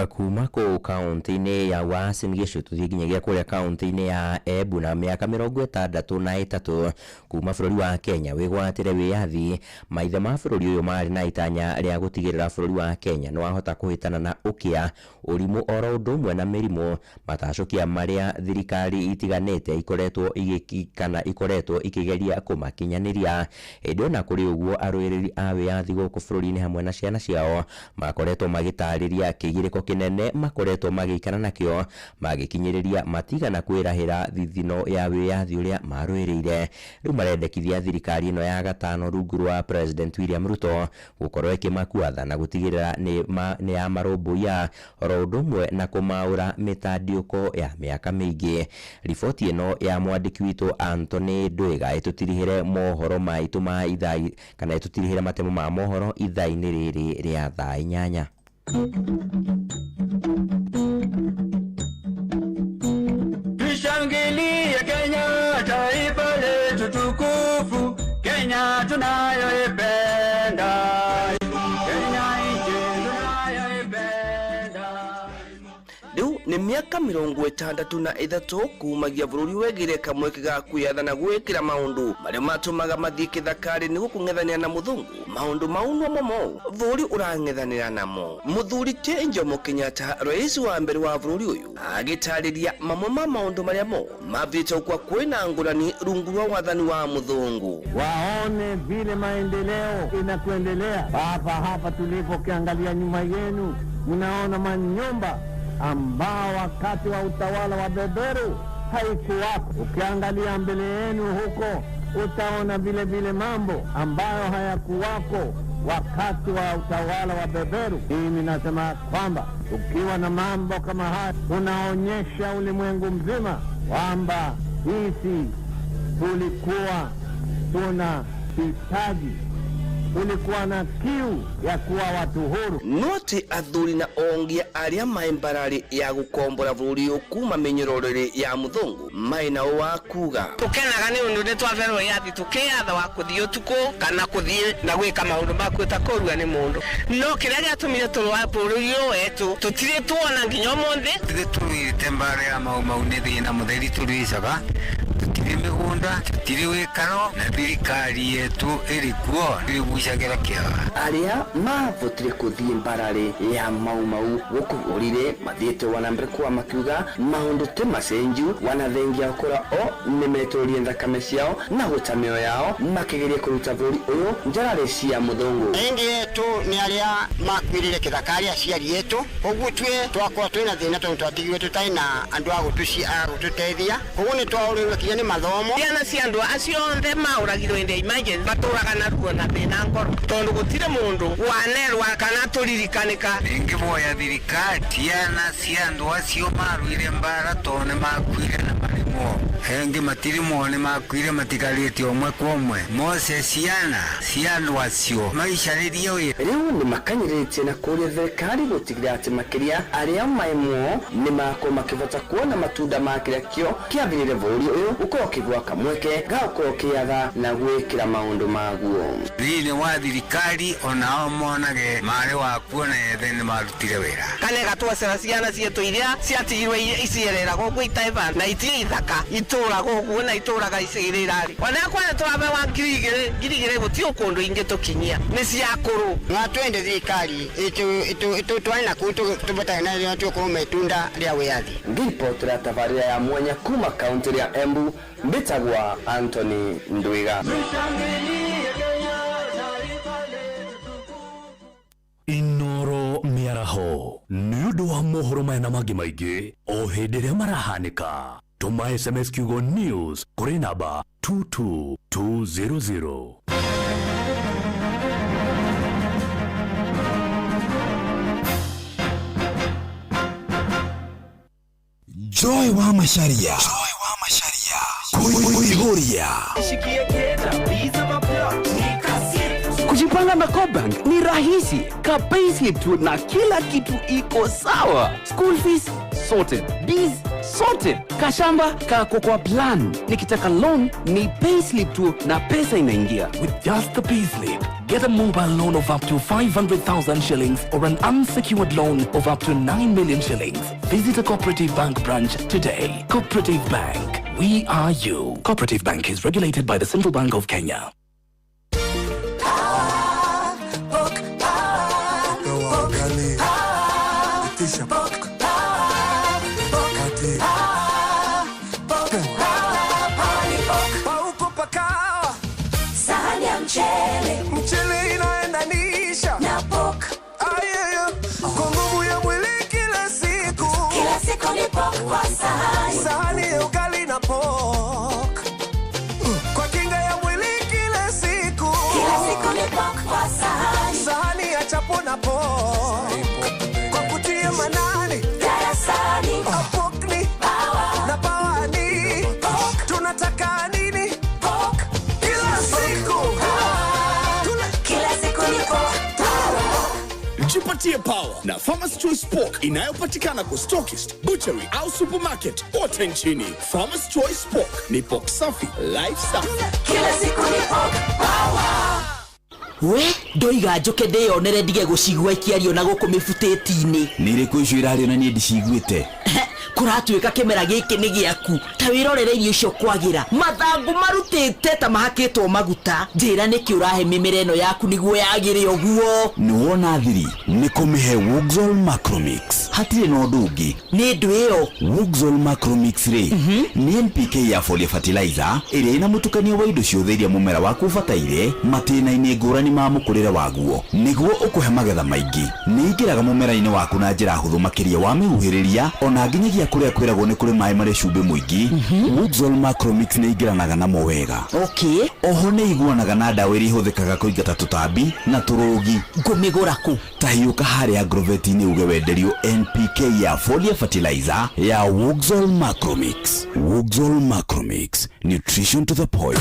Kuma kũu kaunti-inĩ ya Uasin Gishu tũthiĩ nginyagia kũrĩa kaunti-inĩ ya Embu. Na mĩaka 63 kuma bũrũri wa Kenya wĩgwatĩre wĩyathi, maithe ma bũrũri ũyũ marĩ na itanya rĩa gũtigĩrĩra bũrũri wa Kenya nĩ wahota kũhĩtana na ũkĩa, ũrimũ oro ũndũ ũmwe na mĩrimũ, matacũkia marĩa thirikari itiganĩte ikoretwo igĩki kana ikoretwo ikĩgeria kũmakinyanĩria. Hĩndĩ ona kũrĩ ũguo, arũĩrĩri a wĩyathi gũkũ bũrũri-inĩ hamwe na ciana ciao makoretwo magĩtarĩria kĩgirĩko kĩnene makoretwo magĩikara nakĩo magĩkinyĩrĩria matigana kwĩrahĩra thithino ya wĩyathi ũrĩa marũĩrĩire. Rĩu marendekithia thirikari ĩno ya gatano rungu rwa President William Ruto gũkorwo ĩkĩmakuatha na gũtigĩrĩra nĩ ya marũmbũiya oro ũndũ ũmwe na kũmaũra mĩtandiũko ya mĩaka mĩingĩ. Riboti ĩno ya mwandĩki witũ Anthony Ndwiga ĩtũtirihĩre mohoro maitũ ma ithaa kana ĩtũtirihĩre matemo ma mohoro ithaa-inĩ rĩrĩ rĩa thaa 8. Tushangilie Kenya, taifa letu tukufu, Kenya tunayoipenda, Kenya nchi tunayoipenda. Riu nĩ mĩaka 63 kumagia bũrũri wegire kamweke ga kwĩyathana gwĩkĩra maũndũ marĩa matũmaga mathiĩ kĩthakarĩ nĩguo kũng'ethanĩra na mũthũngũ. Maũndũ mau no momo bũrũri ũrang'ethanĩra namo. Mũthuri ti Jomo Kenyatta, rais wa mbere wa bũrũri ũyũ, agĩtarĩria mamwe ma maũndũ marĩa mo mavĩte kwa kwĩna ngũrani rungu rwa wathani wa mũthũngũ. Waone vile maendeleo inakuendelea hapa hapa tulipo. Ukiangalia nyuma yenu mnaona manyumba ambao wakati wa utawala wa beberu haikuwako. Ukiangalia mbele yenu huko utaona vile vile mambo ambayo hayakuwako wakati wa utawala wa beberu. Mimi nasema kwamba ukiwa na mambo kama haya unaonyesha ulimwengu mzima kwamba sisi tulikuwa tuna hitaji, tulikuwa na kiu ya kuwa watu huru. Noti athuri na ongia aria mai mbarari ya gukombora bũrũri ũyũ kuma mĩnyororo ya mũthũngũ mai nao wa kuga tukenaga nĩ ũndũ nĩ twaberwo yathi tukĩyatha wa kũthiĩ ũtukũ kana kũthiĩ na gwĩka maũndũ ma kwĩta kũrua nĩ mũndũ. No kĩrĩa gĩatũmire tũrũa bũrũri ũyũ wetu tũtirĩ tuona nginya ũmũthĩ. Ithuĩ tũrũĩte mbara ya Mau Mau nĩ thĩna mũtheri tũrĩcaga, tũtirĩ mĩgũnda, tũtirĩ wĩkaro, na thirikari yetu ĩrĩ kuo ĩrĩgucagĩra kĩaga. Arĩa mavotire kũthiĩ mbararĩ ya Mau Mau gũkũ bũrũri mathiĩte wana mbere kwa makiuga maũndũ te macenju wanathengia gũkora o nĩmetũrĩrie thakame ciao na gũta mĩoyo yao makĩgeria kũruta bũrũri ũyũ njararĩ cia mũthũngũ. Aingĩ yetu nĩ arĩa makuĩrĩire kĩthaka, arĩa aciari yetu, koguo tue twakorwo twĩna thĩna tondũ twatigirwe tũtarĩ na andũ a gũtũteithia, koguo nĩ twaũrĩirwo kinya nĩ mathomo. Ciana cia andũ acio othe maũragirwo in the emergency matũraga na ruo na thĩna ngoro tondũ gũtirĩ mũndũ wanerwa kana tũririkanĩka. Ingĩboya thirikari ciana cia andũ acio maruire mbara tondũ nĩ makuire na marĩmwo engĩ matirĩ muo nĩ makuire matigarĩte ũmwe kwa ũmwe mose ciana cia andũ acio maicarĩrie wĩra. Rĩu nĩ makanyĩrĩtie na kũria thirikari gũtigĩrĩra atĩ makĩria arĩa maĩ muo nĩ makorwo makĩbota kuona matunda ma kĩrĩa kĩo kĩathirire bũrũri ũyũ ũkorwo ũkĩgwa kamweke ga gũkorwo ũkĩyatha na gwĩkĩra maũndũ maguo. Thĩinĩ wa thirikari onao monage marĩ wa kuona ethe nĩ marutire wĩra. Kana gatwacera ciana cietũ iria ciatigirwe icierera gũkũ itaiba na itirĩ ithaka itũraga ũguo na itũraga icigĩrĩra irarĩ ona kwana tũrabewa 2000 gũtirĩ kũndũ ingĩ tũkinyia nĩ cia kũrũ. Na twende thirikari itũtware na kũu tũbatare na tũkorwo metunda rĩa wĩyathi. Ngĩribotera tabarĩra ya mwanya kuma kaunti ya Embu, mbĩtagwa Anthony Ndwiga. Inoro mĩaraho nĩ ũndũ wa mohoro maya na mangĩ maingĩ o hĩndĩ ĩrĩa marahanĩka. Tũma SMS kiugo news kũrĩ namba 22200. Joy wa Macharia, Kuihuria. Kujipanga na CoBank ni rahisi ka payslip tu na kila kitu iko sawa. School fees sorted, biz Sorted. Kashamba kako kwa plan. Nikitaka loan ni payslip tu na pesa inaingia. With just the payslip, get a mobile loan of up to 500,000 shillings or an unsecured loan of up to 9 million shillings. Visit a Cooperative Bank branch today. Cooperative Bank, we are you. Cooperative Bank is regulated by the Central Bank of Kenya. Pauko pakawa Sahani ya mchele, mchele inaendanisha na pork. Ayeyo, kwa nguvu ya mwili kila siku, Kila siku ni pork kwa sahani. Sahani ya ugali na pork kwa kinga ya mwili kila siku, Kila siku ni pork kwa sahani. Sahani ya chapo na pork kwa kutia manani Darasani. Pork ni Power. na power ni pork. Tunataka nini? Pork. Kila siku. Kila siku ni pork. Jipatie power na Farmers Choice Pork inayopatikana kwa stockist, butchery au supermarket kote nchini. Farmers Choice Pork ni pork safi, life safi. Kila siku ni pork. Power. We ndoiga njoke ndĩyonere ndige gũcigua ikĩario na gũkũ mĩbutĩti-inĩ. Nĩ irĩkũ icio irario na niĩ ndiciguĩte? Kũratuĩka kĩmera gĩkĩ nĩ gĩaku. Ta wĩrorere irio icio kwagĩra, mathangũ marutĩte ta mahakĩtwo maguta. Njĩra nĩkĩ ũrahe mĩmera ĩno yaku nĩguo yagĩre ũguo? Nĩ wona thiri nĩ kũmĩhe Wuxal Macromix, hatirĩ na ũndũ ũngĩ. Nĩ ndũ ĩyo? Wuxal Macromix rĩ, nĩ NPK ya foliar fertilizer ĩrĩa ĩna mũtukanio wa indo ciothe iria mũmera waku ũbataire matĩna-inĩ ngũrani ma mũkũrĩre waguo nĩguo ũkũhe magetha maingĩ. Nĩ ingĩraga mũmera-inĩ waku na njĩra hũthũ makĩria wamĩhuhĩrĩria, ona nginyagia kũrĩa kwĩragwo nĩ kũrĩ maĩ marĩ cumbĩ mũingĩ. Wuxal Macromix nĩ ingĩranaga namo wega. Oho nĩ iguanaga na ndawa iria ihũthĩkaga kũingata tũtambi na tũrũgi. Ngũmĩgũra kũ? Ta hiũka harĩa Agrovet-inĩ uge wenderio NPK ya foliar fertilizer ya Wuxal Macromix. Wuxal Macromix, nutrition to the point.